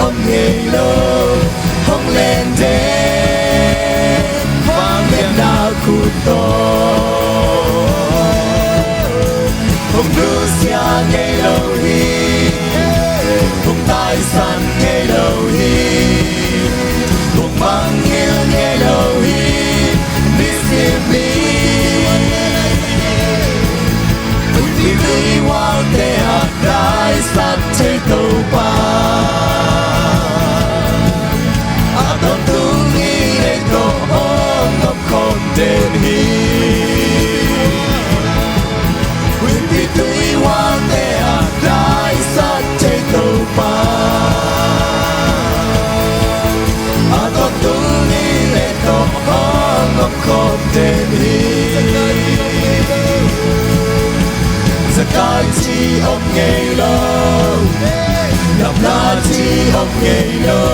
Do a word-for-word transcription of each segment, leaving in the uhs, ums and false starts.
om ngei lo, hong len den, vangliatna khut tawh. Hong nusia ngei lo hi, hong taisan ngei lo hi, hong mangngilh ngei lo hi, nisim hi. Huihpi tui hualte a taisan thei Topa, a tawntung in ei tawh hong om khawm den hi. Huihpi tui hualte a taisan thei Topa, a tawntung in ei tawh hong om khawm den hi. Zakai ci om ngei lo, lapna ci om ngei lo,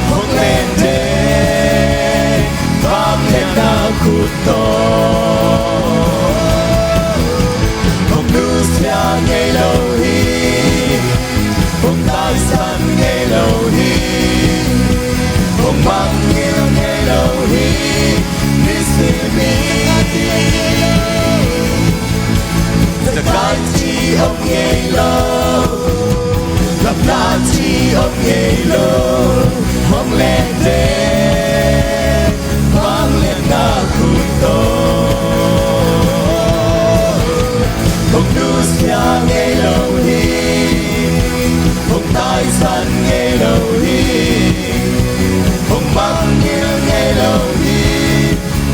hong len den, vangliatna khut tawh. Hong nusia ngei lo hi, hong taisan ngei lo hi, hong mangngilh ngei lo hi, nisim hi. Zakai ci om ngei lo, lapna ci om ngei lo, hong len den, vangliatna khut tawh. Hong nusia ngei lo hi, hong taisan ngei lo hi, hong mangngilh ngei lo hi,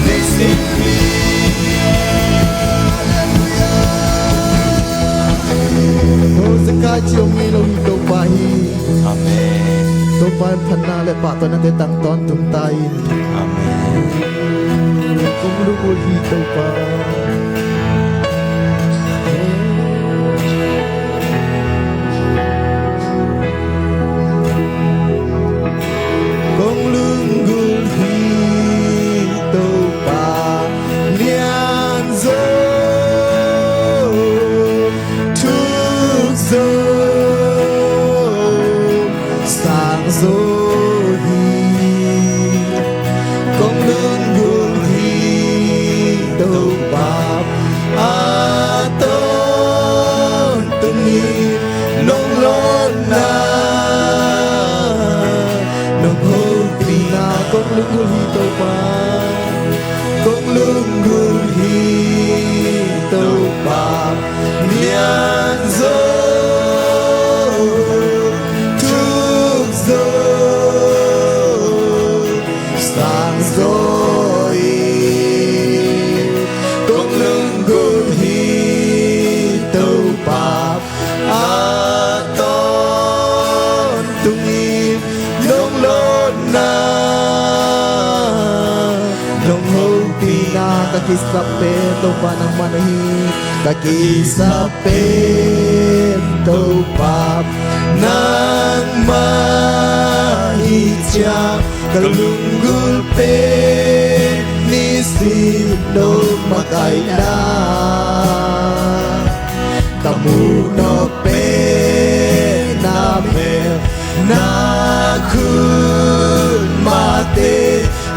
nisim hi. Halleluiah. Aw, Zakai ci om ngei lo hi Topa hi. Amen. Topa in phatna le pahtawinate tang tawntung ta in. Amen. Kong lunggulh hi Topa. Kong lunggulh hi Topa, lian zo, thuk zo, sang zo hi. Kong lunggulh hi Topa, a tawntung in nong lawnna, nong hopihna. Kong lunggulh hi Topa, kong lunggulh hi Topa, lian zo, thuk zo, sang zo hi. Kong lunggulh hi Topa, a tawntung in nong lawnna, nong hopihna. Ka kisap pen Topa nangmah na hi. Ka kisap pen Topa nangmah hi ciang, ka lunggulh pen nisim no makaihna. Ka muh no pen na mel, na khut mahte,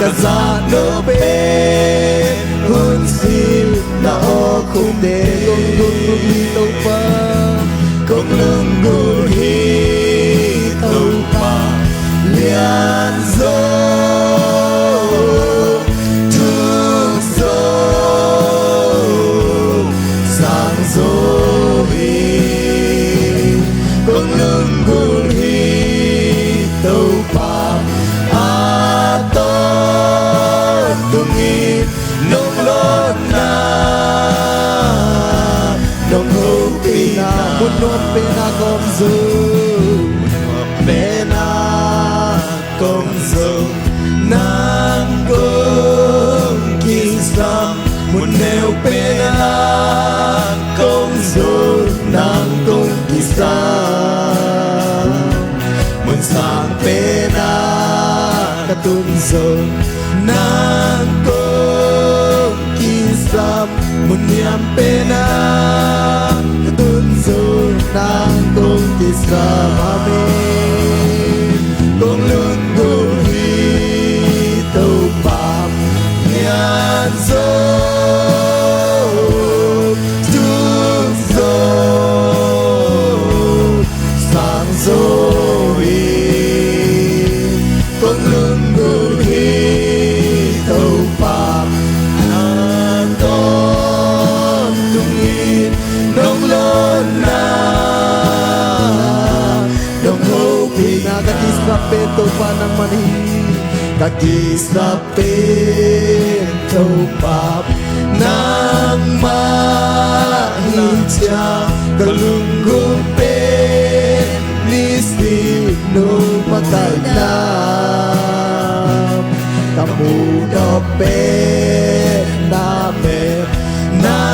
ka zak no pen hun sim na awkhukte. Kong lunggulh hi Topa, kong lunggulh hi Topa, lian zo, thuk zo, sang zo hi. Kong lunggulh hi Topa, a tawntung in nong lawnna, nong hopihna. Mun nuam pen ah kong zong, mun nuam pen ah kong zong, nang kong kisam. Mun neu pen ah kong zong, nang kong kisam. Mun sang pen ah ka tun zong, nang kong kisam. Mun niam pen ah ka tun zong, nang kong kisam. Amen. Topa nangmah na hi. Ka kisap pen Topa nangmah hi ciang, ka lunggulh pen nisim no makaihna, ka muhdawh pen na pen na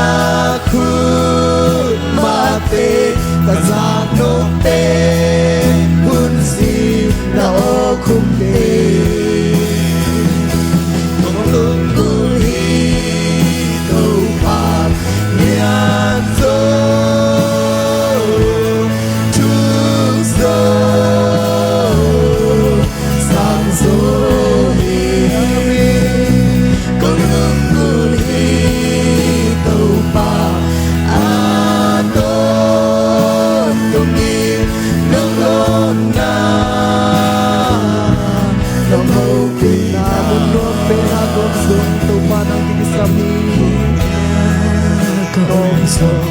khut mahte, ka zak nop pen hun sim na aw khumte. Kong lunggulh hi Topa lian zo, thuk zo, sang zo hi. Kong lunggulh hi Topa a tawntung in, nong lawpna nong hopihna mun nuam pen ah kong zong Topa nang kisam hi. Kong zong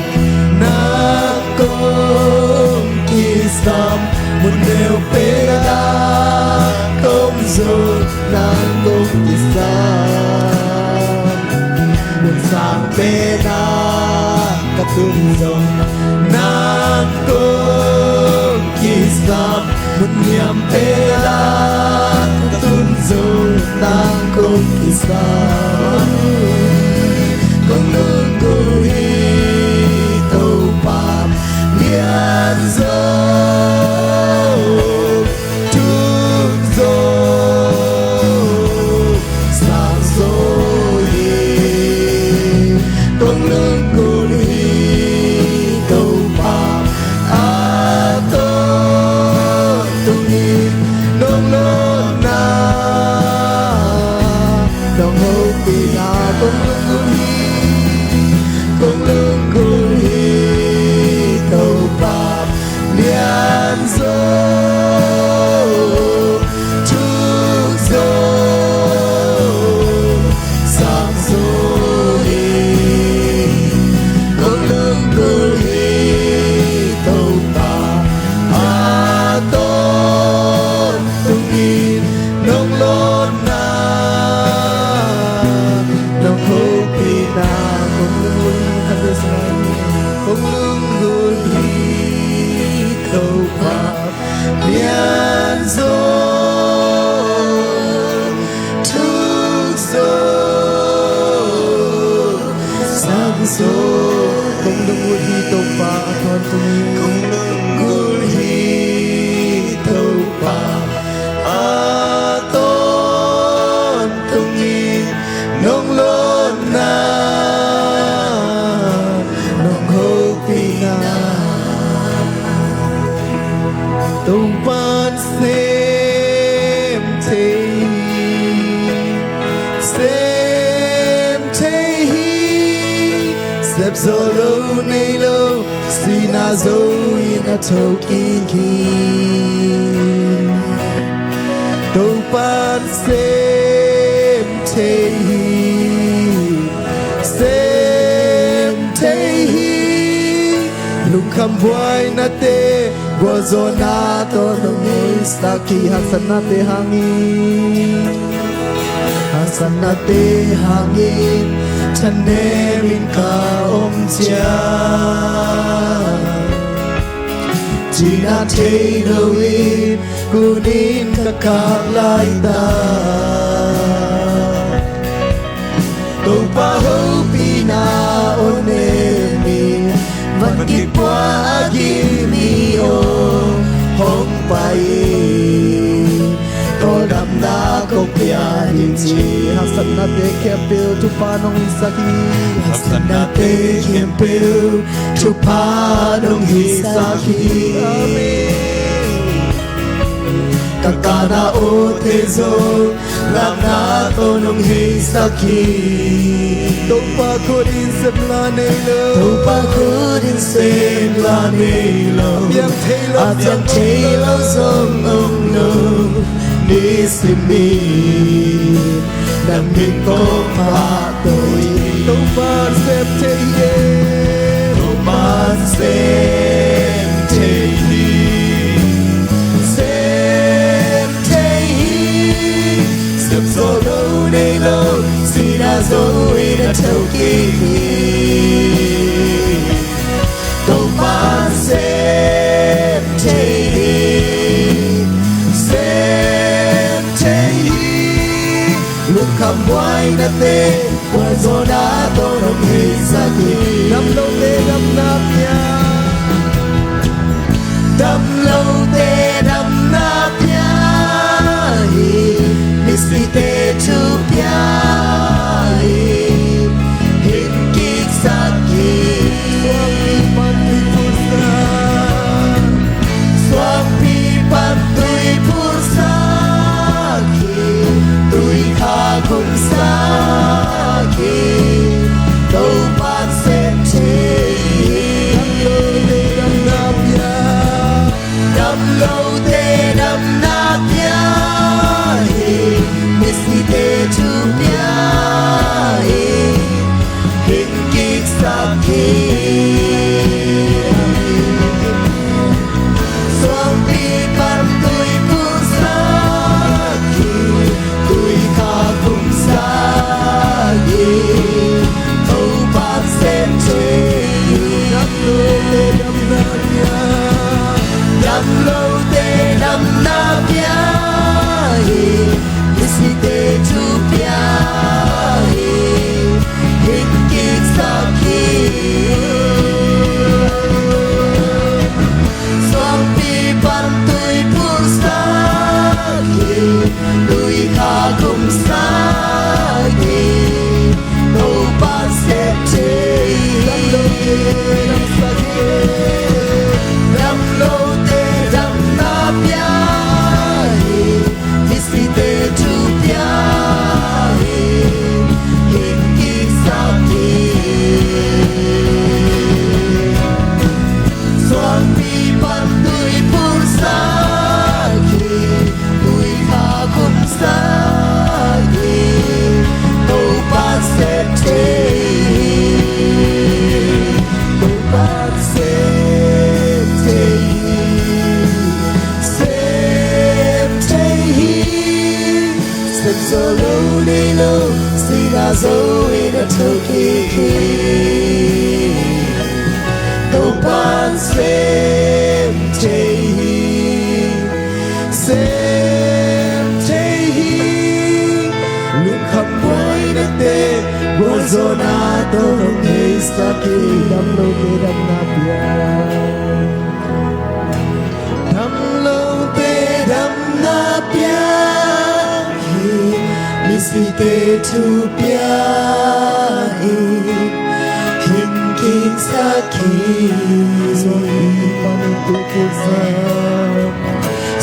nang kong kisam, mun neu pen ah kong zong nang kong kisam, mun sang pen ah ka tun zong nang kong kisam, mun niam pen ah ka tun zong nang kong kisam. Kong lunggulh hi Topa lian zo, thuk zo, sang zo hi. Kong lunggulh hi Topa a tawntung in, nong lawpna nong hopihna kong lunggulh hi. Kong lunggulh hi Topa lian zo, thuk zo, sang zo hi. Kong lunggulh hi Topa a tawntung in, nong lawpna nong hopihna kong lunggulh hi. Kong lunggulh hi Topa lian zo, thuk zo, sang zo. Kong lunggulh hi Topa a tawntung in, kong lunggulh hi Topa a tawntung in, nong lawpna nong hopihna. Topa'n sem thei hi, sem thei hi, sep zawh lo nei lo, sihna zo in a thokik hi. Topa'n sem thei hi, sem thei hi, lungkham buainate gualzawhna tawh nong heisak hi. Haksatnate hangin, haksatnate hangin thanemin ka om ciang, cihna thei loin kunin ka kap laitak. Topa hopihna aw nemin, van kipua a gim mi aw hong pai in, tawldamna kong pia ding ci. Haksatnate khempeuh thupha nong hisak hi. Haksatnate khempeuh thupha nong hisak hi. Amen. Ka kana awte zong lakna tawh nong heisak hi. Topa khut in sem la nei lo, Topa khut in sem la nei lo, a piang thei lo, a piang thei lo zong om lo. Nisimin na min kong pahtawi hi. Topa'n sem thei hi. Topa'n sem thei hi, sem thei Na zo in a thokik hi. Topa'n sem thei hi. Sem thei hi. Lungkham buainate, gualzawhna tawh hong heisak hi. Damlote damna pia. Damlote damna pia hi. Misite thu pia hi. Hing kiksak hi. Suangpi pan tui phursak. Suangpi pan tui phursak hi. Tui kha khumsak hi. Topa'n sem thei hi. Damlote damna pia. Damlote damna pia hi. Misite thu pia hi. Hing kiksak hi. Suangpi pan tui phursak hi. Tui kha khumsak hi. Topa'n sem thei hi. Damlote damna pia. Damlote damna pia hi. Misite thu pia hi. Hing kiksak hi. Suangpi pan tui phursak hi. Tui kha khumsak hi. Topa'n sem thei hi. Damlote damna pia hi. Misite thu pia hi. Hing kiksak hi. Suangpi pan tui phursak hi. Tui kha khumsak hi. Topa'n sem thei hi. Topa'n sem thei hi. Sem thei hi. Sem zo lo nei lo, sihna zo in a thokik hi. Topa'n sem thei hi. Sem thei hi. Lungkham buainate, gualzawhna tawh hong heisak hi. Damlote damna pia. Damlote damna pia hi. Misite thu pia hi. Hing kiksak hi. Suangpi pan tui phursak.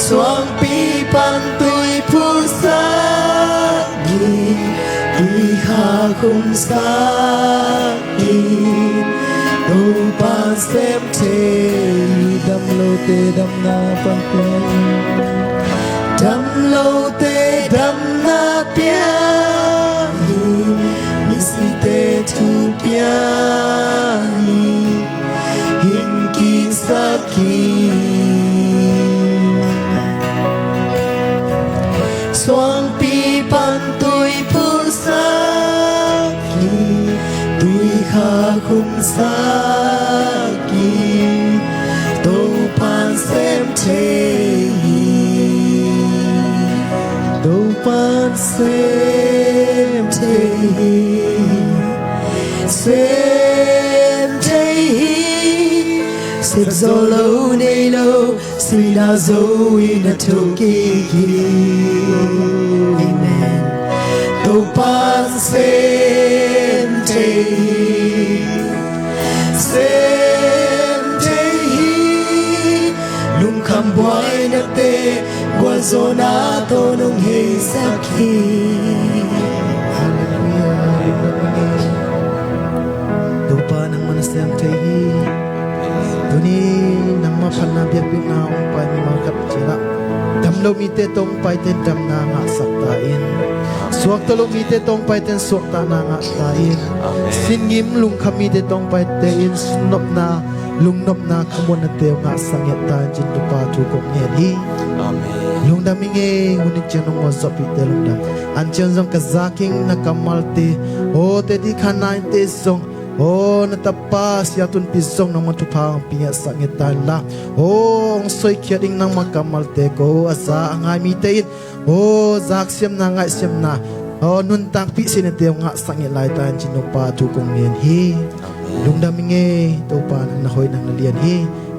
Suangpi pan tui phursak hi. Tui kha khumsak hi. Topa'n sem thei hi. Damlote damna pan pia. Damlote damna pia hi. Misite thu pia hi. Hing kiksak hi. Suangpi pan tui phursak hi. Tui kha khumsak hi. Topa'n sem thei hi. Topa'n sem thei hi. Sem thei hi. Sem zo lo nei lo, sihna zo in a thokik hi. Amen. Topa'n sem thei hi. Sem thei hi. Lungkham buainate, gualzawhna tawh hong heisak hi. Halleluiah. Topa nangmah na sem thei hi. Tuni nangmah phatna biakpiakna hong pai mimal khat cihna, damlo mite tawh hong paite in damna ngahsak ta in. Suakta lo mite tawh hong paite in suaktahna ngah ta in. Amen. Sin ngim lungkham mite tawh hong paite in nopna, lungnopna, khamuanna te hong ngahsak ngiat ta in cin Topa thu kong ngen hi. Amen. Lungdam i ngei, hun in ciang nong muak zawhpihte lungdam. An ciang zong ka zakeng na kammalte, aw, Teddy Khan Nainte zong, aw, na tapa Sia Tunpi zong nangmah thupha hong pia ngiatsak ngiat ta inla, aw, hong soikhiat ding nangmah kammalte ko a za a ngai mite in, aw, zaksiamna ngaihsiamna, aw, nuntakpih sinate hong ngahsak ngiat lai ta in ci-in Topa thu kong ngen hi. Amen. Lungdam i ngei, Topa nang na hoih nang na lian hi.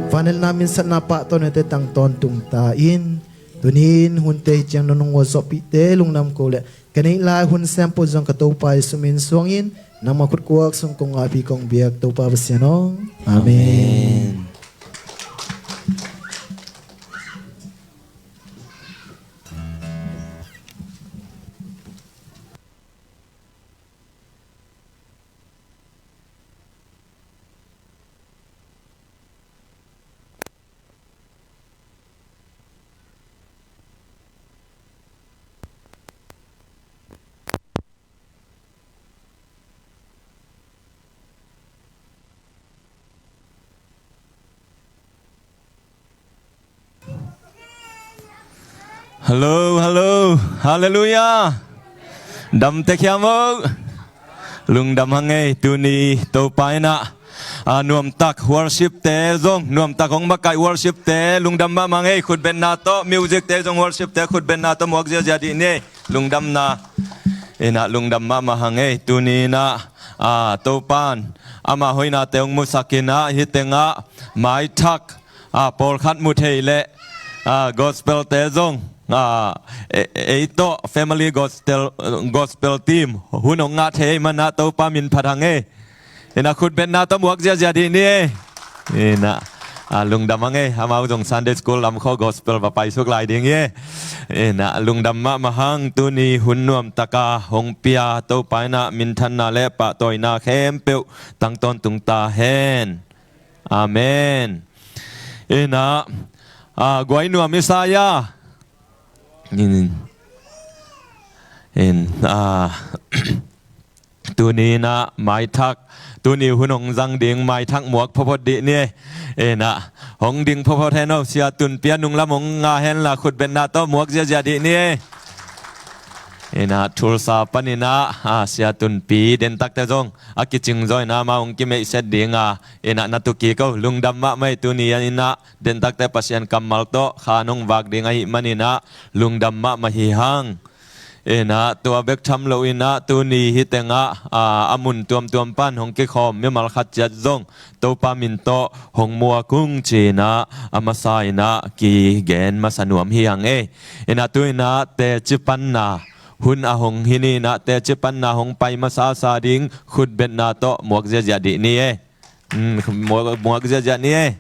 Vanel na minsatna pahtawnate tang tawntung ta in. Tuni in hunte hi ciang nong muak zawhpihte lungdam ko leh, ka neih lai hun sempo zong ka Topa Jesu min suangin nangmah khutkuak sung kong ngaihpih kong biak Topa Pasian aw. Amen. Amen. Hallo, hallo. Halleluiah. Dam tek hiam o. Lungdam hang ei, tuni Topa in ah, a, nuamtak worship te zong, nuamtak hong makaih worship te lungdam mahmah hang ei, khutbetna tawh music te zong worship te khutbetna tawh muak ziazia dih ni ei. Lungdamna in ah lungdam mahmah hang ei, tuni in ah, a, Topa in ama hoihnate hong musak in ah hih tengah maithak, a, pawlkhat mu thei leh, a, gospel te zong, a, e-, ei tawh family gospel, gospel team hun hong ngah thei ahih man ah Topa min phat hang ei. In ah khutbetna tawh muak ziazia dih ni ei. In ah, a, lungdam hang ei, amau zong Sunday school lam khawng gospel va paisuk lai ding hi ei. In ah lungdam mahmah hang, tuni hun nuamtak a hong pia Topa in ah minthanna leh pahtawina khempeuh tang tawntung ta hen. Amen. In ah, a, guai nuam i sa hia. In, in, a, tuni in ah maithak, tuni hun hong zang ding maithak muak photphot dih ni ei. In ah hong ding photphot hen aw, Sia Tunpi a nunglam hong ngah hen la, khutbetna tawh muak ziazia dih ni ei. In ah Tulsa panin ah, a, Sia Tunpi dentakte zong a kicing zaw in ah amah hong kimeihset ding a, in ah na tuki ko, lungdam mahmah ei, tuni in ah dentakte Pasian kammal tawh khan hong vak ding ahih man in ah lungdam mahmah hi hang. In ah tua bek tham lo in ah tuni hih tengah, a, a mun tuamtuam pan hong kikhawm mimal khat ciat zong Topa min tawh hong muak ung ci-in ah a masa in ah kigen masa nuam hi hang ei. In ah tu in ah teci panna hun a hong hi ni in ah teci panna hong pai masasa ding khutbetna tawh muak ziazia dih ni ei. Mm, muak, muak ziazia ni ei.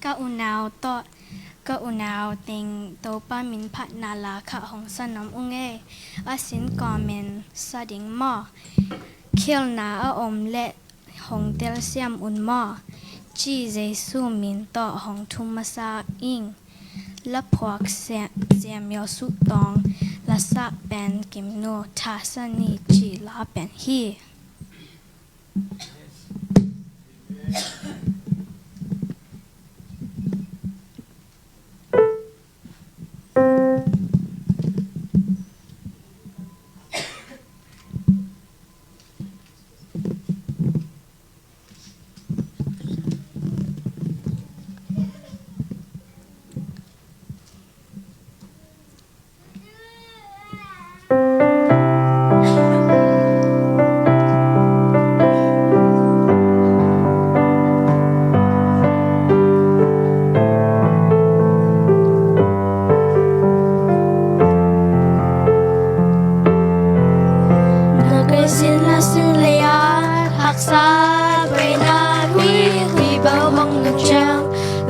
Ka unau tawh, ka unau teng Topa min phatna la khat hong sa nuam ung ei. A sin comment sa ding maw? Khialhna a om leh hong telsiam un maw? Ci Jesu min tawh hong thum masa ing. Laphuak Zia-, Zia Myo Suk Tawng, lasak pen Kimnu Tha Sa Ni ci la pen hi.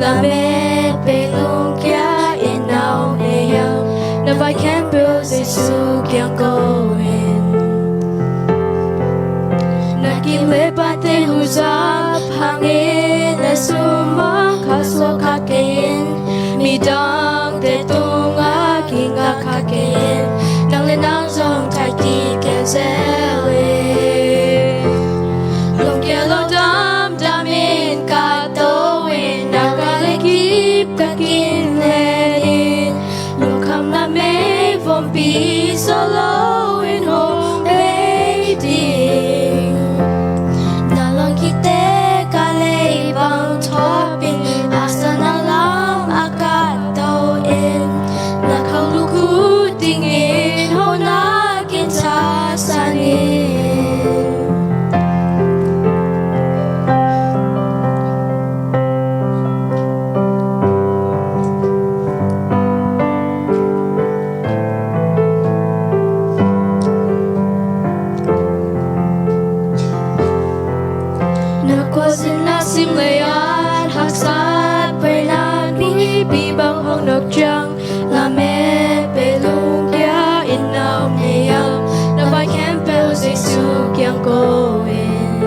Lamet bei lungkia in na om hiam? Na vai khempeuh Jesu kiang ko in. Na kim le pate huzap hangin na sum ah kha suak kha kei in. Midangte tungah kingak kha kei in. Nang le nang zong thaikik zel in. Lungkia lo damdam in, kahto in, na ka le kip takin len in. Lungkhamna meivompi zaw loin hong bei ding. Na luang khit teh ka leibang thuap in, a san a lam ah kahto in. Na kham lukhu dingin hong nak in thasan in. Na khuazin na sim lei-at haksat peuh in, a pipi bang hong nawk ciang, lamet bei lungkia in na om hiam? Na vai khempeuh Jesu kiang ko in.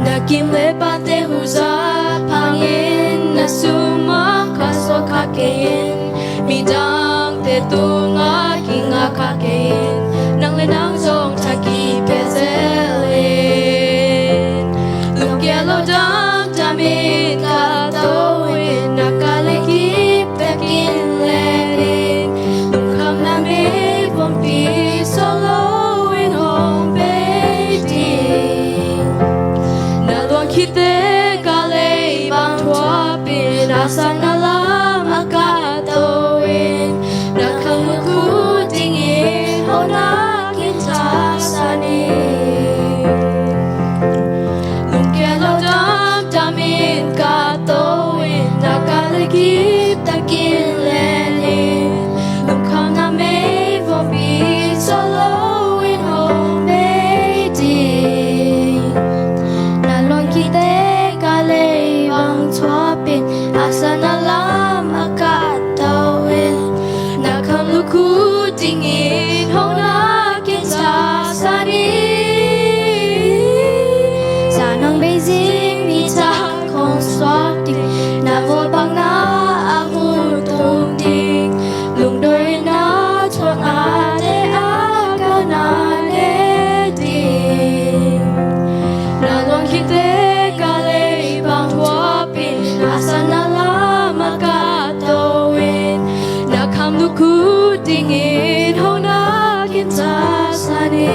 Na kim le pate huzap hangin na sum ah kha suak kha kei in. Midangte tungah kingak kha kei in. Nang le nang zong thaikik zel in. Lungkia lo damdam in, kahto in, na ka le kip takin len in. Lungkhamna meivompi zaw loin hong bei ding. Na luang khit teh ka leibang thuap in, a san a lam ah kahto in. Na kham lukhu dingin hong nak in thasan in. Lungkia lo damdam in, kahto in, na ka le kip takin len in. Lungkhamna meivompi zaw loin hong bei ding. Na luang khit teh ka leibang thuap in, a san a lam ah kahto in. Na kham lukhu dingin hong nak in thasan in. Za nang bei zing ni thak hong suak ding. Na vawlpakna a hun tung ding. Lungdawina thuaknate a ka na ne ding. Na luang khit teh ka leibang thuap in, a san a lam ah kahto in. Na kham lukhu dingin hong nak in thasan in.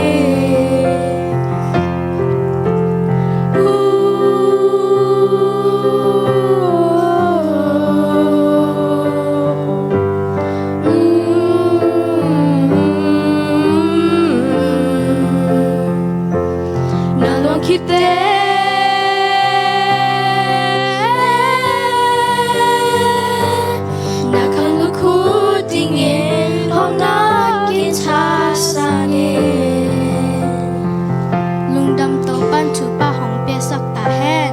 Na luang khit teh na kham lukhu dingin hong nak in thasan in. Lungdam, Topa'n thupha hong piaksak ta hen.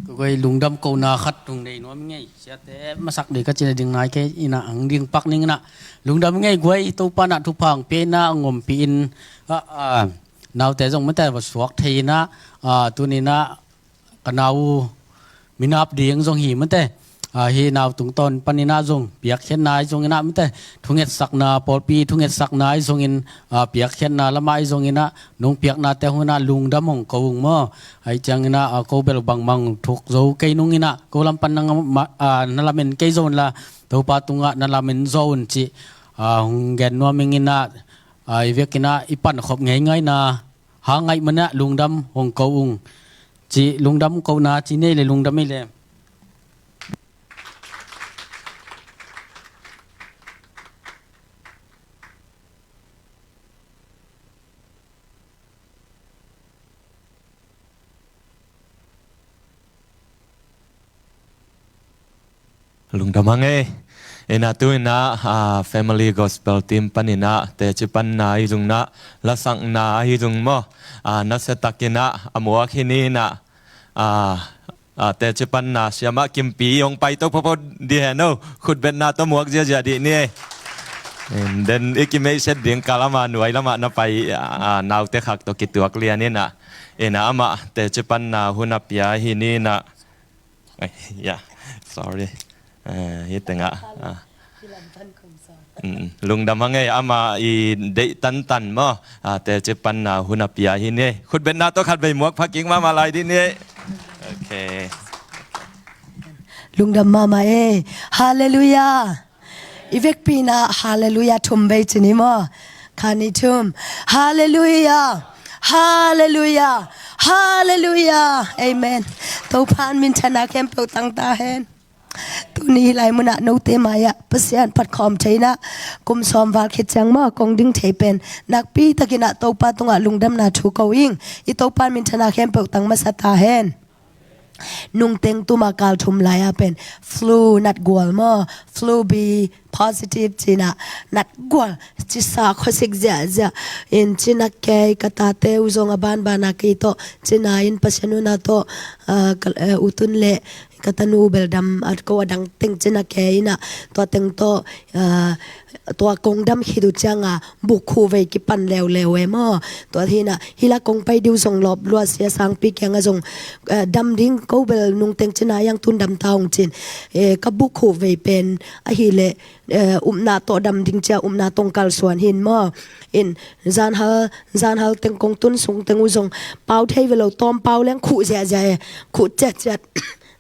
Ka guai, lungdam kohna khat hong nei nuam ing ei. Siate masak ding ka cih na ding nai kei in ah, ang ding pak ning in ah. Lungdam ing ei guai, Topa'n ah thupha hong pia in ah, hong ompih in ah, ah, naute zong mate va suak thei in ah, ah, tuni in ah ka nau uh minap ding zong hi mate. Ah, hih nau tungtawn panin ah zong piakkhiatna ahi zongin ah mate, thungetsakna, pawlpi thungetsakna ahi zongin, ah, piakkhiatna lamah ahi zongin ah, nong piaknate hong in ah lungdam hong ko ung maw. Ahih ciangin ah, ah, ko bel bangmah thuk zo kei nung in ah, ko lam pan nang ma-, ah, na lamen kei zo un la, Topa tungah na lamen zaw un cih, ah, hong gen nuam ing in ah, ah, i vekin ah i pan khop ngeingaina hang ahih manin ah lungdam hong ko ung. Cih lungdam kohna ci nei le, lungdam ei le. Lungdam hang ei. Ina tu ina, ah, Family Gospel Team pan ina teci panna ahi zong ina, lasakna ahi zong maw, ah, nasia tak ina a muak hi ni ina, ah, ah, teci panna siamah Kimpi i hong pai to phophot di hen o, khutbetna tawh muak ziazia dih ni ei. And then i kimeihset ding kal ama nuai lamah na pai, ah, naute khak tawh kituak lian ina, ina amah teci panna hun a pia hi ni ina. Ai, ya, sorry. Eh, hi tengah, ah. Mm, lungdam hang ei, ama i deih tantan maw, ah, teci panna hun a pia hi ni. Khutbetna tawh khat vei muak pha kik mahmah lai dih ni. Okay. Lungdam mahmah ei. Halleluiah. I vekpi ina halleluiah thum vei ci ni maw. Khat, nih, thum. Halleluiah. Halleluiah. Halleluiah. Amen. Topa'n minthanna khempeuh tang ta hen. Tuni hih lai munah note mai-ah Pasian phat khawm thei ina kum sawm val khit ciang maw kong ding thei pen nakpi tak ina Topa tungah lungdamna thu ko ing. I Topa'n minthanna khempeuh tang masa ta hen. Nungteng tuma kal thum lai-a pen flu natgual maw, flu B positive ci ina natgual, cisa khuasik ziahziah in ci ina kei, ka tate uh zong a banbana kei tawh ci ina in Pasian huhna tawh, ah, ka, eh, u Tun le ka tanu uh bel dam, a ko a dang teng ci ina kei ina tua teng tawh, ah, tua kong dam khit uh cianga bukhuh vei kipan leuleu e maw. Tua hi ina hih lai kong pai ding uh zong lawp lua, sia sangpi kiangah zong, eh, dam ding ko bel nungteng ci ina a yang tun dam ta ung ci in, eh, ka bukhuh vei pen ahih leh, eh, upna tawh dam ding cia upna tawh kalsuan hi in maw. In zanhal, zanhal teng kong tun sung teng uh zong pau thei ve lo, tawm pau leng khuh ziahziah e, khuh ciatciat.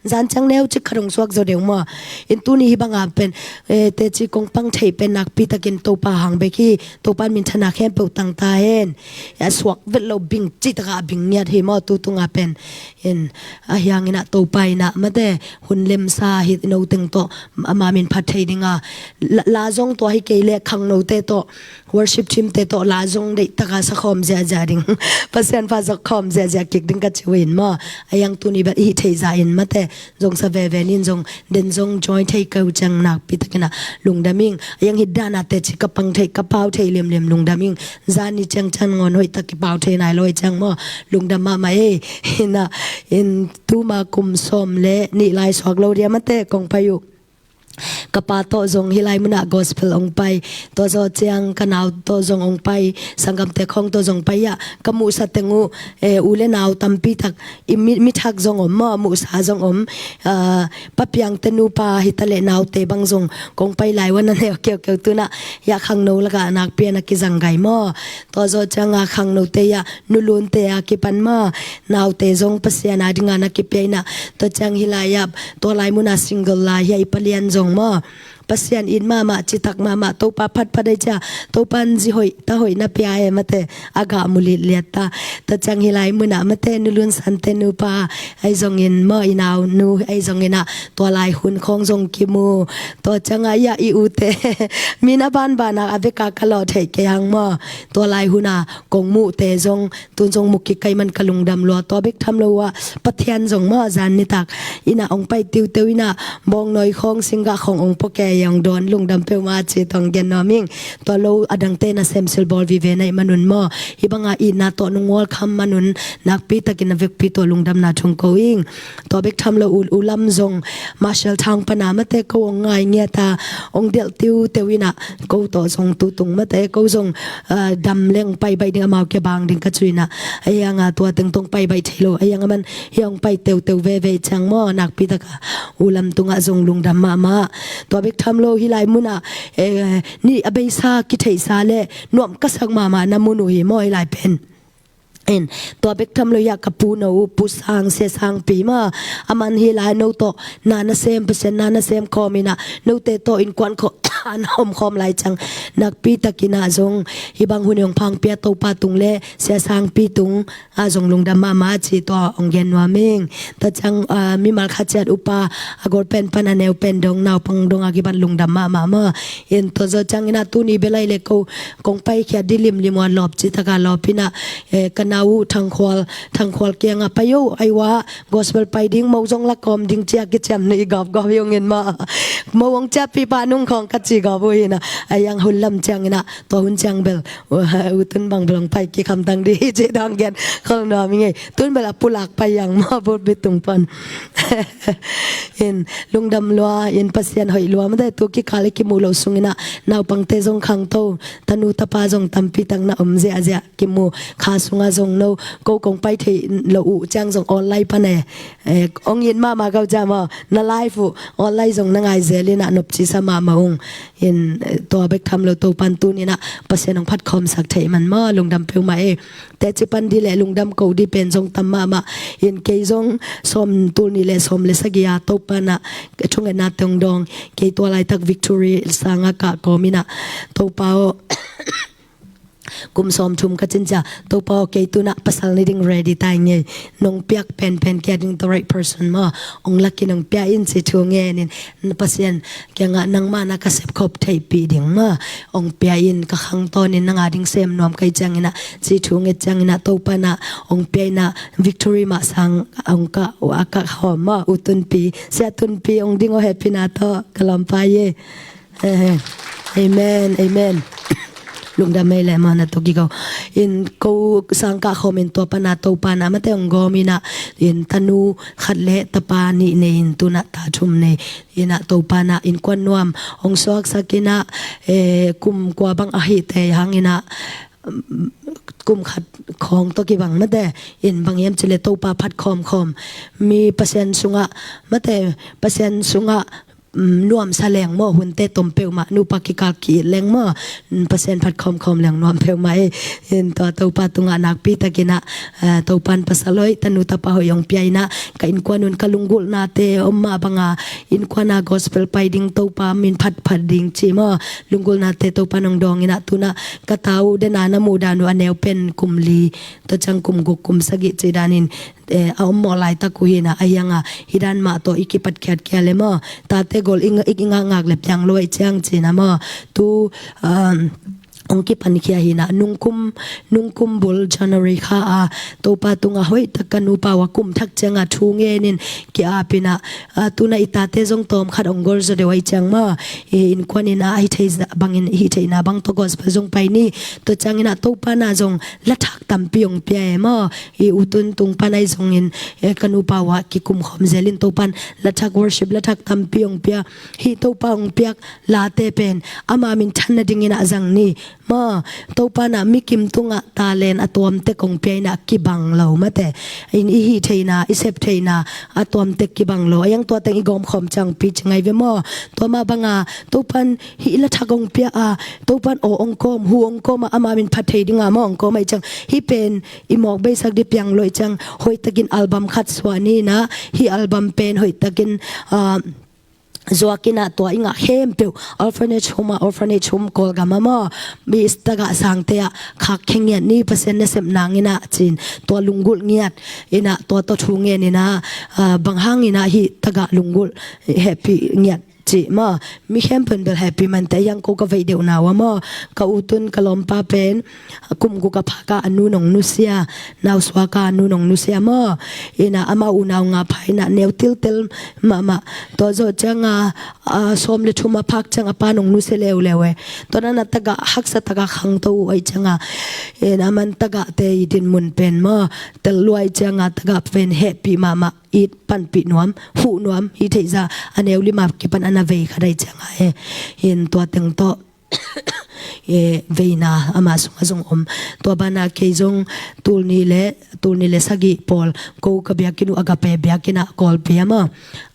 Zan ciang neu cik khat hong suak zaw deuh maw. In tuni hih banga pen, eh, teci kong pang theih pen nakpi takin Topa hang bek hi. Topa'n minthanna khempeuh tang ta hen. A suak vet lo bing cih takah a bing ngiat hi maw, tu tunga pen. In a hiang ina Topa ina mate hun lemsa hi, no teng tawh ama min phat thei dinga la, la zong tua hi kei leh khangnote tawh, worship team te tawh la zong deih taka sa khawm ziahziah ding. Pasian phat zak khawm ziahziah kik ding ka ci uh in maw. A yang tuni bel i hih theih zah in mate zong sa veve ni in zong den zong join thei kei uh ciang nakpi tak ina lungdam ing. A yang hih dana teci ka pang theih, ka pau theih lemlem lungdam ing. Zan ni ciang can ngawn hoih tak i pau thei nai lo hi ciang maw. Lungdam mahmah ei. Ina in tuma kum sawm le nih lai suak lo dia mate kong pai uh. Ka pa tawh zong hih lai munah gospel hong pai. Tua zawh ciang ka nau tawh zong hong pai. Sanggamte khawng tawh zong pai ah. Ka muhsa teng uh, eh, u le nau tampi tak i mi, mi thak zong om maw, muhsa zong om. Ah, Pa Piang te nupa hi ta leh naute bang zong kong pai lai uh a na neu keukeu tu ina. Hiah khangno lakah nakpi a na kizang gai maw. Tua zawh cianga khangnote hiah nulunte a kipan maw. Naute zong Pasian a dinga na kipia ina. Tua ciang hih lai ah tua lai muna single lai hiah i palian zong maw. Pasian it mahmah, citak mahmah, Topa phatphat ai cia, Topa'n zi hoih ta hoih na pia e mate, a gah mu litliat ta. Tua ciang hih lai munah mate, nulun sante nupa ai zongin maw, i naunu ai zongin ah, tua lai hun khawng zong kimu. Tua ciangah i ah i ute min a banbanah a veka ka lawh theih kei hang maw. Tua lai hunah kong muhte zong tun zong mu kik kei man ka lungdam lua. Tua bek tham lo uh ah Pathian zong maw, zan nitak ina hong pai tiuteu ina bawngnawi khawng singgah khawng hong pua kei hong dawn, lungdam peuhmah ci tawh hong gen nuam ing. Tua lo a dangte nasem silbawl vive na hih manun maw, hih banga itna tawh nung ngawlkham manun nakpi takin a vekpi tawh lungdamna thu ko ing. Tua bek tham lo uh, u Lam zong Marshall Town pana mate ko hong ngai ngiat a, hong delh tiuteu ina ko tawh zong tutung mate ko zong, ah, dam leng pai baih ding, amau kia bang ding ka cuina. A hianga tua teng tawh hong pai baih thei lo. A hianga man hih hong pai teuteu veve ciang maw, nakpi taka u Lam tungah zong lungdam mahmah. Tua bek tham lo hih lai munah, eh, ni a beisa kitheihsa le nuam ka sak mahmah na mun uh hi maw hih lai pen. In, tua bek tham lo hiah ka pu no uh, Pu Sang, Sia Sangpi maw, aman hih lai no tawh na nasem, Pasian na nasem khawm ina, note tawh innkuan khawng a na om khawm lai ciang nakpi takin ah zong hih bang hun i hong phangpia Topa tung le Sia Sangpi tung ah zong lungdam mahmah ci tua hong gen nuam ing. Tua ciang, ah, mimal khat ciat upa a gol pen pan a neu pen dong, naupang dong a kipan lungdam mahmah maw. In tua zawh ciang ina tuni bel ai le ko kong paikhiat dih limlim uh a lawp ci taka lawp ina, eh, ka na uh Thangkhual, Thangkhual kiangah pai uh, ai uh ah gospel pai ding, mo zong la kawm ding ci-a kiciamnuih gawpgawp hi ung in maw. Mo hong ciahpih pah nung khawng ka ci gawp uh hi na, ai uh ah hun lam ciangin ah, tua hun ciang bel U Tun bang bel hong pai kik hamtang ding hi cih dong gen khol nuam ing ei. Tun bel a pulak pai uh ang maw, pulpit tung pan. In lungdam lua, in Pasian hoih lua mate, tu kikal i kimuh loh sungin ah naupangte zong khangto, tanu tapa zong tampi tak na om ziahziah, kimu kha sungah zong no, ko kong pai thei loh uh ciang zong online pan e, eh, hong it mahmah kau ciam aw, na live uh online zong na ngai zel in ah nopci sa mahmah ung. In, eh, tua bek tham lo Topan tuni-in ah Pasian hong phatkhawmsak theih man maw, lungdam peuhmah e. Teci pan ding le lungdam ko ding pen zong tam mahmah. In kei zong sawm, tul nih le sawm le sagih a Topan ah thungetnate hong dawng, kei tua laitak Victory sangah kah kawmin ah, Topa aw, kum sawmthum ka cin ciang, Topa aw, kei tu-in ah pasal nei ding ready ta ing ei. Nong piak penpen kei a ding the right person maw, hong lak in hong pia in ci thu ngenin, Pasian kiangah nangmah na ka sepkhop theihpih ding maw, hong pia in, ka khangto in, nang a ding sem nuam ka hih ciangin ah ci thu nget ciangin ah Topan ah hong pia in ah Victory mah sang hong kah, a kah khawm maw, U Tunpi, Sia Tunpi hong ding aw, happy na tawh ka lawmpa e. Amen, amen. Lungdam ei le maw, na tawh kiko. In ko sang kah khawmin tua pan ah Topan ah mate hong gawmin ah, in tanu khat le tapa nih nei in tu-in ah ta thum nei in ah Topan ah innkuan nuam hong suaksak in ah, eh, kum kua bang ahih teh hangin ah, kum khat khawng tawh kibang mate, in bang hiam cih leh Topa phat khawmkhawm, mi Pasian sungah mate, Pasian sungah, mm, nuamsa leng maw, hunte tom peuhmah, nupa kikal ki-it leng maw, mm, Pasian phat khawmkhawm leng nuam peuhmah e. In tua Topa tungah nakpi takin ah, eh, Topan pasal hoih, tanu tapa hoih hong pia in ah, ka innkuan un ka lunggulhnate om mah banga, innkuan ah gospel pai ding, Topa min phatphat ding ci maw, lunggulhnate Topan hong dawng in ah, tu-in ah ka ta uh, den a na muh dan uh, a neu pen kum li, tua ciang kum guk, kum sagih cih danin, eh, a om mawh laitak uh hi na, ahi hanga hih dan mah tawh i kipat khiat khia le maw, tate gol i, i ngakngak le piang lo ahih ciang ci na maw. Tu, um, hong kipan khia hi na, nungkum, nungkum bul January kha a Topa tungah hoihtak ka nupa uh a kum thak cianga thu ngenin ki-ap in ah, ah, tu-in ah i tate zong tawm khat hong gol zaw deuh ahih ciang maw, i innkuan in ah, a hih theih zah bangin, i hih theihna bang tawh gospel zong pai ni. Tua ciangin ah Topan ah zong la thak tampi hong pia e maw. I U Tun tung pan ahi zongin, eh, ka nupa uh ah kikum khawm zelin Topan la thak worship, la thak tampi hong pia. Hih Topa hong piak late pen ama minthan nadingin ah zang ni maw. Topan ah mikim tungah talent a tuamtek hong pia in ah kibang lo mate. In i hih theihna, i sep theihna a tuamtek kibang lo. A hiang tua teng i gawm khawm ciang pi ci ngai ve maw. Tua mah banga Topan hih la thak hong pia a, Topan aw hong kawm, hu hong kawm a, ama min phat thei dinga maw hong kawm ahih ciang, hih pen i mawk beisak ding piang lo ahih ciang, hoihtakin album khat suah ni na, hih album pen hoihtakin, ah, zuak in ah tua i ngah khempeuh orphanage home ah, orphanage home Kawlgam ah maw, mi tagah sangte ah khakkhia ngiat ni, Pasian nasep nangin ah ci-in, tua lunggulh ngiat in ah tua tawh thu ngen in ah, ah, bang hangin ah hih tagah lunggulh hehpih ngiat cih maw, mi khempeuh in bel hehpih mante, a hiang ko ka veih deuhna uh ah maw, ka U Tun ka lawmpa pen kum guk a phak a a nu in hong nusia, nau suak a a nu in hong nusia maw. In ah amau unau nga pha in ah neu tiltel mahmah. Tua zawh cianga, ah, sawm le thum a phak ciang a pa in hong nusia leuleu e. Tua dan a tagah haksa takin khangto uh ahih cianga, in ah aman tagahte i dinmun pen maw, tel lua ahih cianga tagah pen hehpih mahmah, it panpih nuam, huh nuam, hih theih zah a neu lim a kipan a na vei khat ahih cianga e. In tua teng tawh, eh, veina ama sungah zong om. Tua banah kei zong tul nih le, tul nih le sagih pawl ko ka biakinn uh Agape biakinn ah Kawlpi ah maw,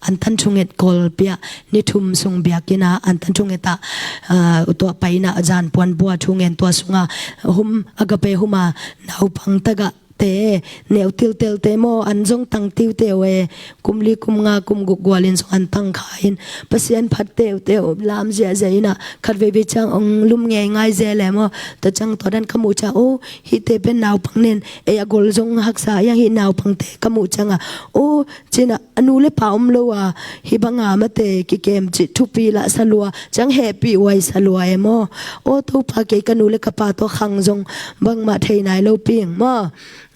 Antan thunget Kawlpi ah ni thum sung biakinn ah, Antan thunget ah, ah, tua paina zan puan bua thungen, tua sungah hum, Agape huma naupang tagah te, neu tiltelte maw, an zong tang tiuteu e, kum li kum nga kum guk gualin zong an tang kha in, Pasian phat teuteu, lam ziahziah in ah, khat veivei ciang hong lum ngeingai zel e maw. Tua ciang tua dan ka muh ciang, aw, hihte pen naupang nen, ei a gol zong haksa, a hiang hih naupangte ka muh ciangah, aw, ci-in ah, a nu le pa om lo a, hih banga mate kikem cih thupi lah sa lua, ciang hehpih huai sa lua e maw. Aw Topa, kei ka nu le ka pa tawh khang zong bangmah thei nai lo ping maw.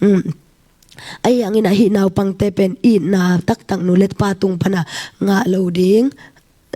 Um, ahi hangin ah hih naupangte pen itna taktak nu le pa tung pana ngah lo ding,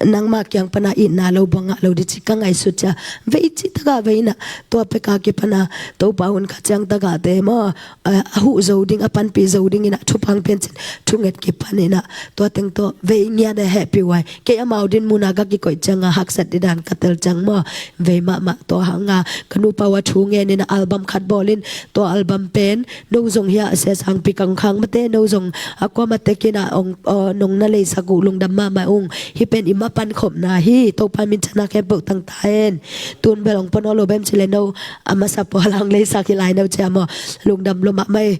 nangma kiang pana itna lo bang ngah lo ding ci ka ngaihsut cia. Vei ci takah vei inah tua peka kipana Topa hun kha ciang takahte maw, a, a huh zo ding, a panpih zo ding inah thupha hong piancin thunget kipan inah tua teng tawh vei ngiat a hehpih uh ai. Kei amau din muna ka kikoih cianga haksat didan ka tel ciang maw, vei mahmah tua hanga ka nupa uh a thu ngen inah album khat bawl in, tua album pen no zong hiah a sia sangpi kangkhang mate, no zong a kua mate kinah ong, aw, nong na leisak uh lungdam mahmah ung. Hih pen i mapan khopna hi, Topa min thang a khempeuh tang ta hen. Tun bel ong pua nawn lo bem cile no a masa pua lang leisak hi lai no cia maw, lungdam lo mahmah e.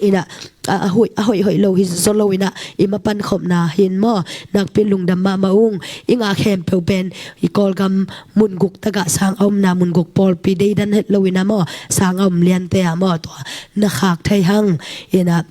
Inah a, a hoih, a hoih hoih lo hi zaw lo inah i mapan khopna hin maw, nakpi lungdam mahmah ung. I ngah khempeuh pen i Kawlgam mun guk takah sang a omna mun guk pawlpi deidan het lo inah maw, sang a om liante ah maw, tua na khak thei hang. Inah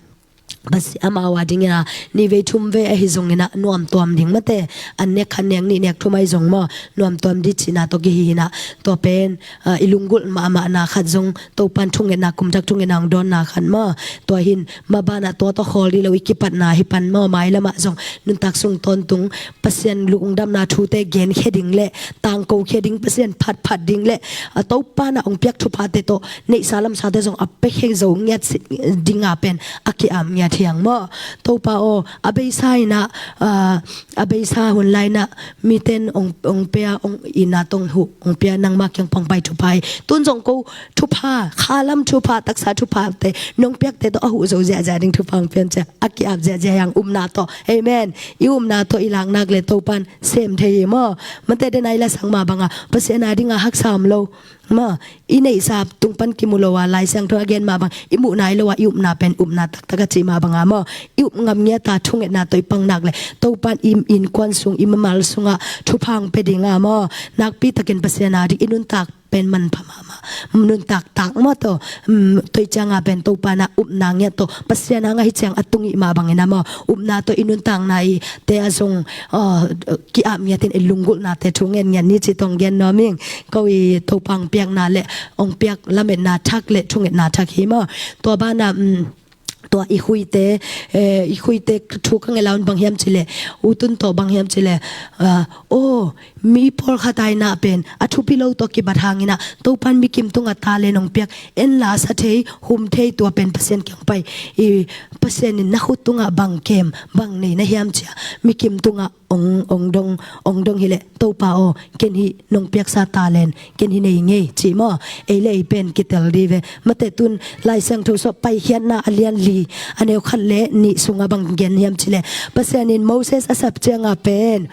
Pasi-, amau a ding inah ni vei thum vei ahi zong inah nuamtuam ding mate, an nek khat nek nih nek thum ahi zong maw, nuamtuam ding cihna tawh kihi inah tua pen, ah, i lunggulh mahmahna khat zong Topan thungetna, kumtak thungetna hong dawnna khat maw. Tua hin mabanah tua tawh khawl dih lo i kipatna hi pan maw, mailamah zong nuntak sung tawntung Pasian lungdamna thute genkhia ding le tangkokhia ding, Pasian phatphat ding le a Topa na hong piak thuphate tawh neihsa lamsate zong a piakhia zo ngiat si-, dinga pen a ki-ap ngiat hiang maw. Topa aw, a beisa inah, ah, a beisa hun lai inah miten hong, hong pia, hong ina tong huh, hong pia nangma kiang pong pai thupha hi. Tun zong ko thupha, khalam thupha, taksa thuphate nong piakte tawh a huh zo ziahziah ding thupha hong pian cia. A ki-ap ziahziah hiang upna tawh. Amen. I upna tawh i laknak le Topan sem thei hi maw. Mate den a i lasang mah banga Pasian a dinga haksa om lo. Maw, i neihsa tung pan kimu lo a Lai Siangtho a gen mah bang i muh nai lo a i upna pen upna taktak a cih mah banga maw. I up ngam ngiata thungetna tawh i pangnak le Topan i innkuan sung i mamal sungah thupha hong pia dinga maw. Nakpi takin Pasian a ding i nuntak pen manpha mahmah. Nuntak tak mah tawh, um, tua i cianga pen Topa na upna ngiat tawh Pasian hanga hi ciang a tung i mah bangin a maw, upna tawh i nuntakna i te a zong, uh, ki-ap ngiatin i lunggulhnate thu ngen ngiat ni ci tawh hong gen nuam ing. Ko i Topa hong piakna le hong piak lametna thak le thungetna thak hi maw. Tua bana, um, tua i khuite, eh, i khuite thu ka ngelh a un bang hiam cileh, u Tun tawh bang hiam cileh, ah, aw, mi pawlkhat a inah pen a thupi lo tawh kibat hang inah Topan mikim tungah talent hong piak, en la sa thei, hum thei, tua pen Pasian kiang pai. I Pasian in na khut tungah bang kem, bang nei na hiam cia mikim tungah ong, ong dong, ong dong hileh, Topa aw, ken hih nong piaksa talent ken hih nei ngei ci maw. Ei le ei pen kitel di ve. Mate tun Lai Siangtho sawh Paikhiatna a lian li, a neu khat le nih sunga bang gen hiam cileh, Pasian in Moses a sap cianga pen,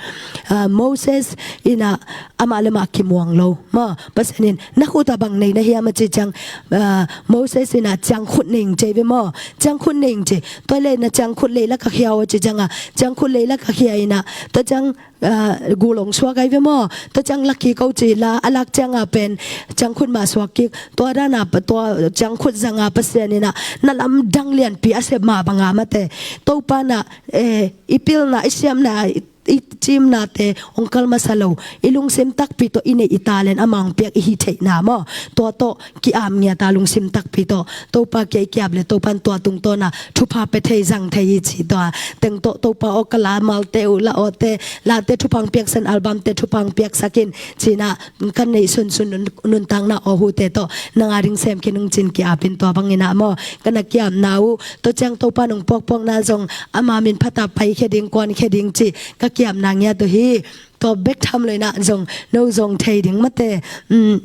ah, Moses inah amah le mah kimuang lo maw. Pasian in na khut a bang nei na hiam a ci ciang, ah, Moses inah ciangkhut nei ing ci ve maw. Ciangkhut nei ing ci. Tua le na ciangkhut leilak a khia aw ci cianga ciangkhut leilak a khia inah tua ciang, ah, gul hong suak ai ve maw. Tua ciang lak kik o ci la a lak cianga pen ciangkhut mah suak kik. Tua dana pa-, tua ciangkhut zanga Pasian inah na lamdang lianpi a sep mah banga mate. Topa na, eh, i pilna, i siamna, i, i cimnate hong kal masa lo. I lungsim takpi tawh i neih i talent amah hong piak i hih theihna maw. Tua tawh ki-ap ngiata lungsim takpi tawh Topa kiang i ki-ap le Topan tua tungtawna thupha pia thei zang thei hi ci tua. Teng tawh Topa aw ka la malte uh la awte, late thupha hong piaksan, albumte thupha hong piaksak in cinah ka neih sunsun nun-, nuntakna aw hute tawh nanga ding sem khin ung cin ki-ap in tua bang inah maw. Ka na ki-apna uh tua ciang Topa nong puakpuakna zong ama min phata paikhia ding, kuankhia ding ci ka ki-apna ngiat uh hi. Tua bek tham lo inah zong no zong thei ding mate. Um,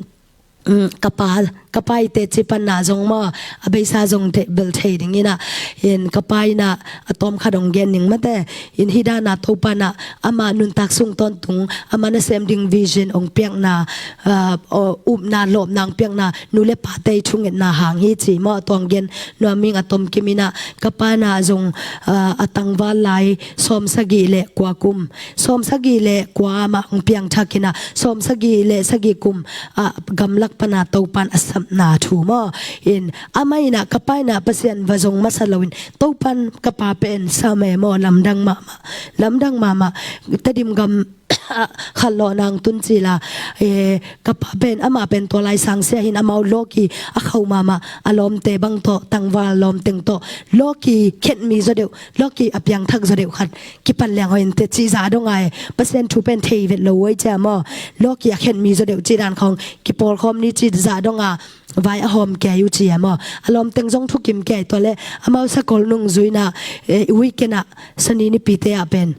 um, ka pa, ka paite ci panna zong maw, a beisa zong thei, bel thei ding inah, in ka pa inah a tawm khat hong gen ding mate. In hih dana Topa na ama nuntak sung tawntung ama nasem ding vision hong piakna, ah, aw, upna lawpna hong piakna nu le pate i thungetna hang hi ci maw. Tua hong gen nuam ing. A tomkim inah ka pa na zong, ah, a tangval lai sawmsagih le kua kum, sawmsagih le kua mah hong piangthak inah sawmsagih le sagih kum, ah, gamlak pana Topan a sapna thu maw. In amah inah ka pa inah Pasian va zong masa loin Topan ka pa pen sam e maw, lamdang mahmah, lamdang mahmah. Tedim gam ah, khat lawh nang tun ci la, eh, ka pa pen, amah pen tua lai sang sia hi-in amau lawki a khauh mahmah, a lawmte bang tawh, tangval lawmteng tawh lawki khen mi zaw deuh, lawki a piangthak zaw deuh khat kipan liang hoih inteh ci zah dong a, eh, Pasian thu pen thei vet lo uh ei cia maw. Lawki a khen mi zaw deuh ci dan khawng kipawlkhawm ni ci zah dong a, vai a hawm kei uh ci a maw. A lawmteng zong thukim kei, tua leh amau sakol nungzui-in ah, eh, weekend ah, Sani nipite ah pen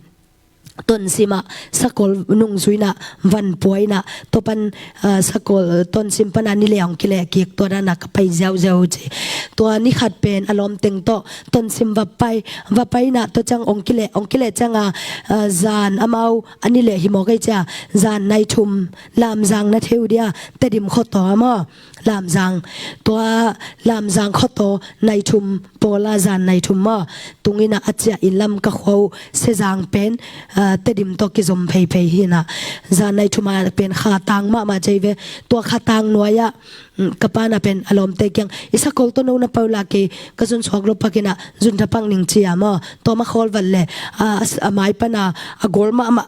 Tonzang ah sakol nungzui-in ah, van pua-in ah, tua pan, ah, sakol, Tonzang pan a ni leh hong kileh kik, tua dan a ka pai ziauziau ci. Tua ni khat pen a lawmteng tawh Tonzang va pai, va pai-in ah tua ciang hong kileh, hong kileh ciang a, ah, zan amau a ni leh hi mawk ei cia, zan nai thum Lamzang na thei uh dia, Tedim khuataw a maw. Lamzang, tua Lamzang khuataw nai thum pawl a zan nai thum maw, tung-in ah a ciah inn lam ka khua uh Sezang pen, ah, Tedim tawh kizom pheiphei hi-in ah, zan nai thum a pen kha tang mahmah ci ve. Tua kha tang nuai-ah, mm, ka pa'n ah pen a lawmte kiang, "I sakol tawh no na pai uh la, kei ka zun suak lo pak-in ah, zun tha pak ning," ci a maw. Tua mah khawlvat leh, ah, a s-, a mai pan a, a gol mahmah,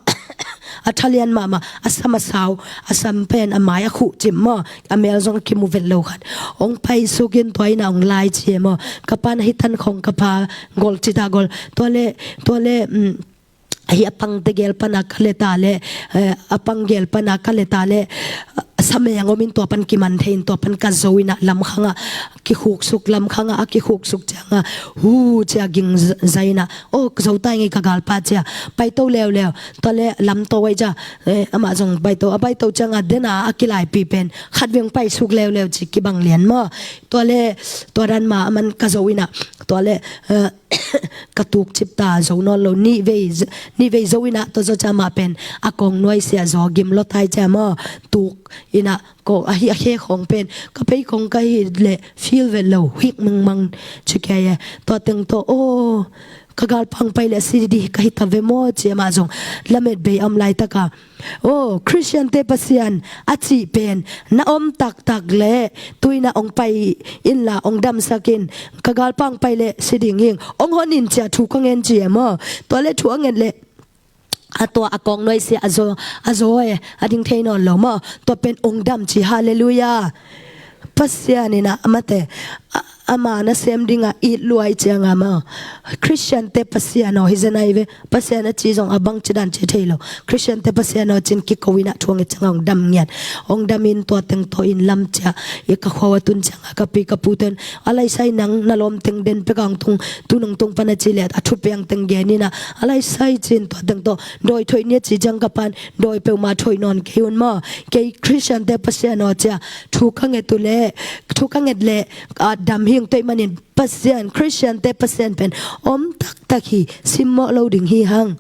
a thalian mahmah, a sam a sau, a sam pen a mai a khuh cim maw, a mel zong a kimu vet lo khat hong paisuk-in tua inn ah hong lai ci e maw. Ka pa'n ah hih tan khawng ka pa gol ci ta gol. Tua leh, tua leh, mm, hih a pang tegel pan a ka leh ta leh, eh, a pang gel pan a ka leh ta leh, a sameng om-in tua pan kiman thei-in tua pan ka zo-in ah lamkhang ah kikhuksuk, lamkhang ah a kikhuksuk ciang a, hu ci a ging z-, zai-in ah, "Oh, ka zo ta ing ei ka galpa," ci a, paito leuleu. Tua leh lamto ei cia, eh, amah zong paito, a paito ciang a den a a kilaipi pen khatvei hong paisuk leuleu ci kibang lian maw. Tua leh, tua dan mah a man ka zo-in ah, tua leh, eh, ka tukcip ta, zo nawn lo, nihvei z-, nihvei zo-in ah, tua zawh ciang amah pen a kawng nuai sia zaw gim lua tai cia maw. Tuk-in ah, ko, a hi, a khe khawng pen, ka pei khawng ka hih leh feel vet lo, hik mangmang ci kei e. Tua teng tawh, "Oh, ka galpa hong pai leh si ding ka hi ta ve maw," ci amah zong lamet bei a om laitak a, "Oh, Khristiante Pasian a cih pen na om taktak leh tu-in ah hong pai inla hong damsak in, ka galpa hong pai leh si ding hing, hong hon in," ci a thu ka ngen ci e maw. Tua leh thu a nget leh, a tua a kawng nuai sia a zaw, a zaw e, a ding thei nawn lo maw. Tua pen hong dam ci, halleluiah. Pasian in ah amate, a, ama nasem ding a it lua ahih ciang a maw, Khristiante Pasian aw hi zen ahi ve. Pasian a ci zong a bangci dan ci thei lo. Khristiante Pasian aw ci-in kiko-in ah thu a nget ciang a hong dam ngiat. Hong dam in tua teng tawh inn lam ciah, i ka khua-ah tun ciang a ka pi ka pute in, "A laisai, nang na lawmteng den pek a hong tung, tu nong tung pan a," ci leh a thupiang teng gen-in ah, "A laisai," ci-in tua teng tawh dawi thoih ni a ci ciang ka pa'n, "Dawi peuhmah thoih nawn kei un maw. Kei Khristiante Pasian aw," ci a thu ka nget uh leh, thu ka nget leh, a, dam hing, tua ahih manin Pasian, Khristiante Pasian pen om taktak hi, simmawh lo ding hi hang,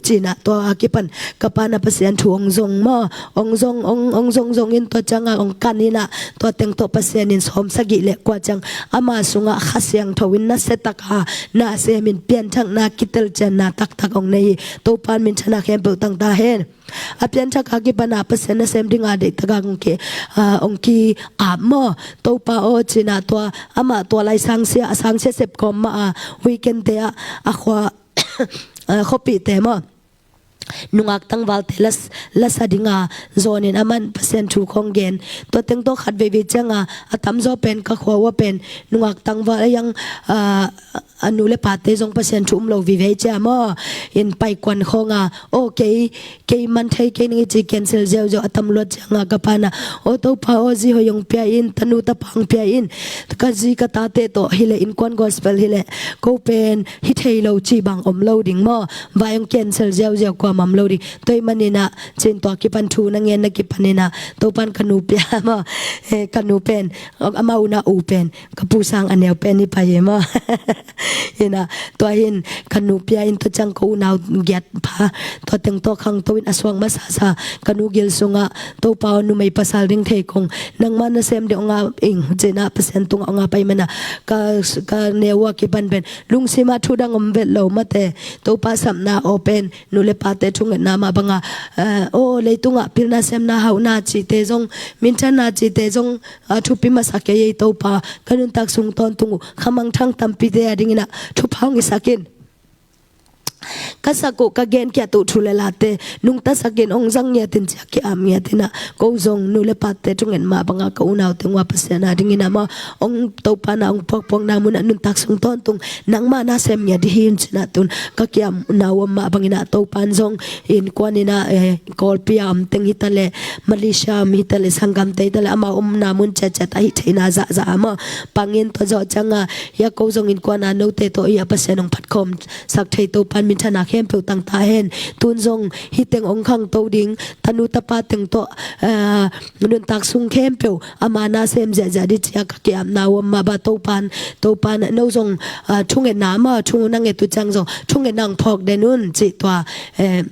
ci-in ah tua a kipan ka pa'n ah Pasian thu hong zong maw, hong zong, hong, hong zong zong in tua ciang a hong kan in ah, tua teng tawh Pasian in sawm sagih leh kua ciang ama sungah Kha Siangtho in nasia tak a na sem in pianthakna kitelcianna taktak hong nei hi. Topa'n minthanna khempeuh tang ta hen. A pianthak a kipan a Pasian nasem ding a deihtak a hong ki, a, hong ki-ap maw. Topa aw ci-in ah tua, amah tua lai sangsia, a sangsia sep kawm mah a, weekend te ah, a khua, a, khuapihte maw, nungak tangvalte la, la sa ding a zawnin aman Pasian thu khawng gen. Tua teng tawh khat veivei ciang a, a tamzaw pen ka khua-ah pen nungak tangval a, a, a nu le pate zong Pasian thu um lo vive ci a maw. In paikuan khawng a, "Aw, kei, kei man thei kei ning," ci cancel ziauziau a tam luat ciang a ka pa'n ah, "Aw Topa aw, zi hoih hong pia in, tanu tapa hong pia in. Ka zi ka tate tawh hi leh innkuan gospel hi leh ko pen hi thei lo cih bang om lo ding maw. Vai hong cancel ziauziau, kuamah om lo ding. Tua ahih manin ah," ci-in tua kipan thu na ngen na kipan in ah, Topa'n ka nu pia maw. Eh, ka nu pen, amah unau u pen ka Pu Sang a neu pen hi pah hi maw. In ah, tua hi-in ka nu pia in tua ciang ka unau giat pha, tua teng tawh khangto in a suak masasa ka nu gil sungah, "Topa aw, numei pasal ding thei kong, nangma nasem ding hong ap ing," ci-in ah Pasian tungah hong ap ahih manin ah, ka, ka neu uh a kipan pen lungsim ah thu dang om vet lo mate. Topa sapna aw pen nu le pate thungetna mah bang a, eh, aw, leitungah pilna, semna, hauhna cihte zong, minthanna cihte zong, a, thupi masa kei ei Topa. Ka nuntak sung tawntung uh kha mangthang tampite a dingin ah thupha hong hisak in. Ka sak uh ka gen kiat uh thu le late nungta sakin hong zang ngiatin ci-a ki-ap ngiatin ah, ko zong nu le pate thunget mah banga ka unau teng ua Pasian a dingin ah maw, hong Topa na hong puakpuakna munah nuntak sung tawntung nangmah na sem ngiat dih hi un ci-in ah tun ka ki-apna uh om mah bangin ah Topan zong innkuan in ah, eh, Kawlpi a om teng hitaleh, Malaysia om hitaleh, sanggamte hitaleh, amau omna mun ciatciat ah hih theihna zahzah ah maw, pangin tua zawh cianga hia ko zong innkuan a note tawh hih a Pasian hong phatkhawm sak thei Topan minthanna khempeuh tangta hen. Tun zong hih teng hong khangto ding tanu tapa teng tawh, ah, nuntak sung khempeuh ama na sem ziahziah dih ci-a ka ki-apna uh om mah ba Topan, Topan no zong, ah, thungetna maw, thu na nget uh ciang zong thungetna hong phawk den un cih tua, eh,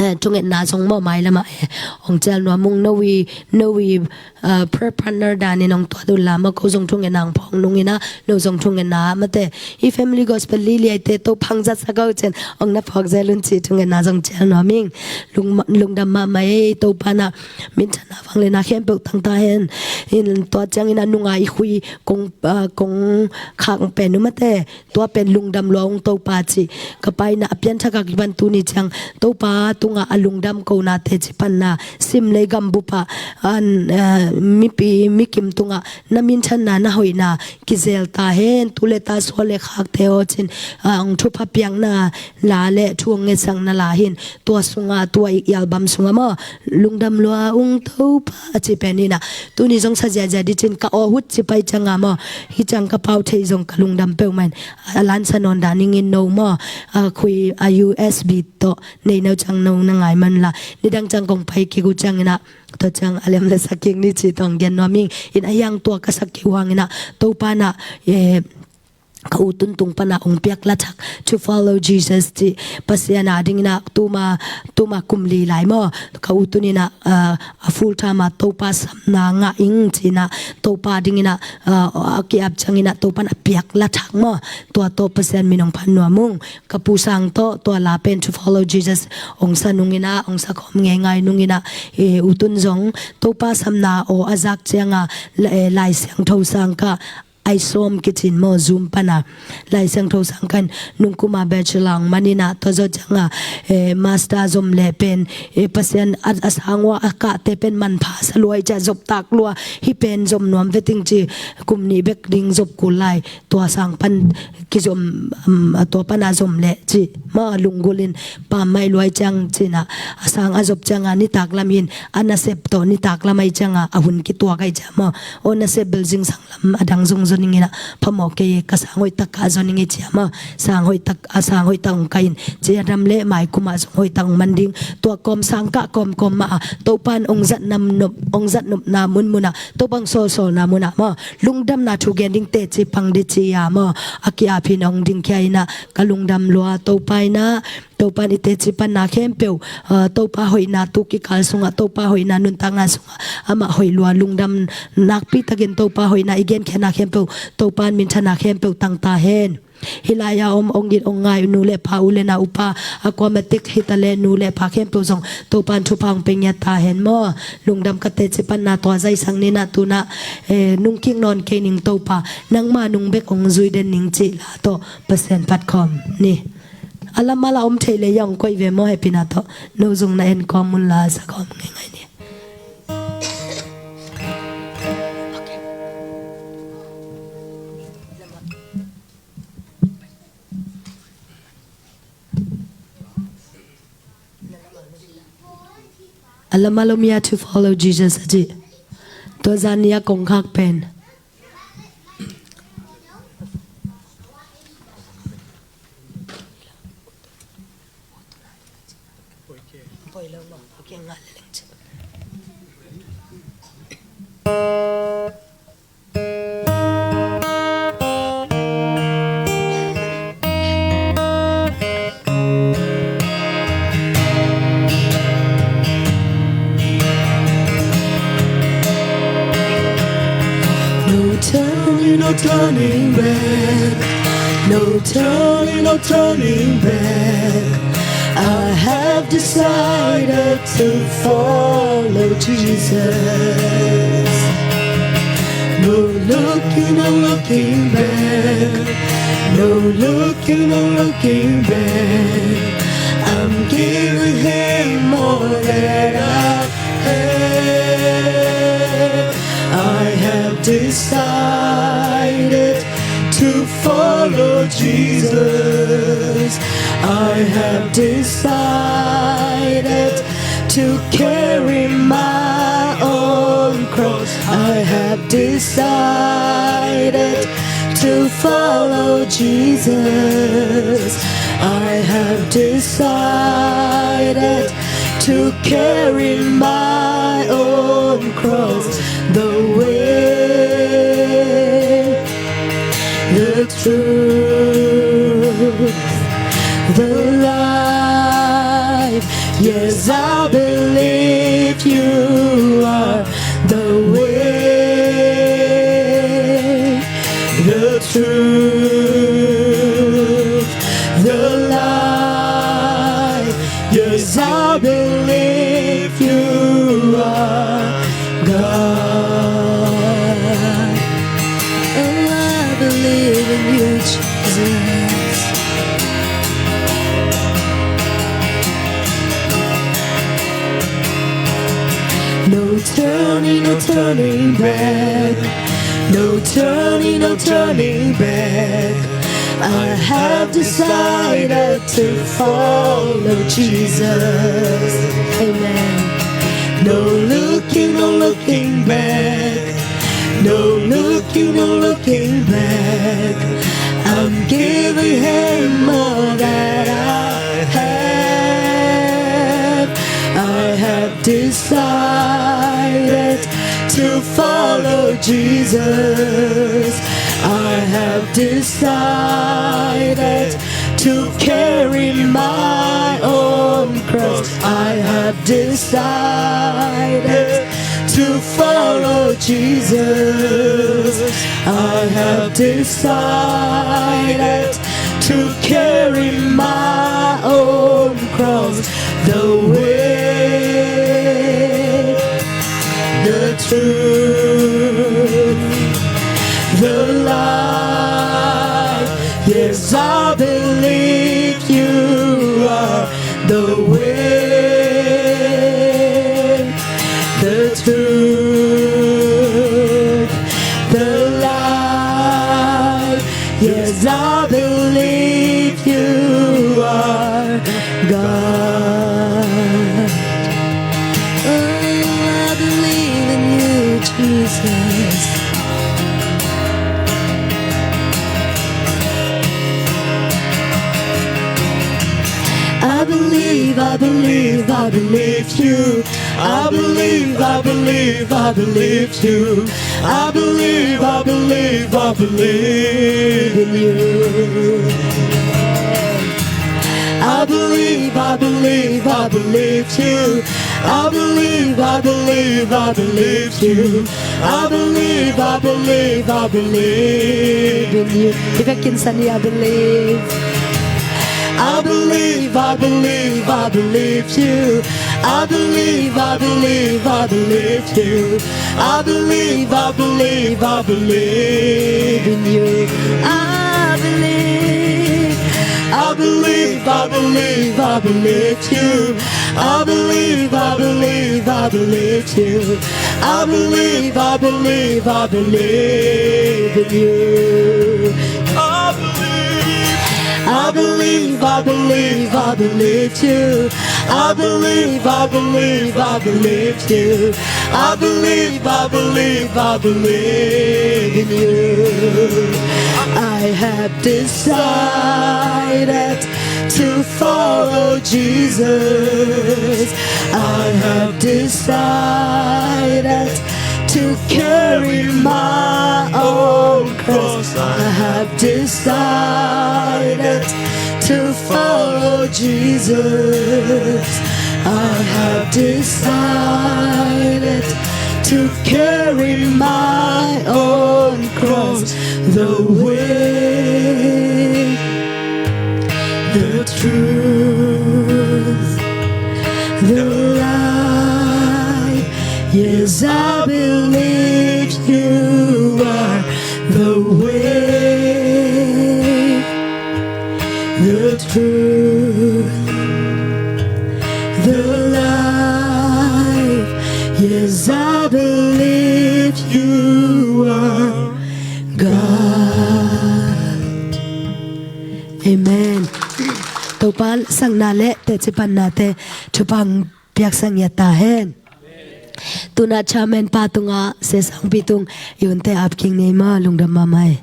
eh, thungetna zong maw mailamah, eh, hong cial nuam ung. No i, no i, ah, prayer partner danin hong tuat un la maw, ko zong thungetna hong phawk nungin ah, no zong thungetna ah mate. Hih Family Gospel liliaite Topa hong zatsak o cin hong na phawk zel un cih thungetna zong cial nuam ing. Lung, lungdam mahmah ei Topan ah minthanna vangliatna khempeuh tangta hen. In tua ciangin ah nunga i khui kong, ah, kong khak pen uh mate. Tua pen lungdam lua ung Topa cih ka paina a pianthak a kipan tuni ciang Topa tungah a lungdam konate cih panna sim lei gambup ah an, eh, mipi mikim tungah na minthanna na hoihna kizel ta hen. Tu le ta sual le khakte aw cin, ah, hong thupha piakna la le thu hong ngetsakna la hin tua sungah tua i album sungah maw lungdam lua ung Topa a ci pen in ah tuni zong sa ziahziah dih cin ka aw hut ci pai cianga maw hih ciang ka pau thei zong ka lungdam peuhmah in a lansa nawn dan ing in no maw, a khui a U S B tawh nei no ciang no na ngai man la nidang ciang kong pai kik uh ciangin ah tua ciang a liam le sak kik ni cih tawh hong gen nuam ing. In a hiang tua ka sak kik uh hangin ah Topa in ah, eh, ka u tun tung panah hong piak lathak To Follow Jesus cih Pasian a dingin ah tuma, tuma kum li lai maw ka u tun in ah, ah, a full time ah Topa sapna ngah ing ci-in ah Topa dingin ah, ah, a ki-ap ciangin ah Topa in a piak lathak maw tua tawh Pasian min hong phat nuam ung. Ka pu sang tawh tua la pen To Follow Jesus hong sa nungin ah hong sa khawm ngeingai nungin ah, eh, u tun zong Topa sapna aw a zak cianga la, eh, Lai Siangtho sang ka ai sawm kicin maw Zoom pana Lai Siangtho sang kan nungkuma bachelor hong man in ah tua zawh cianga, eh, master zom leh pen, eh, Pasian a, a sang ua a kahte pen manpha sa lua i ciah zop tak lua hih pen zom nuam veting ci kum nih bek ding zop kul lai tua sang pan kizom, um, a tua pana zom leh ci maw lunggulh in pam mai luai ciang ci-in ah a sang a zop cianga nitak lam hin a nasep tawh nitak lam ai cianga a hun kituak ai ciah maw aw nasep bel zingsang lam a dang zong zon ing in ah phamawh kei e ka sang hoih tak kah zon ing e ci-a maw sang hoih tak, a sang hoih tak hong kai in ci-a dam le mai kumah zong hoih tak hong man ding tua kawm sang kah kawmkawm mah a Topa in hong zat nam nop, hong zat nopna munmunah Topa hong sawlsawlna munah maw lungdamna thu gen ding teci pang ding ci-a maw a ki-ap in hong dingkhia in ah ka lungdam lua Topa in ah Topa in i teci panna khempeuh, ah, Topa hoihna tu kikal sungah Topa hoihna nuntakna sungah amah hoih lua lungdam nakpi takin Topa hoihna i genkhiatna khempeuh Topa in minthanna khempeuh tangta hen. Hih lai-a om hong it hong ngai nu le pa u le nau upa a kuamatik hitaleh nu le pa khempeuh zong Topa in thupha hong pia ngiat ta hen maw. Lungdam ka teci panna tua zaisak ni in ah tu-in ah, eh, nungkik nawn kei ning Topa nangma nung bek hong zui den ning cih la tawh Pasian phat khawm ni. A lam a la om thei le hong koih ve maw hehpihna tawh no zong na en kawm un la sa kawm ngeingai ni. A lam a la om ia To Follow Jesus a cih tua zan ni a kongkhak pen No turning, no turning back. No turning, no turning back. I have decided to follow Jesus. No looking, no looking back. No looking, no looking back. I'm giving him all that I have. I have decided to follow Jesus. I have decided to carry my own cross. I have decided to follow Jesus. I have decided to carry my own cross. The way, the truth, the life. Yes, I believe you are the way, the truth, the life. Yes, I believe you are God. Oh, I believe in you, Jesus. No turning, no turning back. No turning, no turning back. I have decided to follow Jesus. Amen. No looking, no looking back. No looking, no looking back. I'm giving him all that I have. I have decided to follow Jesus. I have decided to carry my own cross. I have decided to follow Jesus. I have decided to carry my own cross. The way, the truth, the life. Yes, I believe you are the way, the truth, the life. Yes, I believe you are God. Oh, I believe in you, Jesus. I believe, I believe, I believe you. I believe, I believe, I believe you. I believe, I believe, I believe in you. I believe, I believe, I believe you. I believe, I believe, I believe you. I believe, I believe, I believe in you. If I can say, I believe. I believe, I believe, I believe you. I believe, I believe, I believe you. I believe, I believe, I believe in you. I believe, I believe, I believe, I believe you. I believe, I believe, I believe you. I believe, I believe, I believe in you. I believe, I believe, I believe, I believe you. I believe, I believe, I believe you. I believe, I believe, I believe in you. I have decided to follow Jesus. I have decided to carry my own cross. I have decided to follow Jesus. I have decided to carry my own cross. The way, the truth, the life. Yes, I believe you are the way, the truth, the life. Yes, I believe you are God. Amen. Topa sangna le teci panna te thupha piaksak ngiat ta hen. Tuna chairman pa tungah, Sia Sangpi tung, i unte ap kik ni maw, lungdam mahmah e.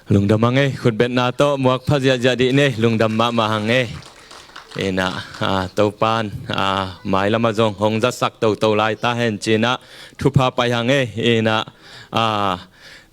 Lungdam hang e, khutbetna tawh muak pha ziahziah dih ni, lungdam mahmah hang e. Ina, a, Topan, a, mailamah zong hong zatsak toto lai ta hen ci-in ah, thupha pai hang e. Ina, a,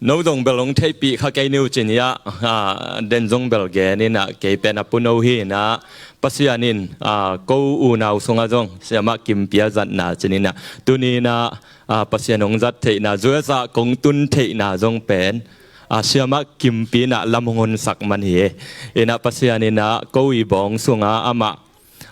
no zong bel hong theihpih kha kei ni uh ci-in ah, a, den zong bel gen in ah, kei pen a pu no hi in ah, Pasian in, a, ko unau sungah zong siamah kimpi a zatna ci-in ah, tuni in ah, a, Pasian hong zat theihna, zuasa kong tun theihna zong pen, a, siamah kimpi in ah lam hong honsak man hi e. Ina Pasian in ah ko i bawng sungah amah,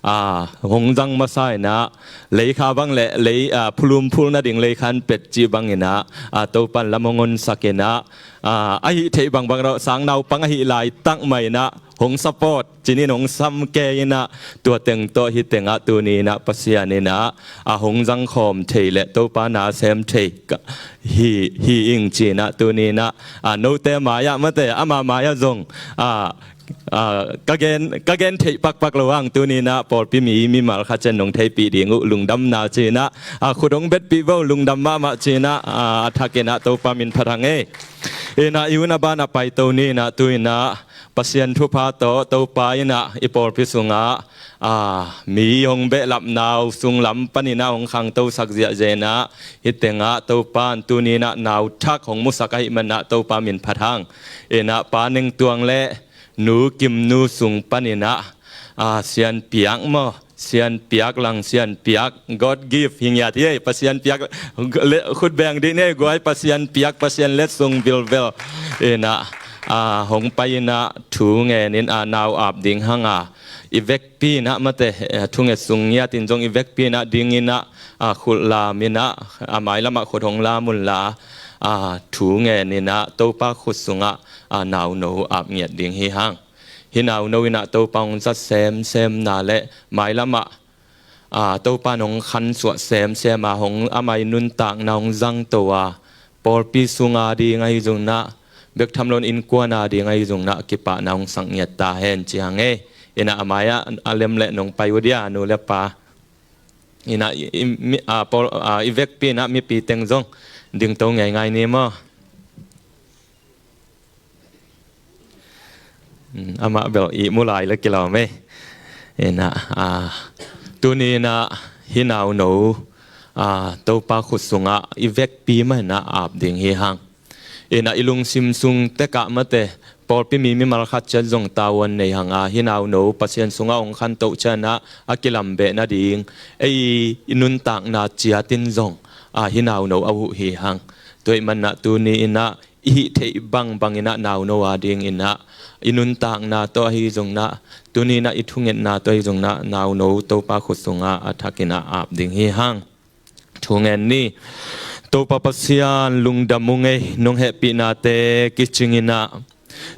a, hong zang masa in ah, leikha bang le lei, a, phulum phul nading leikhan pet cih bang in ah, a, Topan lam hong honsak in ah, a, a hih theih bangbang rawh, sang naupang a hih laitak mah in ah hong support, ci-in hong sam kei in ah, tua teng tawh hih tengah tuni in ah Pasian in ah, a, hong zangkhawm thei le Topa na sem thei ka, hi, hi ing ci-in ah tuni in ah, a, note mai-ah mate, ama mai-ah zong, a, a, ka gen, ka gen theih pakpak lo hang, tuni in ah pawlpi mi, mimal khat ciang nong theihpih ding uh lungdamna ci-in ah, a, khut hong betpih vo, lungdam mahmah ci-in ah, a, a thak in ah Topa min phat hang e. Ina i un a ban a paito ni in ah, tu in ah Pasian thupha tawh Topa in ah i pawlpi sungah, a, mi hong behlapna uh sunglam panin ah hong khangtosak ziahziah in ah, hih tengah Topan tuni in ah nau thak hong musak ahih man ah Topa min phat hang. Ina Pa Neng Tuang le Nu Kim Nu sung panin ah, a, Sian Piak maw, Sian Piak, Lang Sian Piak, God gift hi ngiat hi e, Pasian piak le, khut beng dih ni e guai, Pasian piak, Pasian letsong vilvel. Ina, a, hong pai in ah thu ngen in ah nau ap ding hang a, i vekpi in ah mate, eh, thunget sung ngiat in zong i vekpi in ah ding in ah, a, khut lam in ah, a, mailamah khut hong lam un la, a, thu ngen in ah Topa khut sungah, a, nauno ap ngiat ding hi hang. Hih nauno in ah Topa hong zat semsemna le mailamah, a, Topa in hong khansuah semsem a, hong amah i nuntakna hong zangto a, pawlpi sung a ding ahi zongin ah, bek tham loin innkuan a ding ahi zongin ah kipahna hong sak ngiat ta hen ci hang e. Ina a mai-ah a lem le nong pai uh dia, nu le pa. Ina i, i, mi, a, pawl, a, i vekpi in ah mipi teng zong dingto ngeingai ni maw. Hmm, amah bel ihmu lai le kilawm e. Ina, a, tuni in ah hih nauno, a, Topa khut sungah i vekpi mah in ah ap ding hi hang. Ina i lungsim sung tekah mate, pawlpi mi mimal khat ciat zong tavuan nei hang a, hih nauno Pasian sungah hong khantoh ciangin ah a kilambeh nading ei i nuntakna ciatin zong, a, hih nauno a huh hi hang. Tua ahih man ah tuni in ah i hih theih bangbang in ah nauno a ding in ah, i nuntakna tawh ahi zongin ah, tuni in ah i thungetna tawh ahi zongin ah, nauno Topa khut sungah a thak in ah ap ding hi hang. Thu ngen ni. Topa Pasian, lungdam ung ei, nong hehpihnate kicing in ah,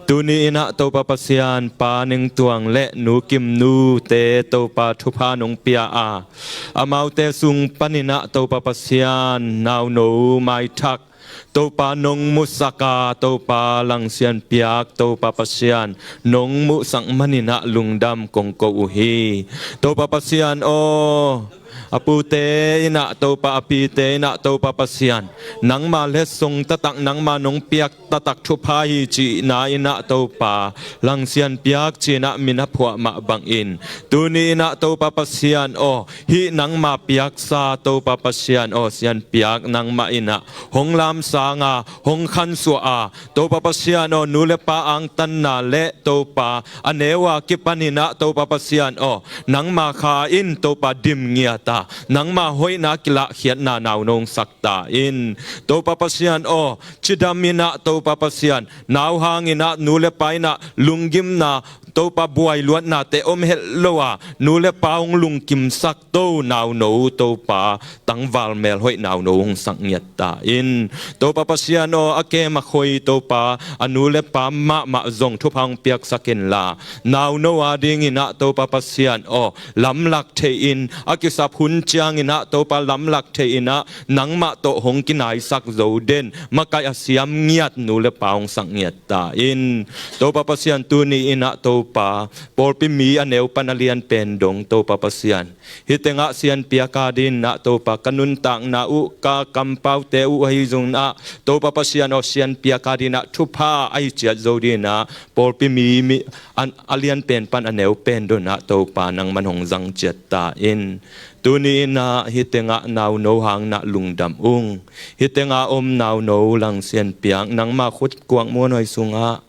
tuni in ah Topa Pasian, Pa Neng Tuang le Nu Kim Nu te Topa thupha nong pia a, amaute sung panin ah Topa Pasian, nauno maithak Topa nong musak a, Topa Lang Sian Piak, Topa Pasian nong muhsak manin ah lungdam kong ko uh hi. Topa Pasian aw, a pute in ah Topa, a pite in ah Topa Pasian, nangma letsong taktak, nangma nong piak taktak thupha hi cihna in ah Topa, Lang Sian Piak ci-in ah min a phuah mah bangin, tuni in ah Topa Pasian aw, hih nangma piaksa Topa Pasian aw, Sian Piak nangmah in ah hong lamsa hanga hong khansuah a, Topa Pasian aw, nu le pa angtanna le Topa a neu a kipanin ah Topa Pasian aw, nangma kha in Topa dim ngiat a, nangma hoihna kilahkhiatna nauno hong sak ta in. Topa Pasian aw, cidamin ah Topa Pasian, nau hangin ah nu le pa in ah lunggimna, Topa buailuatnate om het lo a, nu le pa hong lungkimsak to nauno Topa tangval melhoih nauno hong sak ngiat ta in. Topa Pasian aw, a kem a khoi Topa, a nu le pa mahmah zong thupha hong piaksak inla, nauno a dingin ah Topa Pasian aw, lamlak thei in, a kisap hun ciangin ah Topa lamlak thei in ah, nangmah tawh hong kinaisak zo den, makaih a siam ngiat nu le pa hong sak ngiat ta in. Topa Pasian, tuni in ah Topa, pawlpi mi a neu pan a lian pen dong Topa Pasian, hih tengah sianpiak a dingin ah Topa, ka nuntakna uh, ka kampaute uh ahi zongin ah Topa Pasian aw, sianpiak a dingin ah thupha ahi ciat zo dingin ah pawlpi mi, mi an, a lian pen pan a neu pen dong ah Topa, nangman hong zang ciat ta in. Tuni in ah hih tengah nauno hangin ah lungdam ung. Hih tengah om nauno lang sianpiak, nangma khut kuak muanhuai sungah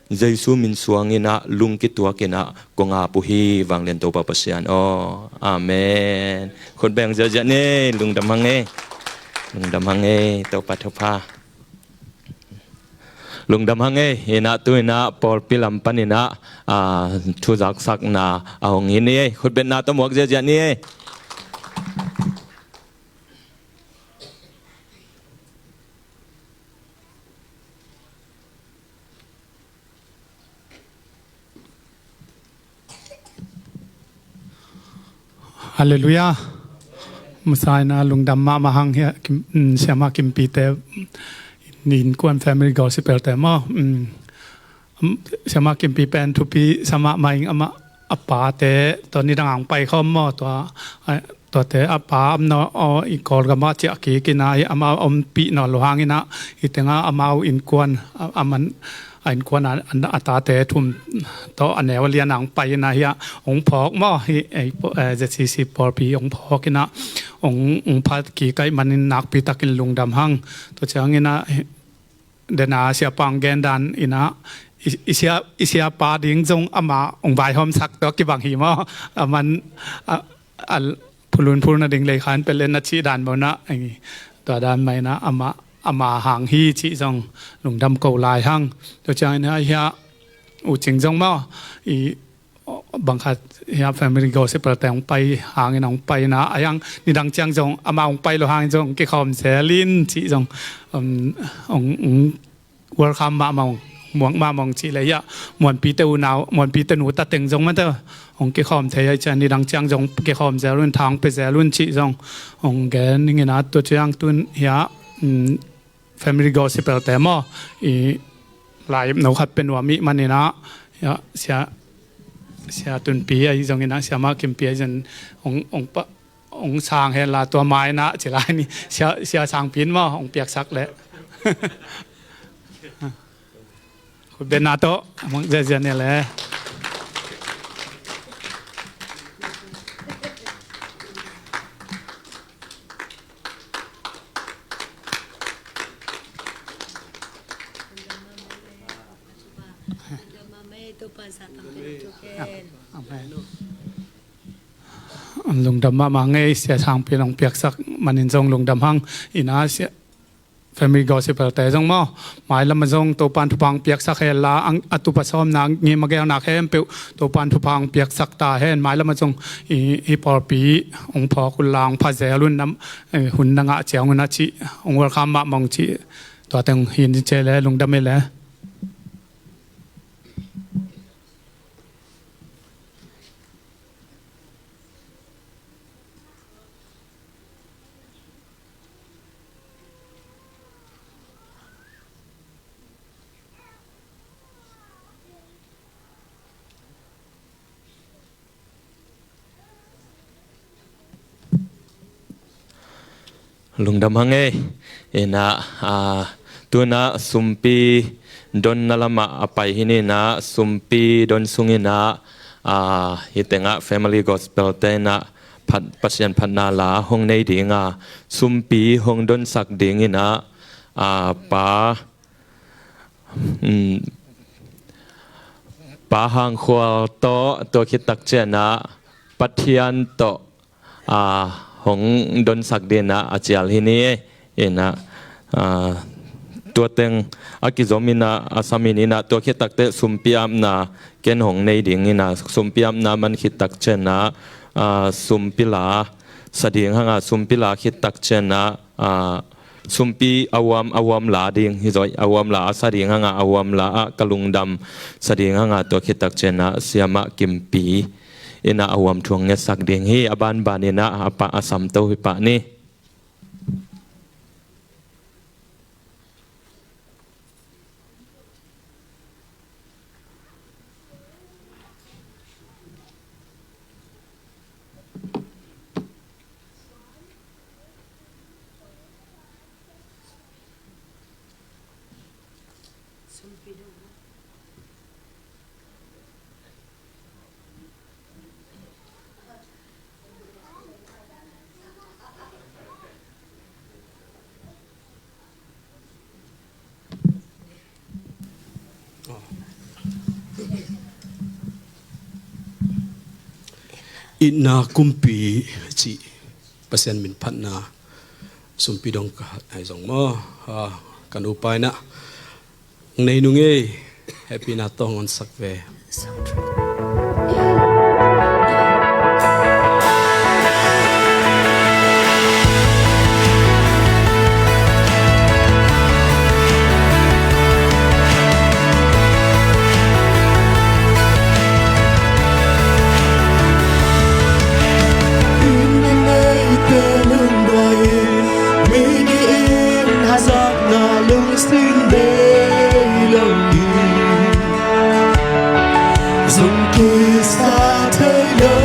Jesu min suangin ah lungkituakin ah kong ap uh hi, vanglian Topa Pasian aw. Amen. Khut beng ziahziah ni, lungdam hang ei. Lungdam hang ei, Topa thupha. Lungdam hang ei. In ah tu in ah pawlpi lam panin ah, ah, thu zaksakna a hong hi ni ei. Khutbetna tawh muak ziahziah ni ei. Halleluiah. Masa in ah lungdam mahmah hang hi a, Kim, mm, Siamah Kimpite, mm, innkuan Family Gospel te maw. Mm. Am, Siamah Kimpi pen thupi sa mahmah ing, amah a pate tawh nidang a hong paikhawm maw, tua, a, tuate a pa om nawn, aw, i Kawlgam ah ciah kik in ah, amah ompih nawn lo hangin ah, hih tengah amau innkuan, a, a man, a innkuan a, a, a tate thum tawh a neu a lian a hong pai in ah, hih ah hong phawk maw, hih, ei, paw-, eh, Z C C pawlpi hong phawk in ah, hong, hong pha kik ahih manin nakpi takin lungdam hang. Tua ciangin ah, hih, den a siapa hong gen dan in ah, i, i sia, i siapa ding zong amah hong vaihawmsak, tua kibang hi maw. A man, a, a, phulun phul nading lei khan pelen a cih dan mawk in ah, ei, tua dan mah in ah amah, amah hang hi cih zong lungdam ko lai hang. Tua ciangin ah, hih ah U Cing zong maw, i, bang khat, hih ah Family Gospel te hong pai hangin hong pai in ah, a hiang nidang ciang zong amah hong pai lo hangin zong kikhawm zel in cih zong, um, hong, hong welcome mahmah ung, muak mahmah ung cih leh, hih ah Muanpi te unau, Muanpi te nu ta teng zong mah tawh hong kikhawm thei ahih ciang nidang ciang zong kikhawm zel un, tha hong pia zel un cih zong hong gen ning in ah, tua ciang tun hih ah, um, Family Gospel te maw, i, lai no khat pia nuam ahih manin ah, hih ah, Sia, Sia Tunpi ahi zongin ah, Siamah Kimpi ahi zongin hong, hong pa, hong sang hen la, tua ma in ah ci lai ni, Sia, Sia Sangpi in maw hong piaksak leh. Khutbetna tawh muak ziahziah ni leh. Amen. Lungdam mahmah ing ei, Sia Sangpi in hong piaksak manin zong lungdam hang. In ah, Sia, Family Gospel te zong maw, mailam ah zong Topa'n thupha hong piaksak hen la, ang, a tup a sawmna, ngim a gelna khempeuh Topa'n thupha hong piaksak ta hen. Mailam ah zong i, i pawlpi hong phawk un la, hong pha zel un, nam, eh, hun na ngah ciang un ah cih, hong welcome mahmah ung cih, tua teng hi in ci leh lungdam ei leh. Lungdam hang ei. In ah, ah, tu in ah sumpi donna lamah a pai hi ni in ah, sumpi don sungin ah, ah, hih tengah Family Gospel te in ah phat, Pasian phatna la hong nei ding a, sumpi hong donsak dingin ah, ah, Pa, um, Pa Hang Khual tawh, tua khit tak ciangin ah Pathian tawh, ah, hong donsak dingin ah a cial hi ni. In ah, ah, tua teng a kizom in ah, a sam in ah, tua khit tak teh sumpi apna ken hong nei ding in ah, sumpi apna man khit tak ciangin ah, ah, sumpi la sa ding hang a, sumpi la khit tak ciangin ah, ah, sumpi a huam, a huam la ding hi zaw, a huam la a sa ding hang a, a huam la ah ka lungdam sa ding hang a, tua khit tak ciangin ah Siamah Kimpi in ah a huam thu hong ngetsak ding hi. A banban in ah a pah a sam to hi pah ni. Itna kumpi cih Pasian min phatna sumpi dong ka hat ai zong maw? Ah, ka nupa in ah, "Nei nung ei, hehpihna tawh hong honsak ve." Zong kisa thei lo.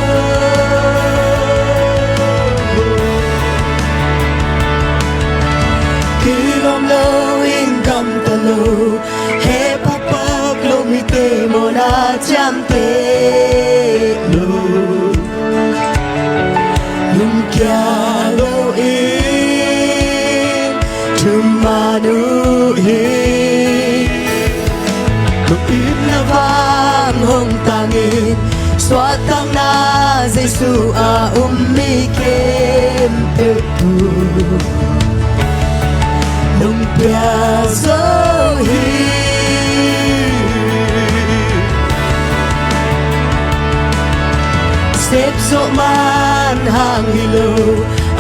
Kilawm lo in gamta lo. He pakpak lo mite mawhna ciamteh lo. Lungkia lo in thuman uh hi. Lungkimna vang hong tangin suahtakna Jesu a um mi khempeuh thu nong pia zo hi. Sep zawh man hang hi lo,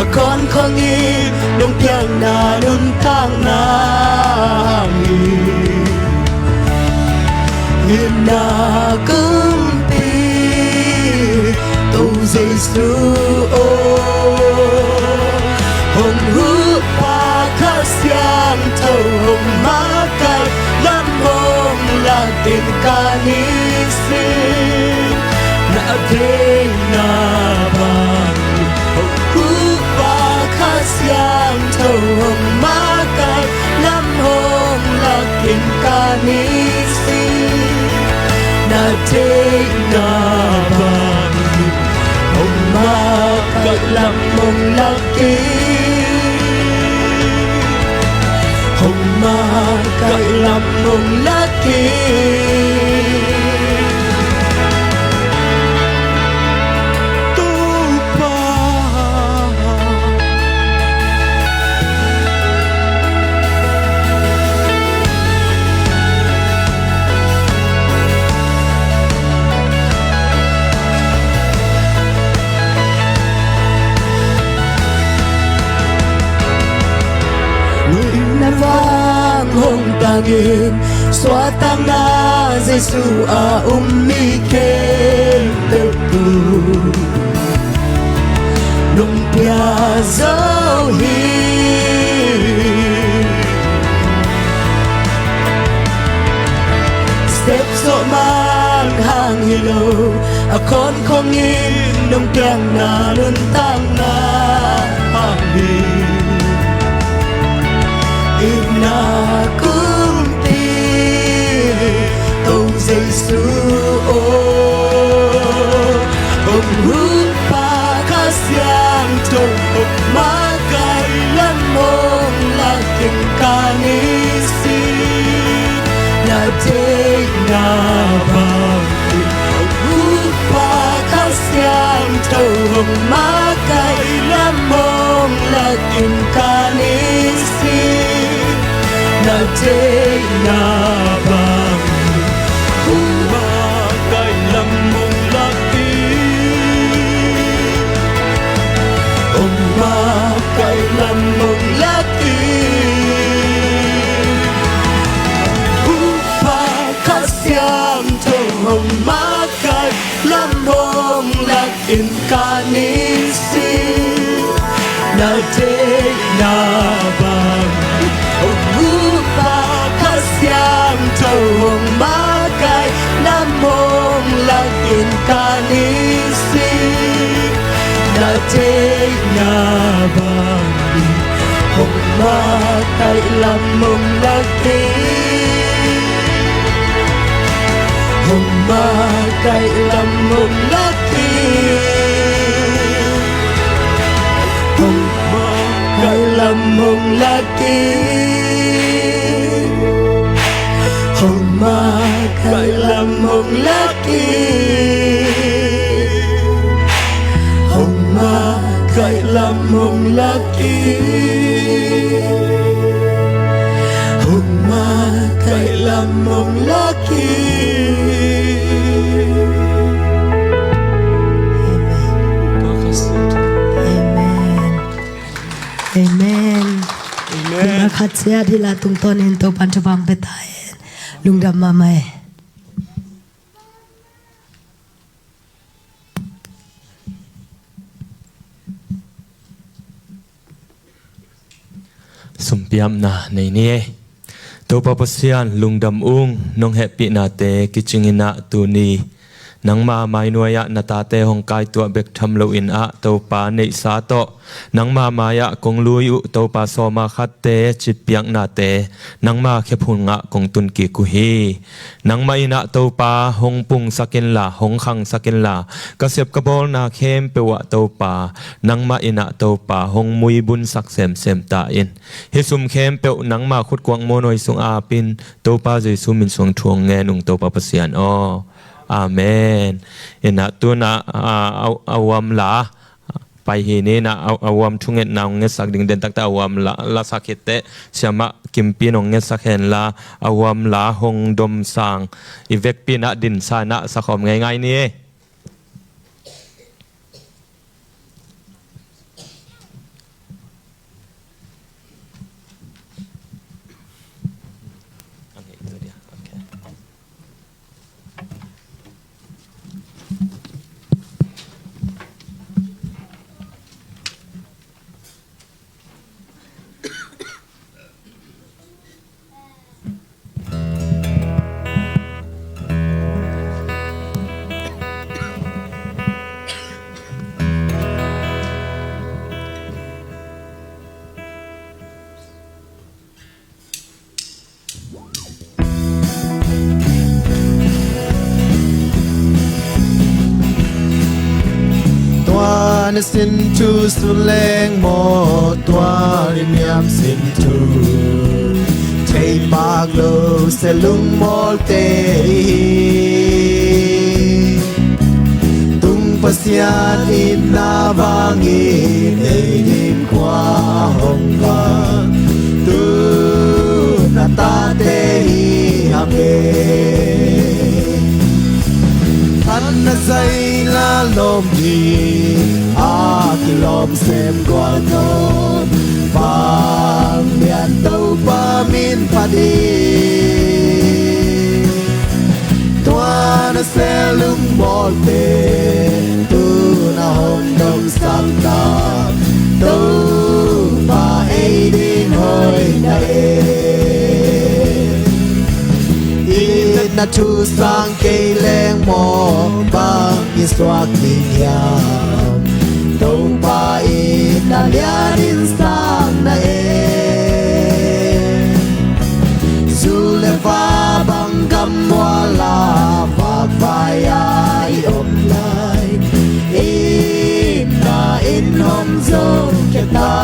a khawnkhong in nong piakna nuntakna hang hi. Itna kumpi Topa Jesu aw, hong huh Pa Kha Siangtho hong makaih lam hong lak in ka nisim. Na deihna bang hong huh Pa Kha Siangtho hong makaih lam hong lak in ka nisim. Na deihna bang hong makaih lam hong lak in, hong makaih lam hong lak in. Topa. Itna vang hong tangin suahtakna Jesu a um mi khempeuh thu nong pia zo hi. Sep zawh man hang hi lo, a khawnkhong in nong piakna nuntakna hang hi. Itna kumpi Topa Jesu aw, hong huh Pa Kha Siangtho hong makaih lam hong lak in ka ni Makaih lam hong lak in ka nisi, na deihna bang. Hong makaih lam hong lak in, hong makaih lam hong lak in. Hu Pa Kha Siangtho, hong makaih lam hong lak in ka nisi, na deihna bang. Hu Pa Kha Siangtho, hong makaih lam hong lak in ka nisi, na deihna bang. Hong makaih lam hong lak in, hong makaih lam hong lak in, hong makaih lam hong lak in, hong makaih lam hong lak in, hong makaih lam hong lak in. Hong makaih lam hong lak in. Amen. Amen. Amen. Amen. Khat ciat hi la, tungtawnin Topa'n thupha pia ta hen. Lungdam mahmah e. Sumpiamna nei ni e. Topa Pasian, lungdam ung, nong hehpihnate kicingin ah tuni nangma mainuai-ah na tate hong kaituah bek tham loin ah, Topa, neihsa tawh nangma mai-ah kong lui uh, Topa, sawma khatte citpiaknate nangma khephungah kong tunkik uh hi. Nangmah in ah, Topa, hong pungsak inla, hong khangsak inla, ka sep ka bawlna khempeuh ah, Topa, nangmah in ah, Topa, hong muibunsak semsem ta in. Hih sum khempeuh nangma khutkuang muanhuai sungah ap in, Topa Jesu min suang thu hong ngen ung, Topa Pasian aw. Amen. In ah tu-in ah, a, a, a huamla pai hi ni. In ah a, a huam thungetna hong ngetsak ding, den takte a huamla lasak hi teh, Siamah Kimpi in hong ngetsak hen la, a huamla hong domsang i vekpi-in ah dinsa-in ah sakhawm ngeingai ni. Tua nisin thu sun leng maw, tua ni niam sin thu thei pak lo se lungmawlte hi. Tung Pasian itna vangin ei ding khua hong vak, tu-in a tate hi hang e. Phatna zaila lawm ding a kilawm sem gual tawh, Vanglian Topa min phat in. Tua nasem lungmawlte tu-in a hong domsak ta, Topa ei ding hoih na e. Itna thu sang kei leng maw, bang i suak ding hiam? Topa itna lianin sang na e. Zu le va bang gammual a vakvai-a i om lai, itna in hong zo khia ta.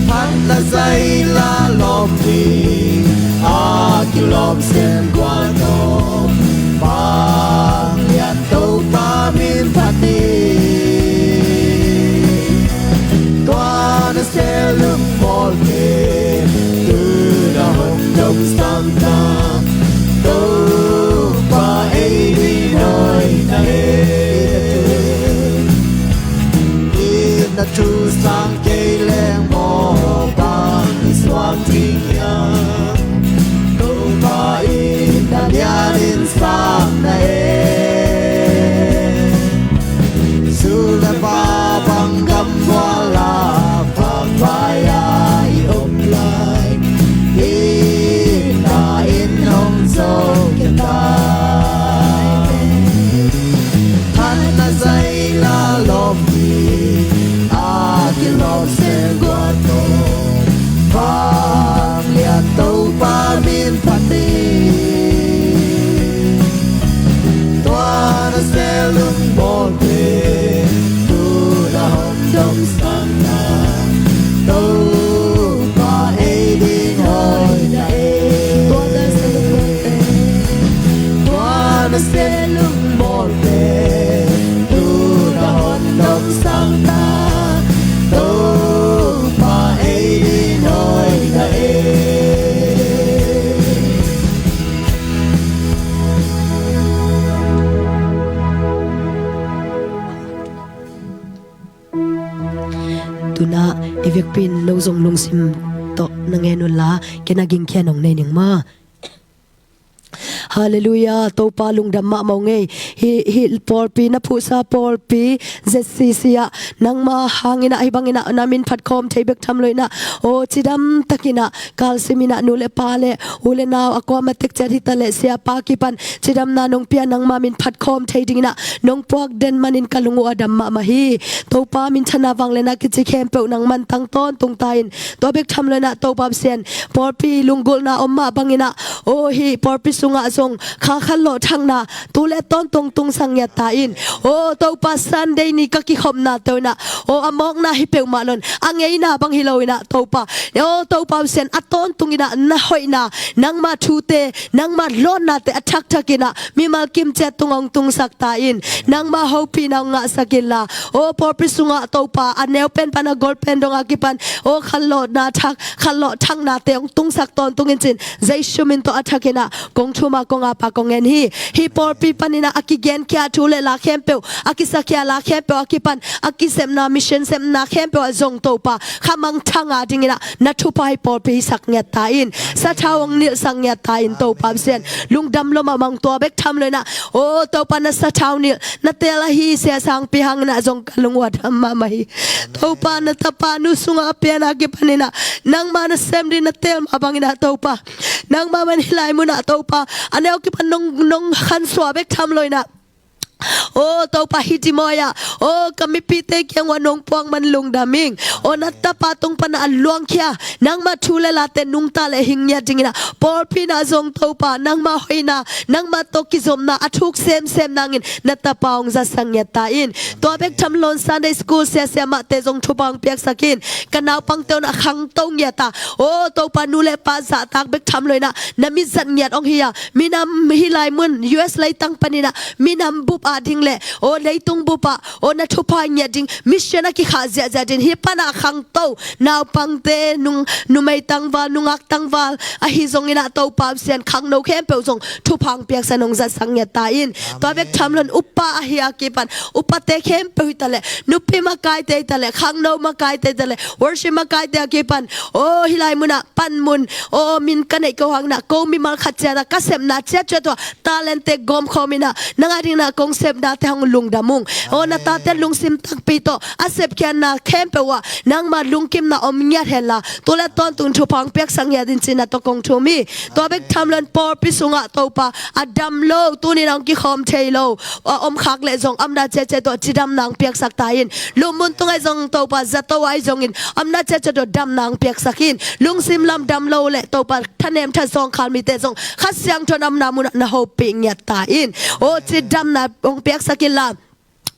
Phatna zaila lawm ding a kilawm sem gual tawh, Vanglian Topa min Tu le pa bang gambual a, pakpai a i om lai, i na in hong zo kei ta. Than na zai la lom hi, a kilom sen gua to. Vanglian Topa min phat ni. Tua na se lungmawlte, tu na hong dong sang na. Topa ei ding hoih na e. Tua na se lungmawlte, tua na se lungmawlte, tu na hong dong sang na. Topa ei ding hoih na e. Tuna i vekpi in no zong lungsim tawh na ngen unla, kei na gingkhia nong nei ning maw. Halleluiah, Topa lungdam mahmah ung ei. Hih, hih pawlpi, na phuhsa pawlpi Z C C ah nangma hangin ah, hih bangin ah na min phat khawm thei bek tham lo in ah, aw, cidam takin ah kalsim in ah, nu le pa le u le nau a kuamah tek ciat hi ta leh siapa kipan cidamna nong pia, nangma min phat khawm thei dingin ah nong puak den manin ka lung uh a dam mahmah hi. Topa minthanna, vanglianna kici khempeuh nangman tang tawntung ta in. Tua bek tham lo in ah Topa Pasian, pawlpi lunggulhna om mah bangin ah, aw, hih pawlpi sungah zong kha khanlawh thakna tu le tawntung tungsak ngiat ta in. Aw Topa, Sunday ni ka kikhopna tawh in ah, aw, a mawkna hi peuhmah lo in, a ngeina bang hi lo in ah Topa, aw Topa Pasian, a tawntung in ah na hoihna, nangma thute, nangma lawnnate a thakthak in ah mimal kim ciat tungah hong tungsak ta in. Nangma hopihna hong ngahsak inla, aw, pawlpi sungah Topa, a neu pen pan a gol pen dong a kipan, aw, khanlawhna thak, khanlawh thaknate hong tungsak tawntung in cin, Jesu min tawh a thak in ah kong thum a, kong ap a, kong ngen hi. Hih pawlpi panin ah a kigenkhia thu le la khempeuh, a kisakkhia la khempeuh a kipan, a kisepna, mission sepna khempeuh ah zong Topa, kha mangthang a dingin ah na thupha hih pawlpi hisak ngiat ta in. Sathau hong nilhsak ngiat ta in Topa Pasian. Lungdam lua mahmah ung. Tua bek tham lo in ah, aw Topa, na sathau nilh, na teel ahi Sia Sangpi hangin ah zong ka lung uh a dam mahmah hi. Topa, na tapa nu sungah a pian a kipanin ah nangma nasem ding na teel mah bangin ah Topa, nangma man hih lai munah Topa, a neu kipan nong, nong khansuah bek tham lo in ah, aw Topa, hih Dimoy ah, aw, ka mipite kiang uah nong puak man lungdam ing. Aw, na tapa tung pan a luangkhia, nangma thu le late nungta leh hing ngiat dingin ah, pawlpi in ah zong Topa, nangma hoihna, nangma tawh kizopna a thuk semsem nangin na tapa hong zatsak ngiat ta in. Tua bek tham lo in Sunday school sia, siamahte zong thupha hong piaksak in. Ka naupangte un ah khangto ngiat a, aw Topa, nu le pa zahtak bek tham lo in ah na mi zat ngiat hong hi a, minam, hih lai mun U S leitang panin ah minam bup a ding le, aw, leitung bup ah, aw, na thupha ngiat ding, mission a kikhah ziahziah ding, hih pan ah khangto naupangte, nung, numei tangval, nungak tangval ahi zongin ah Topa Pasian, khangno khempeuh zong thupha hong piaksak, hong zatsak ngiat ta in. Tua bek tham lo in upa ahi a kipan, upate khempeuh hi ta leh, nupi makaite hi ta leh, khangno makaite hi ta leh, worship makaite a kipan, aw, hih lai munah panmun, aw, min ka neih ko hangin ah ko mimal khat ciat ah ka sepna ciatciat uh ah talentte gawmkhawm in ah nang a dingin ah kong sepnate hong lungdam ung. Aw, na tate lungsim takpi tawh a sepkhiatna khempeuh uh ah nangma lungkimna om ngiat henla, tu le tawntung thupha hong piaksak ngiat in cin na tawh kong thum hi. Tua bek tham lo in pawlpi sungah Topa, a dam lo, tuni in ah hong kikhawm thei lo a om khak leh zong, a omna ciatciat tawh cidamna hong piaksak ta in. Lupmun tungah zong Topa, zato ah zongin, a omna ciatciat tawh damna hong piaksak in. Lungsim lam dam lo leh Topa, thanem tha zawngkhal mite zong Kha Siangtho in a omna munah na hopih ngiat ta in. Aw, cidamna hong piaksak inla,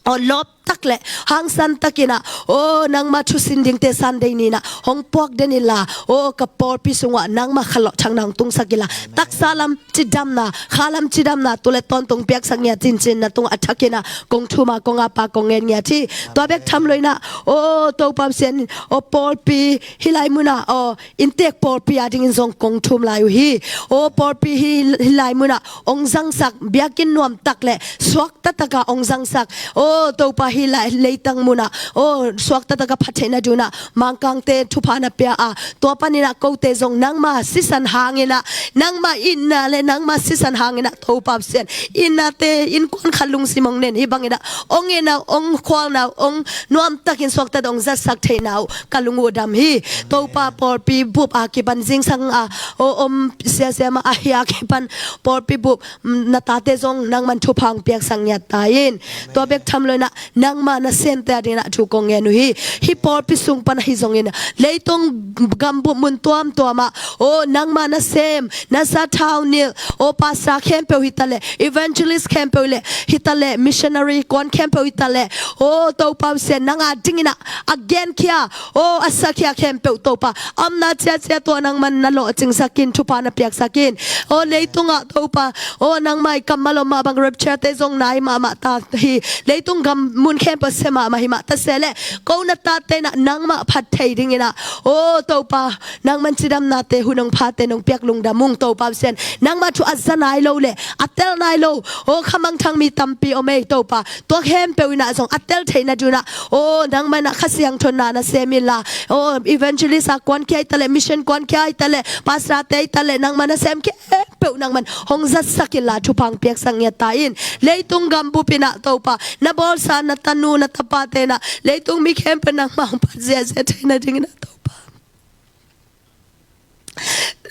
aw, lawp tak le hangsan takin ah, aw, nangma thusin dingte Sunday ni in ah hong puak den inla, aw, ka pawlpi sungah nangma khanlawh thakna hong tungsak inla, taksa lam cidamna, kha lam cidamna tu le tawntung piaksak ngiat in cin na tungah a thakin ah kong thum a, kong ap a, kong ngen ngiat hi. Tua bek tham lo in ah, aw, Topa Pasian, aw, pawlpi hih lai munah, aw, inntek pawlpi a dingin zong kong thum lai uh hi. Aw, pawlpi hih, hih lai munah hong zangsak, biakinn nuam tak le suak taktak a hong zangsak, aw, Topa, hih lai leitang munah, aw, suakta tak a phat theihna dinah Mangkangte thupha na pia a, tua paninah kote zong nangma sisan hanginah, nangma itna le nangma sisan hanginah Topa Pasian, itnate innkuan khat lungsim hong nen, hih banginah hong itna uh, hong khualna uh, hong nuamtakin suakta tak hong zatsak theihna uh ka lung uh dam hi. Topa, pawlpi bup a kipan zingsang a, aw, om siasia mah ahi a kipan pawlpi bup, mm, na tate zong nangman thupha hong piaksak ngiat ta in. Tua bek tham loinah nangma nasemte a dinah thu kong ngen uh hi. Hih pawlpi sung pan ahi zongin leitung gambup mun tuamtuamah, aw, nangma nasem, na sathau nilh, aw, pastor khempeuh hitaleh, evangelist khempeuh leh hitaleh, missionary kuan khempeuh hitaleh, aw, Topa Pasian, nang a dinginah a genkhia, aw, a sakhia khempeuh Topa, a omna ciacia tawh nangman na lawhcingsak in, thupha na piaksak in. Aw, leitungah Topa, aw, nangma i kammal om mah bang rapture-te zong nai mahmah ta hi. Leitung gam mun khempeuh sia mahmah hi mah ta se leh, ko na tate inah nangmah phat thei dinginah, aw, Topa, nangman cidamnate hun hong phate nong piak lungdam ung. Topa Pasian, nangmah thu a za nai lo le a tel nai lo, aw, khamangthang mi tampi om ei Topa. Tua khempeuh inah zong a tel theihna dinah, aw, nangmah inah Kha Siangtho na na sem inla, aw, evangelist a kuankhia hitaleh, mission kuankhia hitaleh, pastor-te hitaleh, nangmah nasem khempeuh nangman hong zatsak inla thupha hong piaksak ngiat ta in. Leitung gambup inah Topa, na bawlsa na tanu na tapate inah leitung mi khempeuh nangmah hong phat ziahziah theihna dinginah Topa,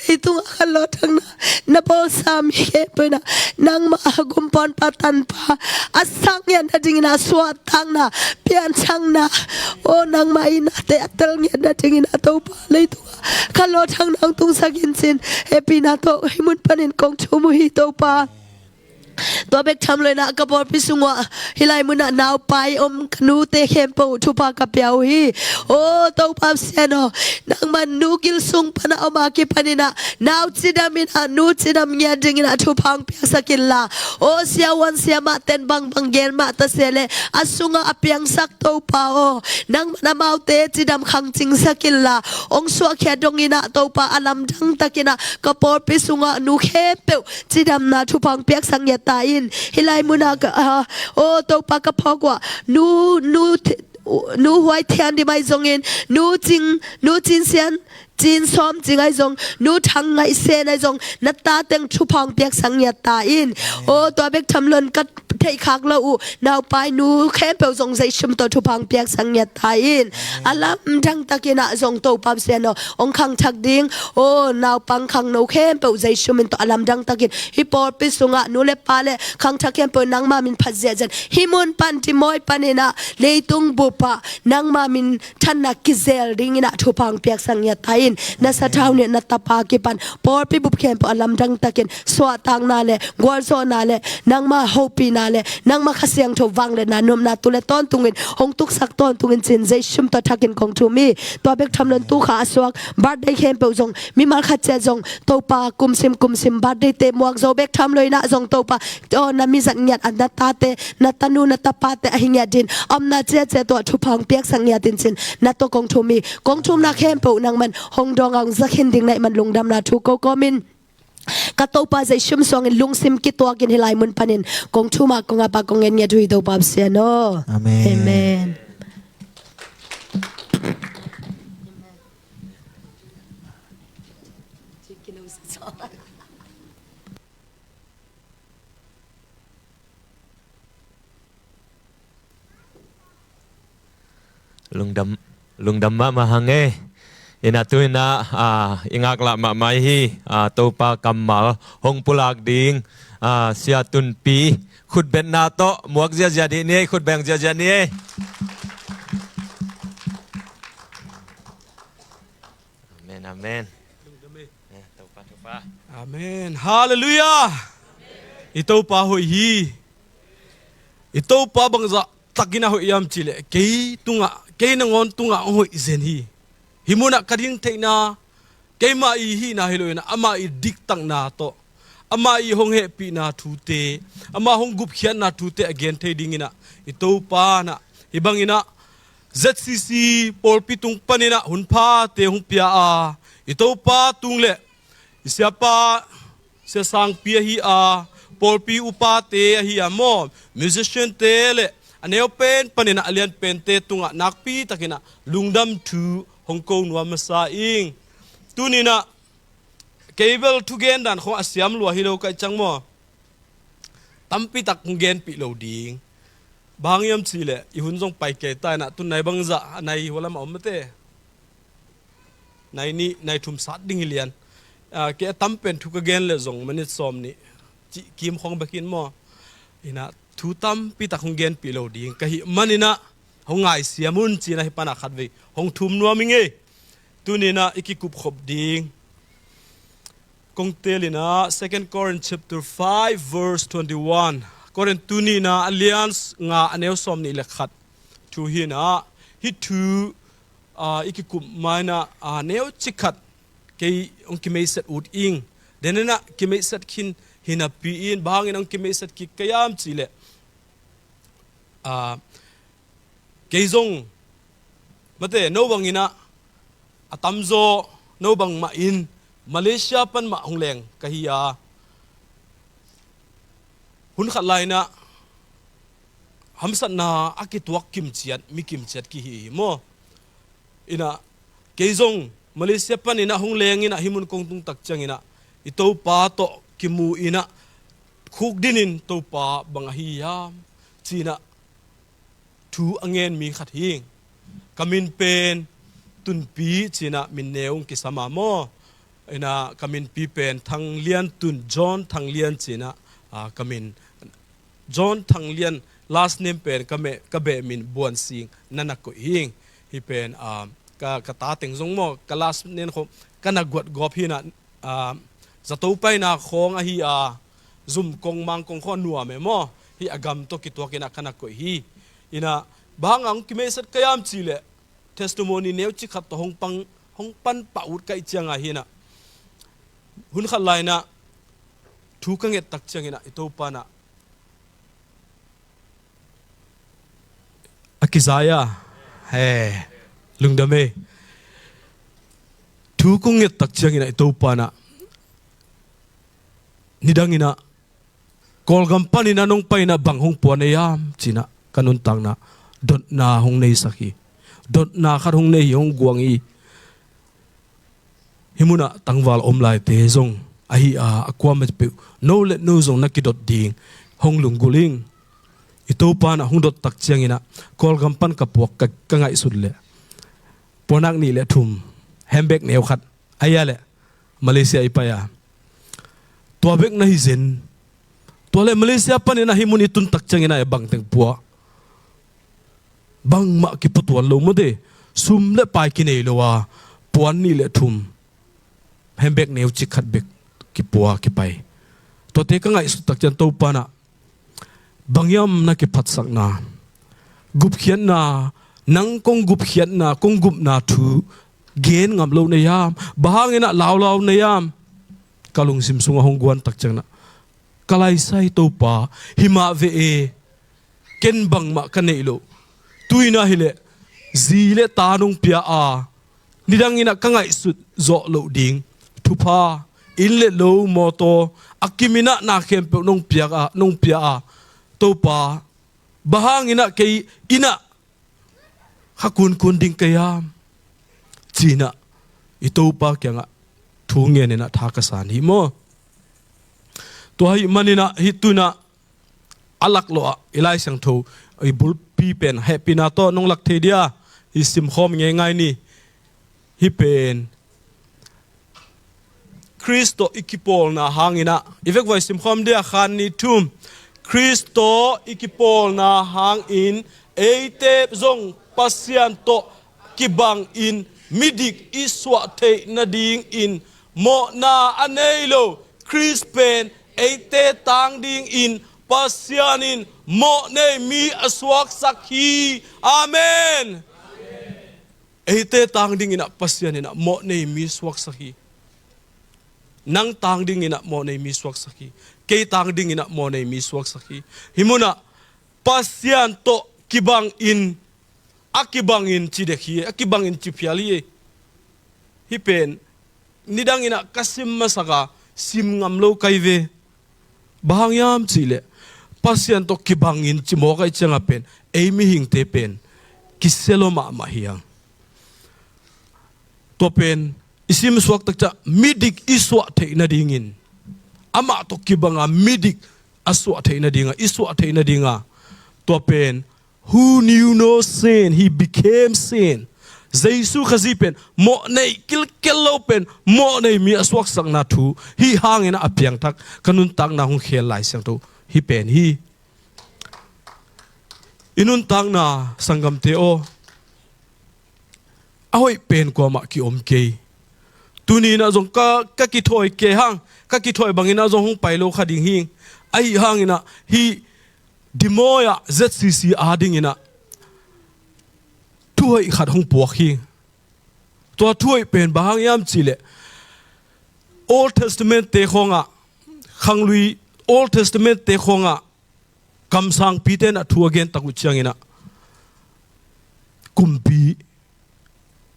leitung a khanlawh thakna na bawlsa mi khempeuh inah nangmah a gumpa, honpa, tanpa a sak ngiatna dinginah suahtakna, pianthakna, aw, nangmah itnate a tel ngiatna dinginah Topa, leitung a khanlawh thakna hong tungsak in ci-in hehpihna tawh hih mun panin kong thum uh hi Topa. Tua bek tham loinah ka pawlpi sungah hih lai munah naupai om ka nute khempeuh thupha ka pia uh hi. Aw, Topa Pasian aw, nangman nu gil sung panah om a kipaninah nau cidam inah, nu cidam ngiat dinginah thupha hong piaksak inla, aw, siavuan siamahten bangbang gen mah ta se leh a sungah a piangsak Topa aw, nangman amaute cidam khangcingsak inla, hong suahkhia donginah Topa, a lamdang takinah ka pawlpi sungah nu khempeuh cidamna thupha hong piaksak ngiat ta in. Hih lai munah ka, ah, aw, Topa, ka phawk uh ah nu, nu, nu Huai Thian Dim ahi zongin, nu Cing, nu Cin Sian, Cin Sawm Cing ahi zong, nu Thang Ngaih Sen ahi zong, na tateng thupha hong piaksak ngiat ta in. Aw, tua bek tham loin ka theihkhak lo uh naupai nu khempeuh zong Jesu min tawh thupha hong piaksak ngiat ta in. A lamdang takinah zong Topa Pasian aw, hong khangthak ding, aw, naupang khangno khempeuh Jesu min tawh a lamdang takin hih pawlpi sungah nu le pa le khangthak khempeuh nangma min phat ziahziah in, hih mun pan Ti Mawi paninah leitung bupah nangma minthanna kizel dinginah thupha hong piaksak ngiat ta in. Na sathau nilh na tapa kipan pawlpi bup khempeuh a lamdang takin suahtakna le gualzawhna le nangma hopihna le nangma Kha Siangtho vangliatna nopna tu le tawntungin hong tuksak tawntung in ci-in Jesu min tawh thakin kong thum hi. Tua bek tham loin tu kha a suak birthday khempeuh zong, mimal khat ciat zong Topa, kumsim kumsim birthday-te muak zo bek tham loinah zong Topa, aw, na mizat ngiat a na tate, na tanu na tapate ahi ngiat din, a omna ciacia tawh thupha hong piaksak ngiat in ci-in na tawh kong thum hi. Kong thumna khempeuh nangman hong dawng a hong za khin ding na hih man lungdamna thu ko kawmin ka Topa Jesu min suangin lungsim kituakin hih lai mun panin kong thum a kong ap a kong ngen ngiat uh hi Topa Pasian aw. Amen. Amen. Lungdam, lungdam mahmah hang e. Inah tu inah, ah, i ngaklah mahmah hi, ah, Topa kammal hong pulak ding, ah, Sia Tunpi khutbetna tawh muak ziahziah dih ni e, khutbeng ziahziah ni e. Amen, amen. Eh, Topa, Topa. Amen. Halleluiah. I Topa hoih hi. I Topa bangzah takin a hoih hiam cihleh kei tungah, kei nangawn tungah hong hoih zen hi. Hih munah ka ding theihna keimah i hihna hi loinah amah i diktakna tawh, amah i hong hehpihna thute, amah hong gupkhiatna thute a gen thei dinginah i Topa nah hih banginah Z C C pawlpi tung paninah hunphate hong pia a, i Topa tung le i siapa Sia Sangpi ahi a, pawlpi upate ahi a maw, musician-te le a neu pen panin ah a lian pente tungah nakpi takin ah lungdam thu hong ko nuam masa ing. Tuni-in ah kei bel thugen dan khawng a siam lua hi lo ka hih ciang maw, tampi tak hong genpih lo ding. Bang hang hiam cih leh i hun zong pai kei ta in ah, tu-in nai bangzah a nai hua lam a om mate. Nai nih, nai thum sat ding hi lian. Ah, kei a tam pen thu ka gen leh zong minute sawm nih cih kim khawng bek in maw. In ah thu tampi tak hong genpih lo ding ka hih manin ah hong ngaisiam un ci-in ah hih pan ah khatvei hong thum nuam ing ei. Tuni-in ah i kikup khop ding kong teel in ah, Second Corinth chapter five verse twenty-one. Korin tuni-in ah a lian nga a neu sawm nih le khat thu hi-in ah, hih thu, ah, i kikup ma-in ah, ah, neu ci khat kei hong kimeihset ut ing. Den in ah kimeihset khin hi napi-in, bang hangin hong kimeihset kik ka hiam cih leh, ah, kei zong mate, no bangin ah a tamzaw no bangmah in Malaysia pan mah hong leng ka hi a, hun khat lai-in ah hamsatna a kituak kimciat, mi kimciat kihi hi maw. In ah kei zong Malaysia panin ah hong leng in ah hih mun kong tung tak ciangin ah i Topa tawh kimu in ah khukdin in, Topa, bang ahi hiam ci-in ah thu a ngen mi khat hi. Ka min pen Tunpi ci-in ah min neu hong kisam a maw. In ah ka minpi pen Thang Lian Tun, John Thang Lian ci-in ah, ah, ka min John Thang Lian, last name pen ka meh, ka beh min Buan Sing na na koih hi. Hih pen, ah, ka, ka ta teng zong maw, ka last name khawng ka na guat gawp hi-in ah, ah, zato paina khawng ahi a, zum kong mang kong khawng nuam e maw, hih a gam tawh kituak in ah ka na koih hi. In ah bang hang hong kimeihset ka hiam cih leh testimony neu ci khat tawh hong pan, hong pan pah ut ka hih ciang a hi-in ah, hun khat lai-in ah thu ka nget tak ciangin ah i Topa in ah a kizai a, he, lungdam e. Thu kong nget tak ciangin ah i Topa in ah nidang in ah Kawlgam panin ah nong pai in ah bang hong pua na hiam ci-in ah ka nuntakna dotna hong neisak hi. Dotna khat hong nei hi, hong guang hi. Hih mun ah tangval om laite zong ahi a, a kuamah peuh no le no zong na kidot ding hong lunggulh ing. I Topa in ah hong dot tak ciangin ah Kawlgam pan ka puak, ka, ka ngaihsut leh puanak nih le thum, handbag neu khat, a hia leh Malaysia i pai a, tua bek na hi zen. Tua leh Malaysia panin ah hih mun i tun tak ciangin ah bangteng pua, bangmah kipua tuan lo mawte, sum le pai kinei lo a, puan nih le thum, handbag neu cik khat bek kipua kipai. Tuate ka ngaihsut tak ciang Topa in ah bang hiam na kiphatsakna, gupkhiatna, nang kong gupkhiatna, kong gupna thu gen ngam lo na hiam, bang hangin ah laulau na hiam, ka lungsim sungah hong guan tak ciangin ah, ka laisai Topa, hi mah ve e, ken bangmah ka neih loh. Tu-in ah hi leh zi le ta nong pia a, nidang in ah ka ngaihsut zawh loh ding thupha, inn le lo, mawtaw, a kim in ah na khempeuh nong piak a, nong pia a, Topa, bang hangin ah kei in ah kha kunkun ding ka hiam, ci-in ah i Topa kiangah thu ngen in ah tha ka san hi maw. Tua ahih manin ah hih tu-in ah a laklawh ah i Lai Siangtho, i bulpi pen hehpihna tawh nong lak thei dia, i simkhawm ngeingai ni. Hih pen Khrist tawh i kipawlna hangin ah, i vekvai simkhawm dia, khat, nih, thum. Khrist tawh i kipawlna hangin eite zong Pasian tawh kibangin midik i suah theih nadingin mawhna a nei lo Khrist pen eite tang dingin Pasian in mawhnei mi a suaksak hi. Amen. Eite tang dingin ah Pasian in ah mawhnei mi suaksak hi. Nang tang dingin ah mawhnei mi suaksak hi. Kei tang dingin ah mawhnei mi suaksak hi. Hih mun ah Pasian tawh kibangin, a kibangin ci dek hi, a kibangin ci phial hi. Hih pen nidang in ah ka sim masak a, sim ngam lo ka hi ve. Bang hang hiam cih leh Pasian tawh kibangin cimawk ahih ciangah pen ei mihingte pen kisia lua mahmah hi hang. Tua pen i simsuak takciang midik i suah theih nadingin, amah tawh kibanga midik a suah theih nadinga, i suah theih nadinga, tua pen, "Who knew no sin, he became sin." Jesu Khazih pen mawh neih kilkel lo pen mawh nei mi a suaksakna thu hi hangin a piangthak ka nuntakna hong khel Lai Siangtho hi pen hi. I nuntakna sanggamte aw, a hoih pen kuamah ki-om kei. Tuni-in ah zong ka, ka kithawi kei hang, ka kithawi bangin ah zong hong pai lo kha ding hi. Ahi hangin ah hih Des Moines ah Z C C a dingin ah thuhoih khat hong puak hi. Tua thuhoih pen bang hang hiam cihleh, Old Testament te khawngah, khanglui Old Testament te khawngah kamsangpite in ah thu a gen tak uh ciangin ah, kumpi,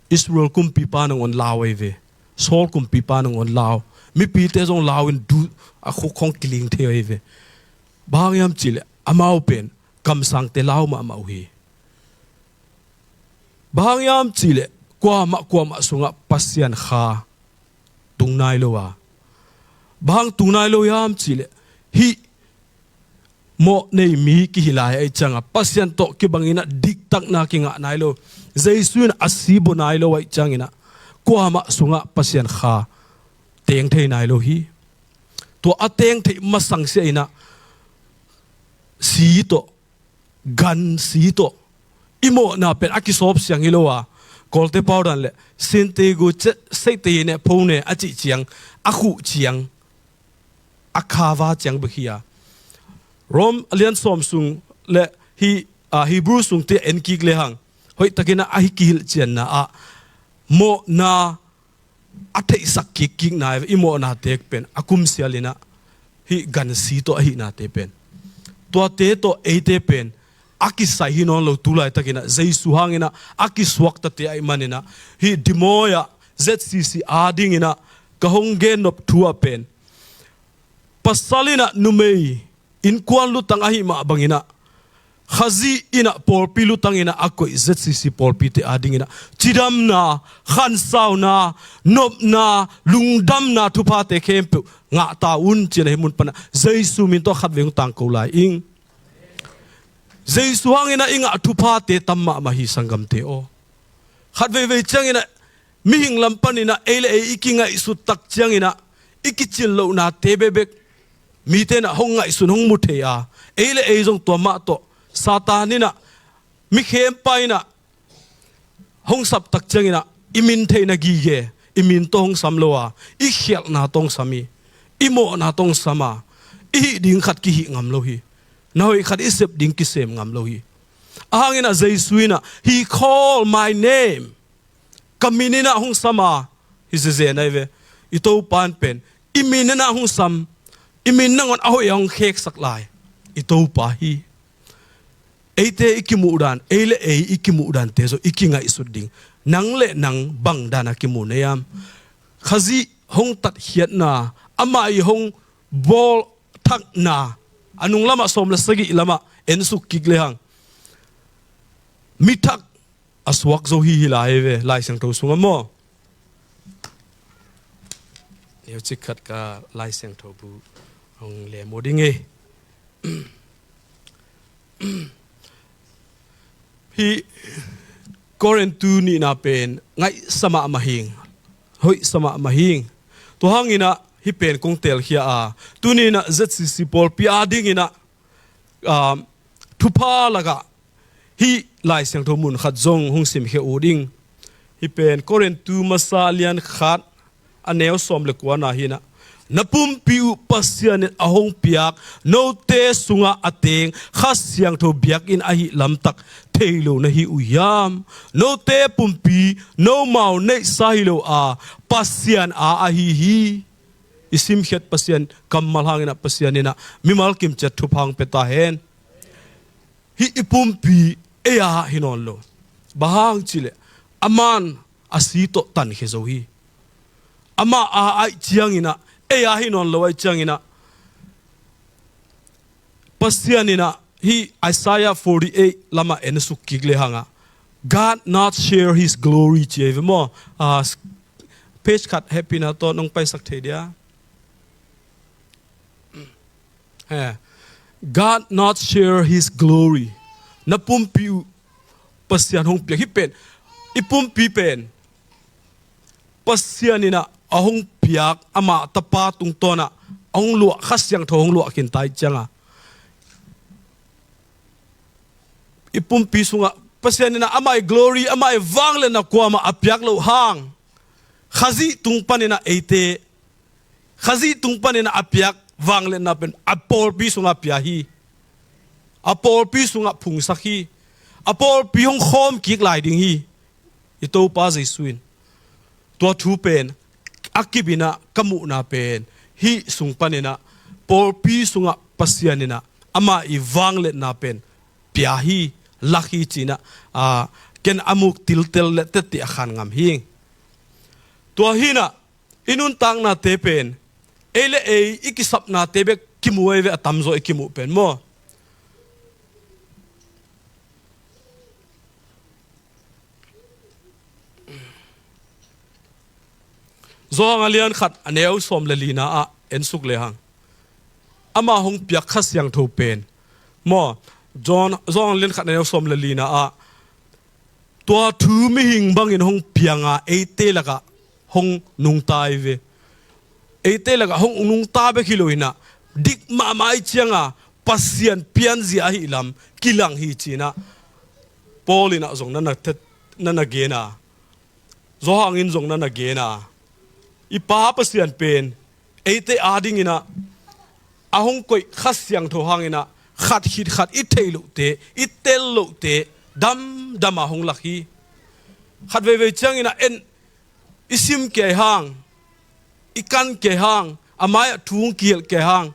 Israel kumpipa nangawn lau ahi ve. Saul kumpipa nangawn lau. Mipite zong lau in duh a khuk khawng kiling thei ahi ve. Bang hang hiam cihleh amau pen kamsangte lau mahmah uh hi. Bang hang hiam cihleh kuamah kuamah sungah Pasian Kha tung nai lo a. Bang hang tung nai lo hiam cihleh, hih mawh nei mi kihi lai ahih ciangah Pasian tawh kibangin ah diktakna kingah nai lo. Jesu in a si bua nai lo ahih ciangin ah kuamah sungah Pasian Kha teng thei nai lo hi. Tua a teng theih masang sia in ah si tawh, gan si tawh i mawhna pen a kisawp siang hi lo a, Kawlte pau dan leh sintegu seite ne pho ne a cih ciang, a khuh ciang, a khava ciang bek hi a. Rom a lian sawm sung leh hih, a, Hebrew sungte en kik lehang, hoihtakin ah a hi kihilhcianna ah mawhna a theihsak kikkikna i mawhnate pen a kumsial in ah hih gansi tawh ahihnate pen, tuate tawh eite pen a kisai hi nawn lo. Tulaitakin ah Jesu hangin ah a kisuaktate ahih manin ah, hih Des Moines ah Z C C a dingin ah ka hong gen nop thu ah pen, pasal in ah numei innkuan lutang ahih mah bangin ah, Khazih in ah pawlpi lutang in ah a koih Z C C pawlpite a dingin ah cidamna, khansauna, nopna, lungdamna thuphate khempeuh ngah ta un, ci-in ah hih mun pan ah Jesu min tawh khatvei hong tangko lai ing. Jesu hangin ah i ngah thuphate tam mahmah hi, sanggamte aw. Khatveivei ciangin ah mihing lam panin ah ei le ei i kingaihsut tak ciangin ah i kicin lohnate bekbek mite in ah hong ngaihsun, hong mu thei a, ei le ei zong tua mah tawh Satan in ah, mikhempa in ah hong sap tak ciangin ah i min theihna gige, i min tawh hong sam lo a, i khialhna tawh hong sam hi. I mawhna tawh hong sam a, i hih ding khat kihih ngam lo hi. Na hoih khat i sep ding kisem ngam lo hi. Ahang in ah Jesu in ah, "He called my name." Ka min in ah hong sam a, hi zezen ahi ve. I Topa in pen i min in ah hong sam, i min nangawn a hoih a hong kheksak lai i Topa hi. Eite i kimuh dan, ei le ei i kimuh dante zong i kingaihsut ding. Nang le nang bang dan a kimu na hiam? Khazih hong tatkhiatna, amah i hong bawlthakna, a nung lamah sawm le sagih lamah ensuk kik lehang, mi thak a suak zo hi hi lai ve, Lai Siangtho sungah maw. Neucik khat ka Lai Siangtho bu hong lem uh ding hi. Hih Korintu nihna pen ngaihsa mahmah hing, hoihsa mahmah hing. Tua hangin ah hih pen kong telkhia a, tuni in ah Z C C pawlpi a dingin ah, ah, thupha lakah hih Lai Siangtho mun khat zong hong simkhia uh ding. Hih pen Korintu masa lian khat, a neu sawm le kuana hi in ah, "Na pumpi uh Pasian in a hong piak note sungah a teng Kha Siangtho biakinn ahih lamtak thei lo na hi uh hiam? Note pumpi nomau neihsa hi lo a, Pasian a ahi hi." I simkhiat Pasian kammal hangin ah Pasian in ah mimal kimciat thupha hong pia ta hen. Hih i pumpi ei a hi nawn lo. Bang hang cihleh, aman a si tawh tankhia zo hi. Amah a ahih ciangin ah, ei a hi nawn lo ahih ciangin ah, Pasian in ah hih Isaiah forty-eight lamah en suk kik le hang ah, "God not share his glory," ci ei ve maw? Ah, page khat hehpihna tawh nong paisak thei dia. He. "God not share his glory." Na pumpi uh Pasian hong piak hi pen. I pumpi pen Pasian in ah a hong piak, amah Tapa tungtawn ah a hong luah, Kha Siangtho hong luah khin ta ih ciang a, i pumpi sungah Pasian in ah amah ih glory, amah ih vangliatna kuamah a piak loh hang, Khazih tung panin ah eite, Khazih tung panin ah a piak vangliatna pen a pawlpi sungah pia hi. A pawlpi sungah phungsak hi. A pawlpi hong khawm kik lai ding hi. I Topa Jesu in tua thu pen a kip in ah ka muhna pen hih sung panin ah pawlpi sungah Pasian in ah amah ih vangliatna pen pia hi, lak hi ci-in ah, aa, ken a muk tiltel le tette a khan ngam hi. Tua hi-in ah i nuntaknate pen ei le ei i kisapnate bek kimu ei ve, a tamzaw i kimuh pen maw? Johan a lian khat a neu sawm le lina ah en suk le hang, amah hong piak Kha Siangtho pen maw? Johan, Johan a lian khat a neu sawm le lina ah, tua thu mihing bangin hong piang a, eite lakah hong nungta ei ve. Eite lakah hong nungta bek hi lo-in ah, dik mahmah ih ciang a Pasian pianzia ahih lam kilang hi ci-in ah Paul in ah zong na na thet, na na gen a, Johan in zong na na gen a, i Pa Pasian pen eite adingin ah a hong koih Kha Siangtho hangin ah khat khit khat i theih lohte, i tel lohte damdam a hong lak hi. Khat veivei ciangin ah en, i sim kei hang, i kan kei hang, a mai-ah thu hong kihilh kei hang,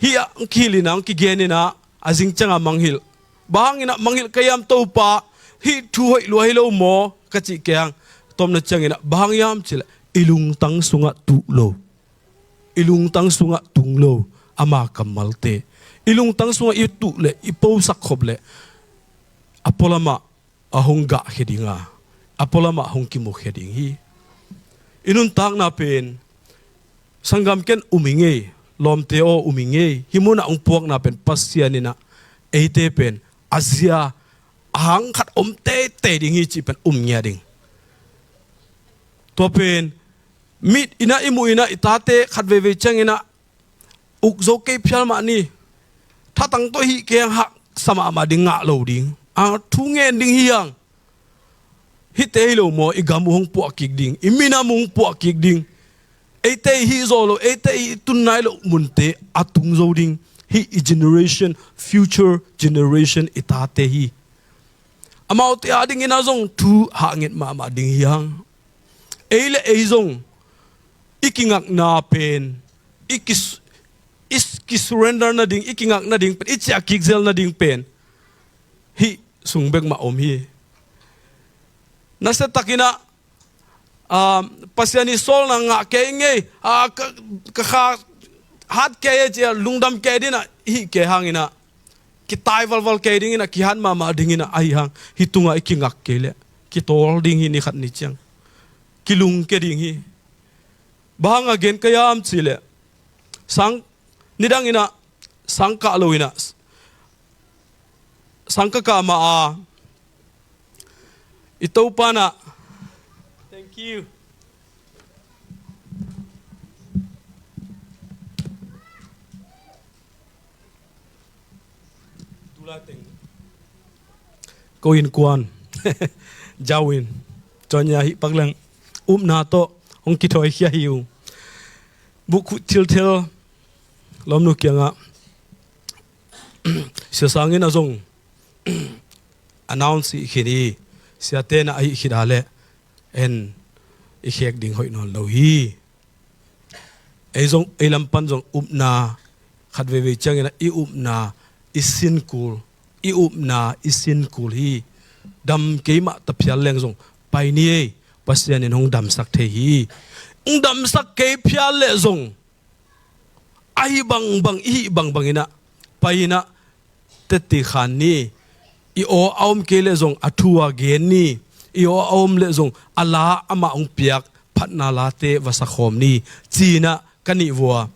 hih ah hong kihilh in ah, hong kigen in ah, a zing ciang a mangngilh. Bang hangin ah mangngilh ka hiam Topa, hih thu hoih lua hi lo maw, ka cih kei hang, tomna ciangin ah bang hang hiam cih leh i lungtang sungah tuh lo, i lungtang sungah tung lo ama kammalte. I lungtang sungah i tuh leh, i posak khop leh, a pualamah a hong gahkhia ding a, a pualamah hong kimukhia ding hi. I nuntakna pen, sanggam, ken um ing ei, lawmte aw, um ing ei. Hih munah hong puakna pen Pasian in ah eite pen a zia a hang khat om teitei ding hi cih pen um ngiat ing. Tua pen mit in ah i muh in ah i tate khat veivei ciangin ah uk zo kei phial mah ni. Thatang tawh hih kei hang haksa mahmah ding, ngah lo ding. A thu ngen ding hi hang. Hihte hi lo maw i gam uh hong puah kik ding, i minam uh hong puah kik ding? Eite i hih zawh loh, eite i tun nai loh munte a tung zo ding. Hih i generation, future generation i tate hi. Amaute adingin ah zong thu hah nget mahmah ding hi hang. Ei le ei zong i kingakna pen, i kis-, i s-, kisurrender nading, i kingak nading pen, i ciah kik zel nading pen hih sung bek mah om hi. Nasia takin ah, ah, Pasian ih sawlna ngah kei ing ei, ah, ka, ka kha hat kei ei ci-a lungdam kei dingin ah i hih kei hangin ah, kitai valval kei dingin ah, kihat mahmah dingin ah, ahih hang hih tungah i kingak kei leh kitawl ding hi, ni khat ni ciang kilungkia ding hi. Bang hang a gen ka hiam cih leh, sang, nidangin ah sang kah lo-in ah, sang ka kah mah a, i Topa in ah, thank you. Ko innkuan Jawin, Jonya hih pak leng upna tawh hong kithawikhia hi ung. Buk khuh thilthel lawmnu kiangah Sia Sangin a zong announce hih khin hi. Siate in ah ahih khit a leh en i khek ding hoih nawn lo hi. Ei zong, ei lam pan zong upna, khat veivei ciangin ah i upna i sin kul, i upna i sin kul hi. Dam kei mah ta phial leng zong pai ni ei, Pasian in hong damsak thei hi. Hong damsak kei phial leh zong, ahi bangbang, i hih bangbangin ah, pai-in ah teci khan ni. I aw a om kei leh zong a thu a gen ni. I aw a om leh zong a la amah hong piak phatna late va sakhawm ni, ci-in ah ka nih vua.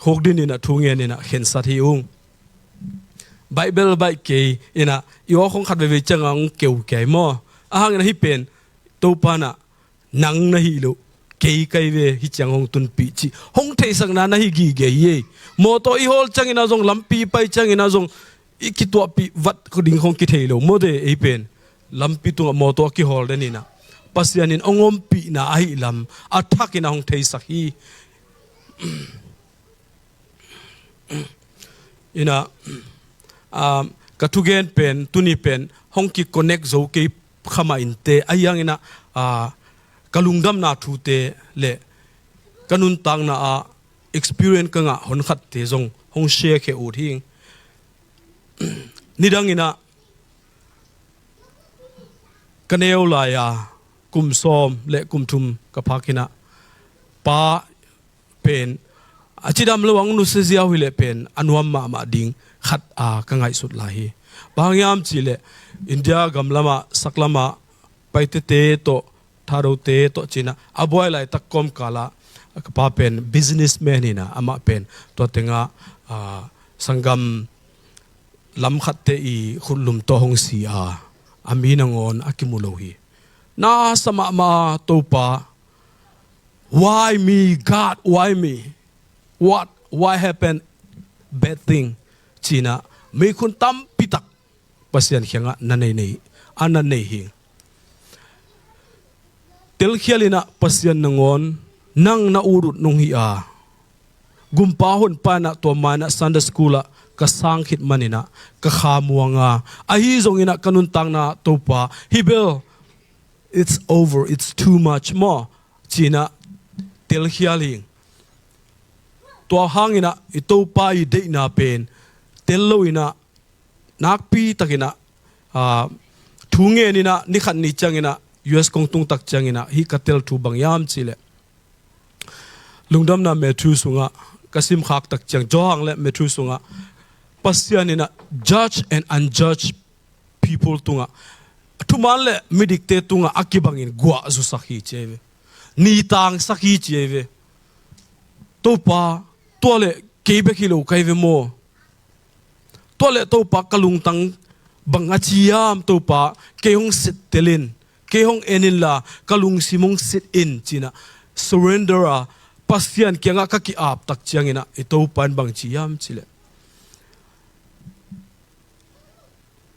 Khukdin in ah thu ngen in ah khensat hi ung. Baibel baih kei in ah i aw khong khat veivei ciangah hong keu kei maw? Ahang in ah hih pen Topa in ah nang na hih loh, kei ka hi ve, hih ciang hong tunpih cih hong theihsakna na hi gige hi ei. Mawtaw i hawl ciangin ah zong, lampi i pai ciangin ah zong i kituahpih vat ding hong kithei lo maw te, ei pen. Lampi tungah mawtaw a kihawl den in ah Pasian in hong ompihna ahih lam a thak in ah hong theisak hi. In ah, um, ka thugen pen, tuni pen hong ki-connect zo kei kha mah inteh, ahi hangin ah, ah, ka lungdamna thute le ka nuntakna ah experience ka ngah honkhatte zong hong share khia ut hing. Nidang in ah ka neu lai-a kum sawm le kum thum ka phak in ah, pa pen a cidam lo a hong nusia ziau hi leh pen a nuam mahmah ding khat a ka ngaihsut lai hi. Bang hang hiam cih leh India gam lamah, sak lamah Paitete tawh, Thadote tawh ci-in ah a buai laitak kawmkal ah ka pa pen businessman hi-in ah, amah pen tua tengah, ah, sanggam lam khatte i khutlum tawh hong si a, a mi nangawn a kimu lo hi. Na sa mahmah, Topa, "Why me, God, why me? What, why happen bad thing?" ci-in ah meekhun tampi tak Pasian kiangah na nei nei, a na nei hi. Telkhial in ah Pasian nangawn nang na ut ut nong hi a, Gumpa Honpa in ah tua ma-in ah Sunday school ah ka sang khit manin ah ka kha muang a, ahi zongin ah ka nuntakna, Topa, hih bel, it's over, it's too much maw, ci-in ah telkhial hing. Tua hangin ah i Topa i deihna pen tel lo-in ah, nakpi takin ah, ah, thu ngen in ah, ni khat ni ciangin ah, U S kong tung tak ciangin ah hih ka tel thu bang hiam cih leh, Lungdamna Matthew sungah ka simkhak tak ciang, Johan le Matthew sungah Pasian in ah judge and unjudged people tungah, thuman le midikte tungah a kibangin guah zusak hi, ci hi ve. Nitangsak hi, ci hi ve. Topa, tua le kei bek hi lo ka hi ve maw? Tua le Topa, ka lungtang bang a ci hiam, Topa, kei hong sittel in, kei hong en inla, ka lungsim hong sit in, ci-in ah surrender a, Pasian kiangah ka ki-ap tak ciangin ah i Topa in bang ci hiam cih leh,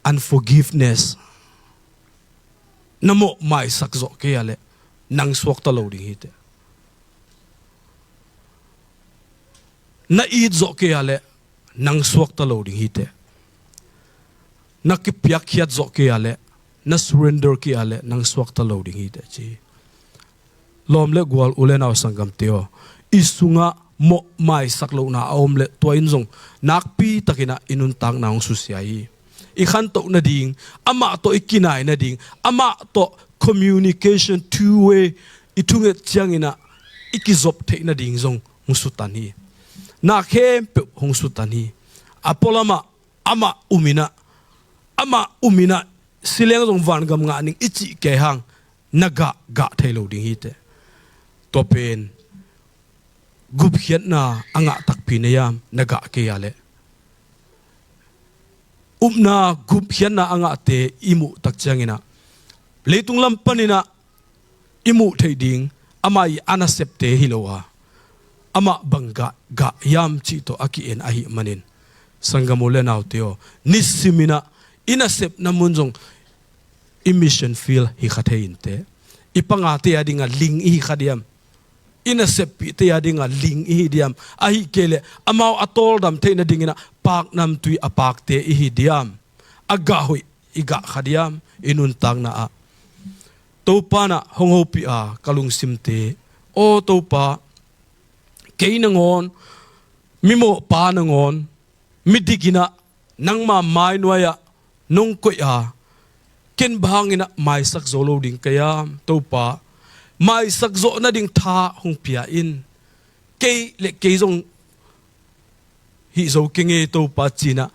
unforgiveness. Na mawh maisak zawh kei a leh nang suakta lo ding hi teh. Na it zawh kei a leh nang suakta lo ding hi teh. Na kipiakkhiat zawh kei a leh, na surrender kei a leh nang suakta lo ding hi teh, ci. Lawm le gual, u le nau, sanggamte aw, i sungah mawh maisak lohna a om leh tua in zong nakpi takin ah i nuntakna hong susia hi. I khantoh nading, amah tawh i kinai nading, amah tawh communication, two way, i thunget ciangin ah i kizop theih nading zong hong sutan hi. Na khempeuh hong sutan hi. A pualamah amah um in ah, amah um in ah, si leng zong vangam ngah ning i cih kei hang, na gah, gah thei lo ding hi teh. Tua pen gupkhiatna a ngah takpi na hiam, na gah kei a leh? Upna, gupkhiatna a ngahte i muh tak ciangin ah, leitung lam panin ah i muh theih ding, amah i a nasepte hi lo a, amah bang gah, gah hiam cih tawh a ki-en ahih manin, sanggam u le naute aw, nisimin ah i nasepna mun zong i mission field hi kha thei in teh. I pangate a dingah ling i hi kha diam? I naseppihte a dingah ling i hi diam? Ahih kei leh amau a tawldam theih nadingin ah paknamtui a pakte i hi diam? A gah hoih i gah kha diam i nuntakna ah? Topa in ah hong hopih a, ka lungsimte, aw Topa, kei nangawn, mimawhpa nangawn, midik in ah nangma mainuai-ah nong koih a, ken bang hangin ah maisak zo lo ding ka hiam, Topa? Maisak zawh nading tha hong pia in. Kei le kei zong hih zo kei nge Topa ci-in ah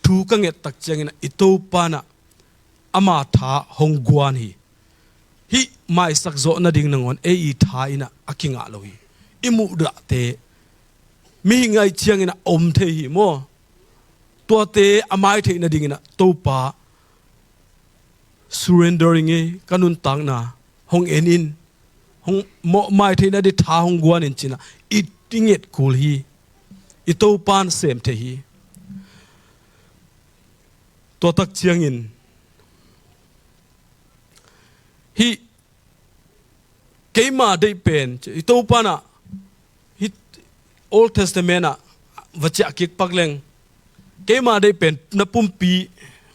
thu ka nget tak ciangin ah i Topa in ah ama tha hong guan hi. Hih maisak zawh nading nangawn ei i tha in ah a kingah lo hi. I muhdahte mihing ahih ciangin ah a om thei hi maw? Tuate a mai theih nadingin ah Topa surrendering hi, ka nuntakna hong en in, hong mawh mai theih nading tha hong guan in ci-in ah i, i nget kul hi. I Topa in sem thei hi. Tua tak ciangin hih keima deih pen, i Topa in ah hih Old Testament ah va ciah kik pak leng, keima deih pen na pumpi,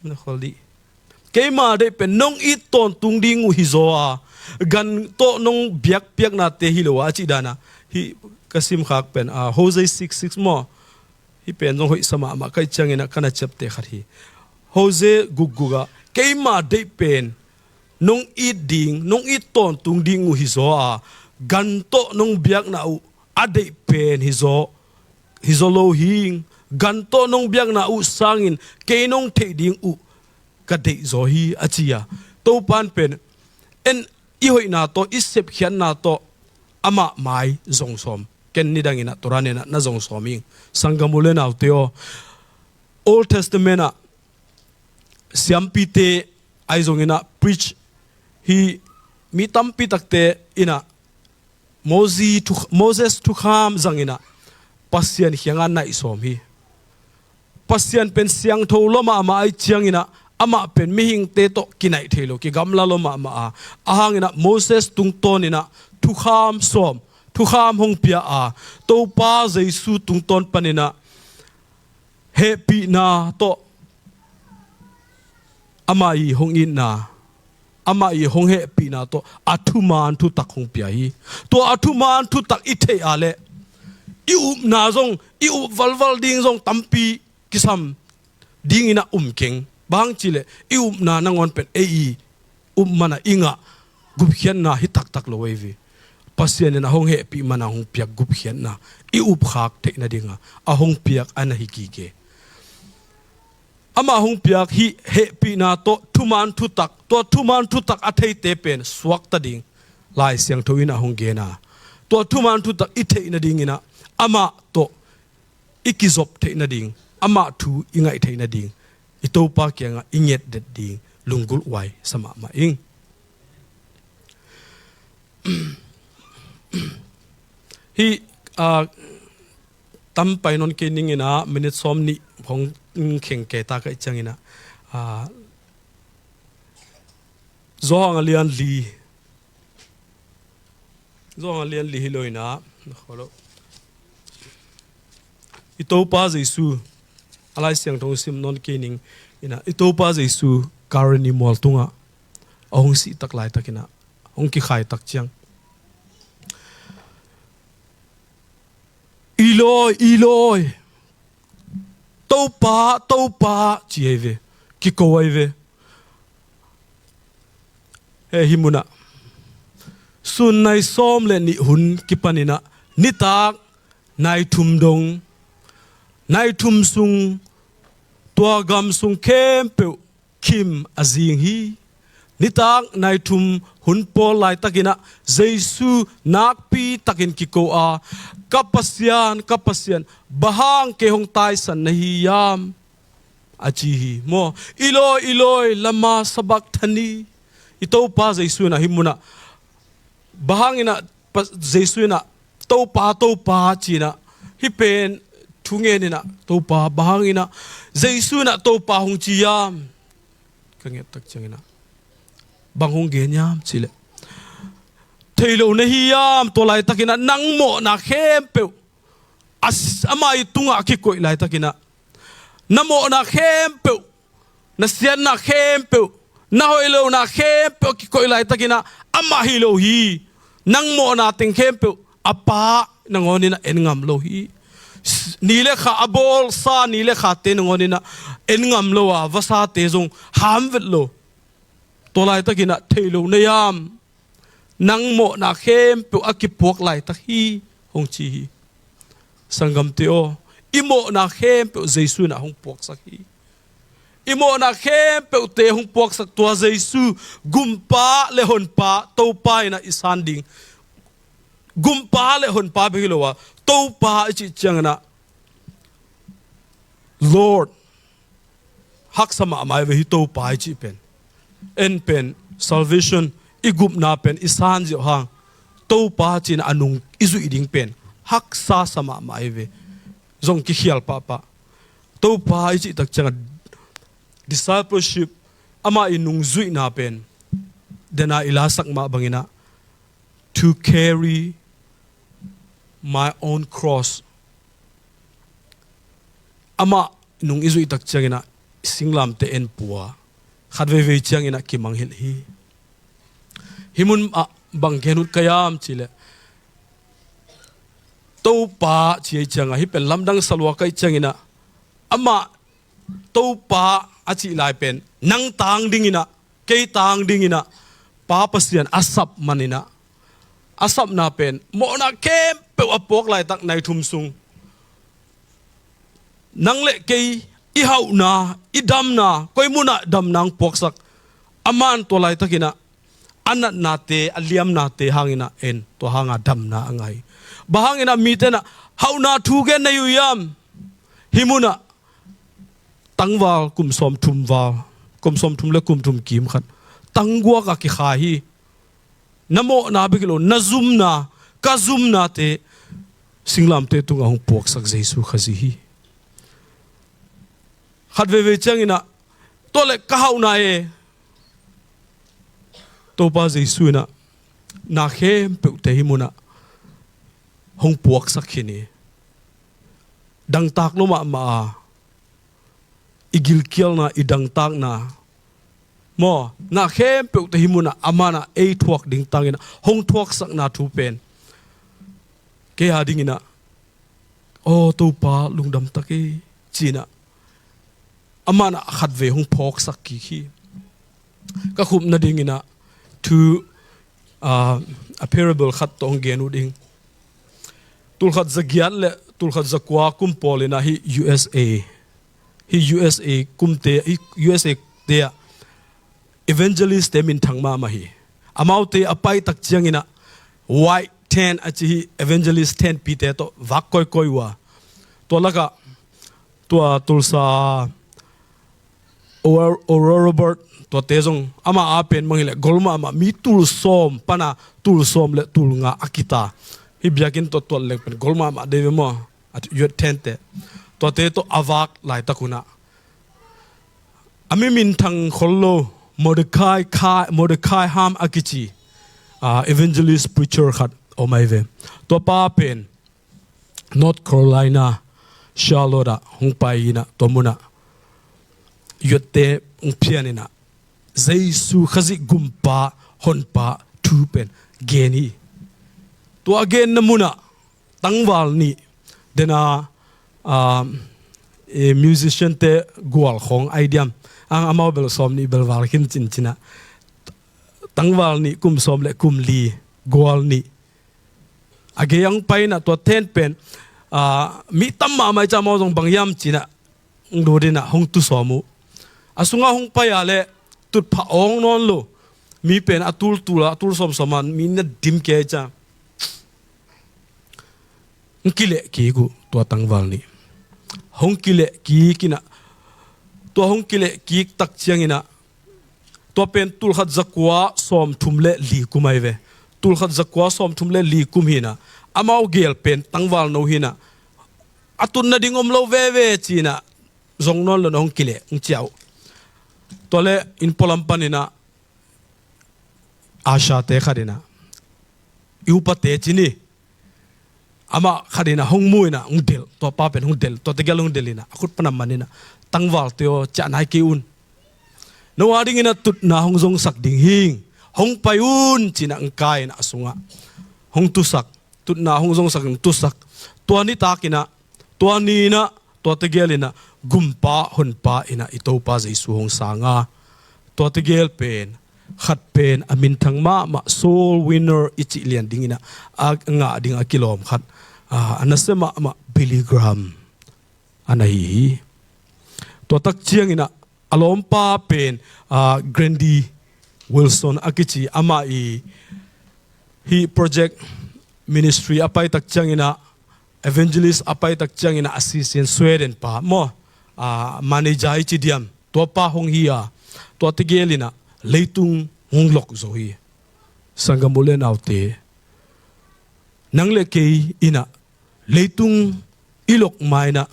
na khol dih. Keima deih pen nong it tawntung ding uh hi zaw a, gan tawh nong biakpiaknate hi lo a, a cih dan ah hih ka simkhak pen, ah, Hosea six six maw? Hih pen zong hoih sa mahmah ka hih ciangin ah ka na ciapteh khat hi. Hosea gukguk ah, keima deih pen nong it ding, nong it tawntung ding uh hi zaw a, gan tawh nong biakna uh a deih pen hi zaw, hi zaw lo hing. Gan tawh nong biakna uh sangin kei nong theih ding uh ka deih zaw hi, a ci a. Topa in pen en i hoihna tawh, i sepkhiatna tawh amah mai zong sawm. Ken nidangin ah tua dan in ah na zong sawm ing. Sanggam u le naute aw, Old Testament ah siampite ahi zongin ah priest hi, mi tampi takte in ah Moses thu-, Moses thukham zangin ah Pasian kiangah naih sawm hi. Pasian pen siangtho lua mahmah ahih ciangin ah amah pen mihingte tawh kinaih thei lo, kigamla lua mahmah a, ahang in ah Moses tungtawn in ah thukham sawm, thukham hong pia a, Topa Jesu tungtawn panin ah hehpihna tawh amah i hong itna, amah i hong hehpihna tawh a thuman thutak hong pia hi. Tua a thuman thutak i theih a leh i upna zong, i up valval ding zong tampi kisam dingin ah um keng. Bang hang cih leh i upna nangawn pen ei i up man a i ngah gupkhiatna hi taktak lo ei ve. Pasian in a hong hehpih man a hong piak gupkhiatna i upkhak theih nading a a hong piak a na hi kik e. Amah hong piak hih hehpihna tawh thuman thutak, tua thuman thutak a theite pen suakta ding Lai Siangtho in a hong gen a, tua thuman thutak i theih nadingin ah amah tawh i kizop theih nading, amah thu i ngaih theih nading, i Topa kiangah i ngetdet ding lunggulh huai sa mahmah ing. Hih, ah, tam pai nawn kei ning in ah, minute sawm nih hong kheng kei ta ka hih ciangin ah, ah, Johan a lian li, Johan a lian li hi lo in ah, na kholo. I Topa Jesu, a Lai Siangtho sim nawn kei ning in ah, i Topa Jesu Kalvari mual tungah a hong sih tak laitak in ah, hong kikhai tak ciang, "Eloi, Eloi, Topa, Topa," ci ahi ve, kiko ahi ve. He hih munah sun nai sawm le nih hun kipan in ah nitak nai thum dong, nai thum sung tua gam sung khempeuh khim a zing hi. Nitak nai thum hun pawl laitak in ah Jesu nakpi takin kiko a, "Ka Pasian, ka Pasian, bang hang kei hong taisan na hi hiam?" a ci hi maw. "Eloi, Eloi, lama sabakthani?" I Topa Jesu in ah hih munah bang hang in ah Pa-, Jesu in ah, "Topa, Topa," ci in ah, hih pen thu ngen in ah, "Topa, bang hang in ah Jesu in ah Topa hong ci hiam?" ka nget tak ciangin ah, "Bang hong gen hiam?" ci leh, "Thei lo na hi hiam? Tua laitak in ah nang mawhna khempeuh a s-, amah i tungah a kikoih laitak in ah, na mawhna khempeuh, na siatna khempeuh, na hoih lohna khempeuh a kikoih laitak in ah amah hi lo hi. Nang mawhna teng khempeuh a Pa nangawn in ah en ngam lo hi. S-, ni le kha a bawlsa, ni le khate nangawn in ah en ngam lo a, vasate zong ham vet lo. Tua laitak in ah thei lo na hiam? Nang mawhna khempeuh a kipuak laitak hi," hong ci hi. Sanggamte aw, i mawhna khempeuh Jesu in ah hong puaksak hi. I mawhna khempeuhte hong puaksak tua Jesu, gumpa le honpa, Topa in ah i san ding. Gumpa le honpa bek hi lo a, Topa i cih ciangin ah, Lord, haksa mahmah hi ve hih Topa i cih pen. En pen salvation, i gupna pen i san ziau hang, Topa ci-in a nung i zuih ding pen haksa sa mahmah hi ve. Zong kikhial pahpah. Topa i cih tak ciangin discipleship, amah i nung zuihna pen, den a i lasak mah bangin ah, to carry my own cross. Amah nung i zuih tak ciangin ah singlamteh en pua, khat veivei ciangin ah kimangngilh hi. Hih mun ah bang gen ut ka hiam cih leh, Topa ci ahih ciangin ah, hih pen lamdang sa lua ka hih ciangin ah, amah Topa a cih lai pen nang tang dingin ah, kei tang dingin ah Pa Pasian a sap manin ah, a sapna pen mawhna khempeuh a puak laitak nai thum sung, nang le kei i hauhna, i damna, koi mun ah damna hong puaksak. Aman tua laitakin ah a natnate, a liamnate hangin ah en, tua hanga damna a ngah hi. Bang hangin ah mite in ah hauhna thu gen na hi uh hiam? Hih mun ah tangval kum sawmthum val, kum sawmthum le kum thum kim khat, tangguak a kikhai hi. Na mawhna bek hi lo, na zumna, ka zumnate singlamteh tungah hong puaksak Jesu Khazih hi. Khat veivei ciangin ah, tua leh ka hauhna e, Topa Jesu in ah na khempeuhte hih mun ah hong puaksak khin hi. Dangtak lo mahmah a, i gilkialna, i dangtakna, maw, na khempeuhte hih mun ah aman ah ei thuak ding tangin ah hong thuaksakna thu pen kei a dingin ah, aw Topa, lungdam tak e, ci-in ah aman ah khatvei hong phawksak kik hi. Ka khupna dingin ah thu, ah, a parable khat tawh hong gen uh ding. Tulkhat zagiat le tulkhat zakua kum pawlin ah hih U S A, hih U S A kumte, hih U S A te ah evangelist te minthang mahmah hi. Amaute a pai tak ciangin ah White Ten a ci, hih evangelist tenpite tawh vak kawikawi uh a, tua lakah tua Tulsa, Oral, Oral Robert, tuate zong ama a pen bang hileh gol mahmah, mi tul sawm pana tul sawm le tul nga a kita. Hih biakinn tawh tuat leng pen gol mahmah dei ve maw, a youth tente. Tuate tawh a vak laitak un ah, a mi minthang khol lo, Mordecai Kha-, Mordecai Ham a kici, ah, evangelist preacher khat om ahi ve. Tua pa pen North Carolina, Charlotte ah hong pai in ah, tua mun ah youth te hong phian in ah, Jesu Khazih gumpa, honpa thu pen gen hi. Tua a genna mun ah tangval nih, den a, ah, eh, musician te gual khawng ai diam, ang amau bel sawm nih bel val khin cincin ah, tangval nih kum sawm le kum li, gual nih. A gei ah hong pai in ah tua ten pen, ah, mi tam mahmah i cih, amau zong bang hiam ci-in ah hong lut in ah hong tu sawm uh. A sungah hong pai a leh tutphah awng nawn lo. Mi pen a tul tul a, a tul sawmsawm a, mi na dim kei a, hong kileh kik uh tua tangval nih. Hong kileh kik in ah, tua hong kileh kik tak ciangin ah, tua pen tulkhat zakua sawmthum le li kum ahi ve. Tulkhat zakua sawmthum le li kum hi in ah, amau gel pen tangval no hi in ah, a tun nading om lo veve ci-in ah zong nawn lo in ah hong kileh, hong ciah uh. Tua leh inn pualam panin ah usher te khat in ah, i upate ci ni, amah khat in ah hong mu in ah hong delh, tua pa pen hong delh, tua tegel hong delh in ah a khut pan a man in ah, tangvalte aw, ciah nai kei un. No a dingin ah tutna hong zongsak ding hing, hong pai un ci-in ah hong kai in ah a sungah hong tusak, tutna hong zongsak in tusak. Tua nitak in ah, tua ni in ah, tua tegel in ah gumpa honpa in ah i Topa Jesu hong sang a, tua tegel pen, khat pen a minthang mahmah, soul winner i cih lian dingin ah a ngah ding a kilawm khat, ah, a nasia mahmah Billy Graham. a na hi hi. Tua tak ciangin ah a lawmpa pen, ah, Grandi Wilson a kici, amah i hih project ministry a pai tak ciangin ah, evangelist a pai tak ciangin ah, assistant Sweden pa maw, ah, manager i ci diam, tua pa hong hi a, tua tegel in ah leitung hong lok zo hi. Sanggam u le naute, nang le kei in ah leitung i lok ma in ah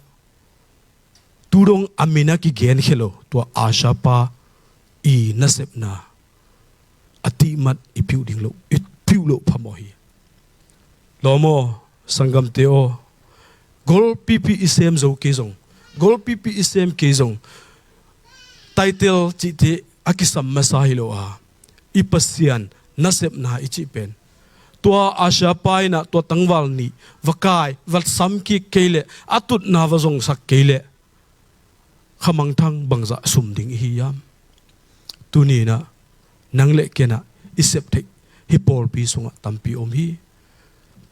tu dong a min a kigen khia lo, tua Asha pa i nasepna a tihmat i piuh ding lo, i piuh loh phamawh hi. Lawm aw, sanggamte aw, golpipi i sem zo kei zong, golpipi i sem kei zong, title cihte a kisam masa hi lo a, i Pasian nasepna i cih pen, tua Asha pa in ah tua tangval nih va kai, va sam kik kei leh, a tutna va zongsak kei leh, khamangthang bangzah sum ding i hi hiam? Tuni in ah nang le kei in ah i sep theih hih pawlpi sungah tampi om hi.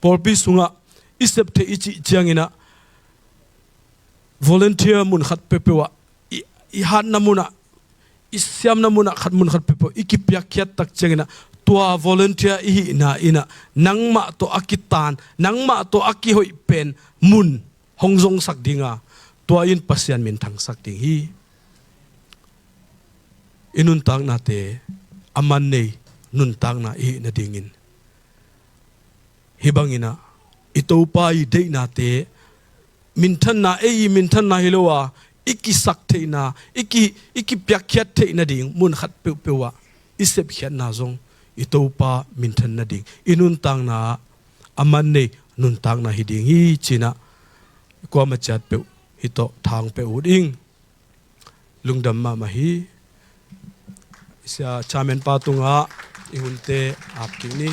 Pawlpi sungah i sep theih i cih ciangin ah volunteer mun khat peuhpeuh ah, i, i hatna mun ah, i siamna mun ah khat, mun khat peuhpeuh i kipiakkhiat tak ciangin ah, tua volunteer i hihna in ah nangmah tawh a kitaan, nangmah tawh a kihoih pen mun hong zongsak ding a, tua in Pasian minthangsak ding hi. I nuntaknate a man nei nuntakna i hih nadingin, hih bangin ah i Topa i deihnate, minthanna, ei i minthanna hi lo a, i kisak theihna, i ki, i kipiakkhiat theih nading mun khat peuhpeuh ah i sepkhiatna zong i Topa minthan nading, i nuntakna ah a man nei nuntakna hi ding hi, ci-in ah kuamah ciat peuh hih tawh thang peuh uh ding. Lungdam mahmah hi. Sia chairman pa tungah i hunte ap kik ni.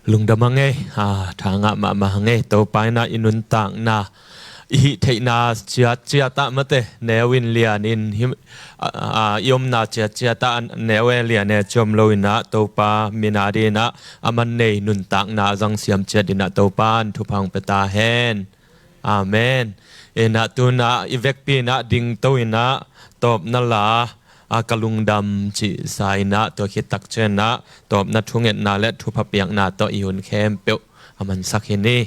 Lungdam a ngei, a, tha ngah mahmah a ngei. Topa in ah i nuntakna, i hih theihna ciatciat ah mate, neu in lian in, him, a, a, i omna ciatciat ah neu e lian e ciam lo in ah, Topa min a dingin ah a man nei nuntakna a zang siam ciat in ah Topa in thupha hong pia ta hen. Amen. In ah tu-in ah i vekpi in ah dingto in ah tawpna la, a, Ka Lungdam cih sa in ah, tua khit tak ciangin ah tawpna thungetna le thupha piakna tawh i hun khempeuh a mansak hi ni.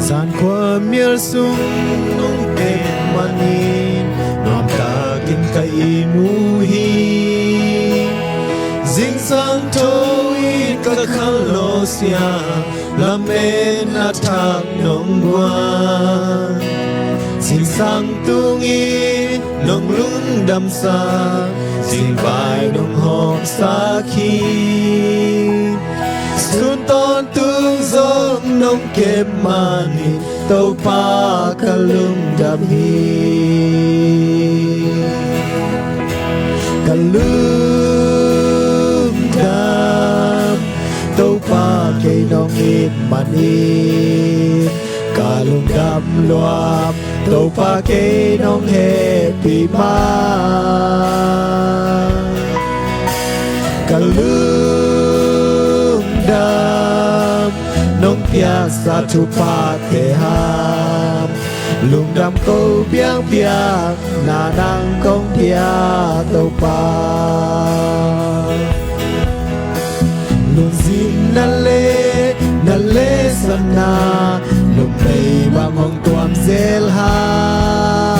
Zan khua mial sung nong pek manin nuamtakin ka ihmu hi. Zingsang tho in ka khanlawh sia, lametna thak nong guan. Zingsang tungin nong lungdamsak, zingvai nong hawmsak hi. Sun tawntung zong nong kep manin Topa ka lungdam hi. Ka lungdam, Topa kei nong it manin ka lungdam lua. Topa kei nong hehpih ma. Ka lungdam, nong piaksa thuphate hang lungdam ko biakpiakna nang kong pia Topa. Lungzinna le na lesana, lungmei bang hong tuam zel ha.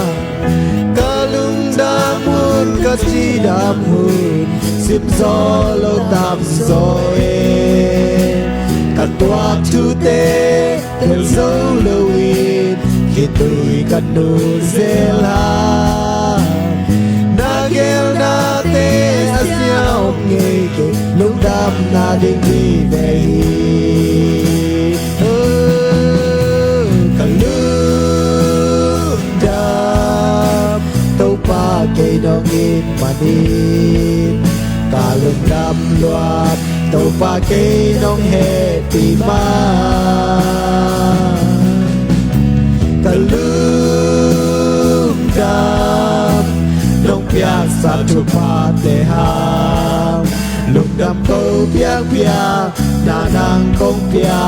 Ka lungdam hun, ka cidam hun, simzaw lo tamzaw e. Ka Tuak thute tel zo loin khitui ka nung zel hang. Na gelnate a sia om ngei kei, lungdamna ding vive hi. Oh, ka lungdam, Topa kei nong it manin ka lungdam lua, Topa kei nong hehpih ma. Ka lungdam, nong piaksa thuphate hang, lungdam ko biakpiak na nang kong pia,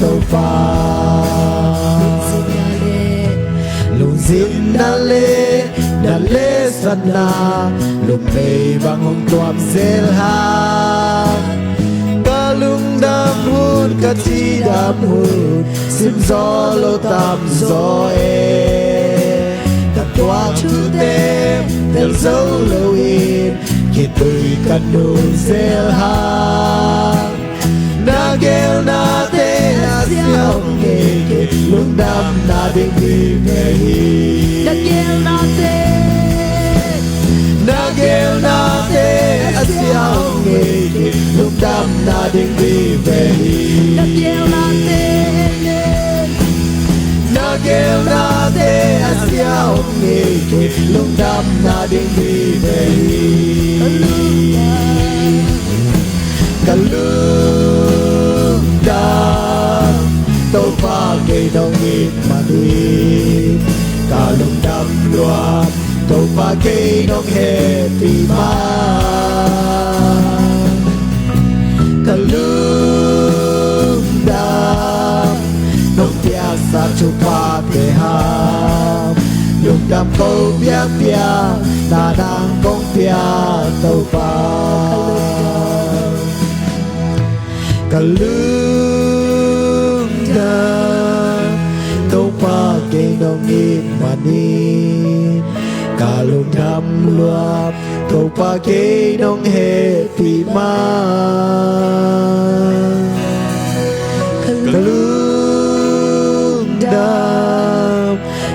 Topa. Lungzinna le na lehsatna, lungmei bang hong tuam zel hang. Ka lungdam hun, ka cidam hun, sim zaw lo tamzaw e. Ka tuak thute tel zo loin khitui ka nung zel hang. Na gelnate a sia om ngei kei, lungdamna ding vive hi. Na gelnate, na gelnate a sia om ngei kei, lungdamna ding vive hi. Na gelnate, na gelnate a sia om ngei kei, lungdamna ding vive hi. Ka lungdam, Topa kei nong it manin ka lungdam lua, Topa kei nong hehpih ma. Ka lungdam, nong piaksa thuphate hang, lungdam ko biakpiak na nang kong pia, Topa. Ka lungdam, Topa kei nong it manin ka lungdam lua, Topa kei nong hehpih ma. Ka lungdam,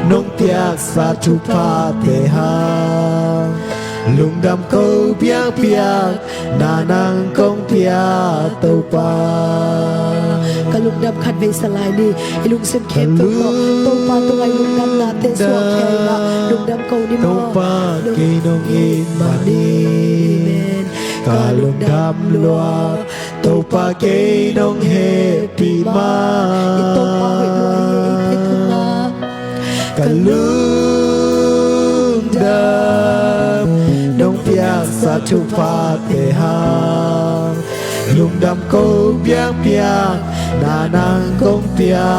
nong piaksa thuphate hang, lungdam ko biakpiak na nang kong pia, Topa. Ka lungdam khat vei sa lai ni. I lungsim khempeuh tawh Topa tungah i lungdamnate suahkhia in ah lungdam ko ni maw. Topa kei nong it manin ka lungdam lua, Topa kei nong hehpih ma. I Topa hoih lua hi, i phet hang a. Ka lungdam, nong piaksa thuphate hang, lungdam ko biakpiak na nang kong pia,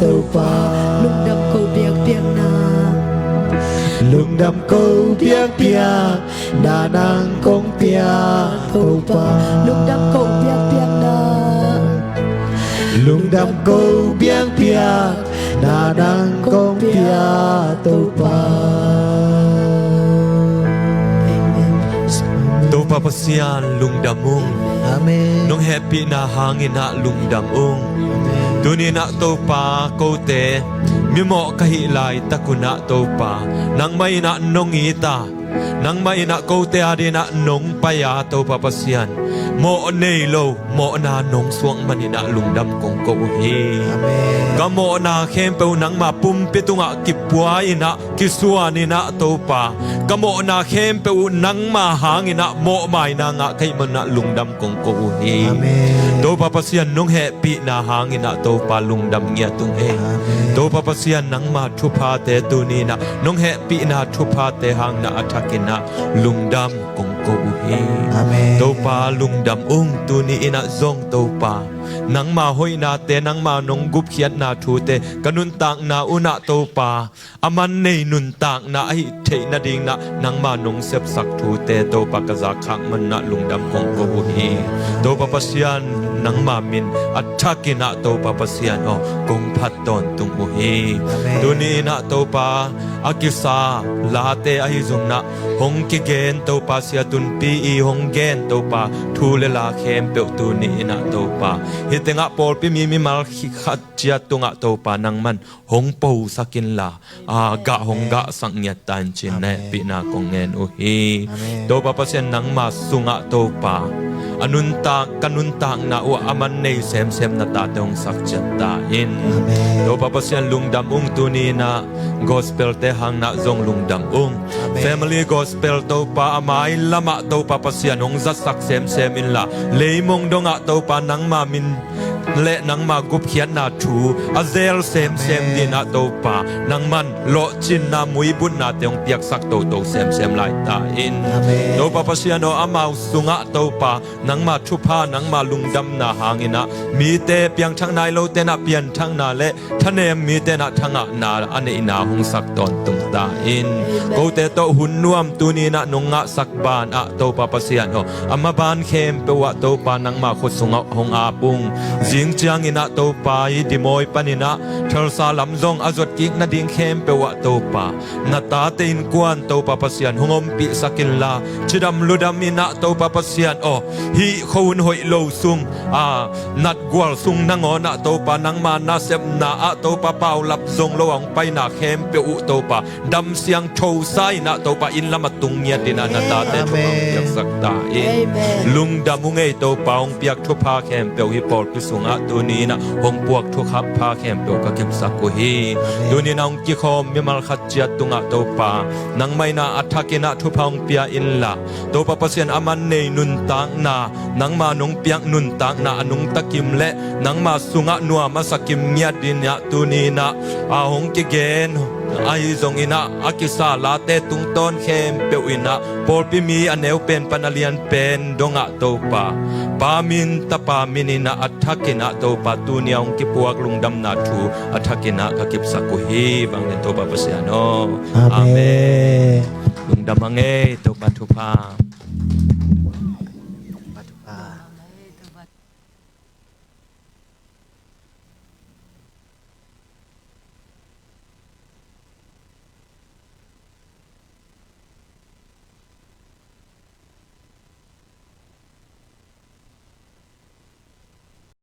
Topa. Lungdam ko biakpiak na. Lungdam ko biakpiak na nang kong pia, Topa. Lungdam ko biakpiak na. Lungdam ko biakpiak na nang kong pia, Topa. Amen. Topa Pasian lungdam ung. Amen. Nong hehpihna hangin ah lungdam ung. Amen. Tuni in ah Topa, kote mimawh ka hih laitak un ah Topa, nangmah in ah nong it a, nangmah in ah kote adingin ah nong pai a, Topa Pasian, mawh nei lo mawhna nong suak manin ah lungdam kong ko uh hi. Amen. Ka mawhna khempeuh nangma pumpi tungah kipua in ah, kisuan in ah, Topa, ka mawhna khempeuh uh nangma hangin ah mawhmaina ngah ka hih manin ah lungdam kong ko uh hi. Amen. Topa Pasian, nong hehpihna hangin ah Topa lungdam ngiat ung ei. Amen. Topa Pasian, nangma thuphate tuni in ah, nong hehpihna thuphate hangin ah a thakin ah lungdam kong ko uh hi. Amen. Topa lungdam ung, tuni in ah zong Topa, nangma hoihnate, nangma nong gupkhiatna thute ka nuntakna un ah Topa, a man nei nuntakna ahih theih nadingin ah nangma nong sepsak thute Topa ka zak khak manin ah lungdam kong ko uh hi. Topa Pasian, nangma min a thakin ah Topa Pasian aw, kong phat tawntung uh hi. Amen. Tuni in ah Topa, a kisa late ahi zongin ah hong kigen Topa, sia tunpi i hong gen Topa, thu le la khempeuh tuni in ah Topa, hih tengah pawlpi mi mimal khat ciat tungah Topa nangman hong posak inla, a gah hong gahsak ngiat ta in ci-in na hehpihna kong ngen uh hi. Topa Pasian, nangma sungah Topa, a nuntak, ka nuntakna uh ah a man nei semsem na tate hong sak ciat ta in. Topa Pasian, lungdam ung, tuni in ah gospel-te hangin ah zong lungdam ung. Family gospel Topa, a mai lamah Topa Pasian hong zatsak semsem inla, leimong dongah Topa nangma min le nangma gupkhiatna thu a zel semsem dingin ah Topa, nangman lawhcinna muibutnate hong piaksak toto semsem lai ta in. Topa Pasian aw, amau sungah Topa, nangma thupha, nangma lungdamna hangin ah mite piangthak nai lote in ah pianthakna le thanem mite in ah thangahna a neihna hong sak tawntung ta in. Kote tawh hun nuam tuni in ah nong ngahsak banah Topa Pasian aw, a maban khempeuh ah Topa nangma khut sungah hong ap ung. Zing ciangin ah Topa, i Dimawi panin ah Thalsa lam zong a zot kik nading khempeuh ah Topa, na tate innkuan Topa Pasian hong ompihsak inla, cidam ludam in ah Topa Pasian aw, hih khuahun hoih lo sung, a natgual sung nangawn ah Topa, nangma nasepna ah Topa, paulap zong lo a hong paina khempeuh uh Topa, dam siangtho sa in ah Topa, inn lamah tung ngiat in ah na tate thupha hong piaksak ta in. Lungdam ung ei Topa, hong piak thupha khempeuh hih pawlpi sungah tuni in ah hong puak thupha khempeuh ka kipsak uh hi. Tuni in ah hong kikhawm mimal khat ciat tungah Topa, nangmah in ah a thak in ah thupha hong pia inla, Topa Pasian, a man nei nuntakna, nangma nong piak nuntakna a nungta kim le nangma sungah nuam a sa kim ngiat dingin ah tuni in ah a hong kigen ahi zongin ah a kisa late tungtawn khempeuh in ah pawlpi mi a neu pen pan a lian pen dongah Topa, Pa min, Tapa min in ah a thak in ah Topa, tuni a hong kipuak lungdamna thu a thak in ah ka kipsak uh hi. Vanglian Topa Pasian aw. Amen. Lungdam a ngei, Topa thupha.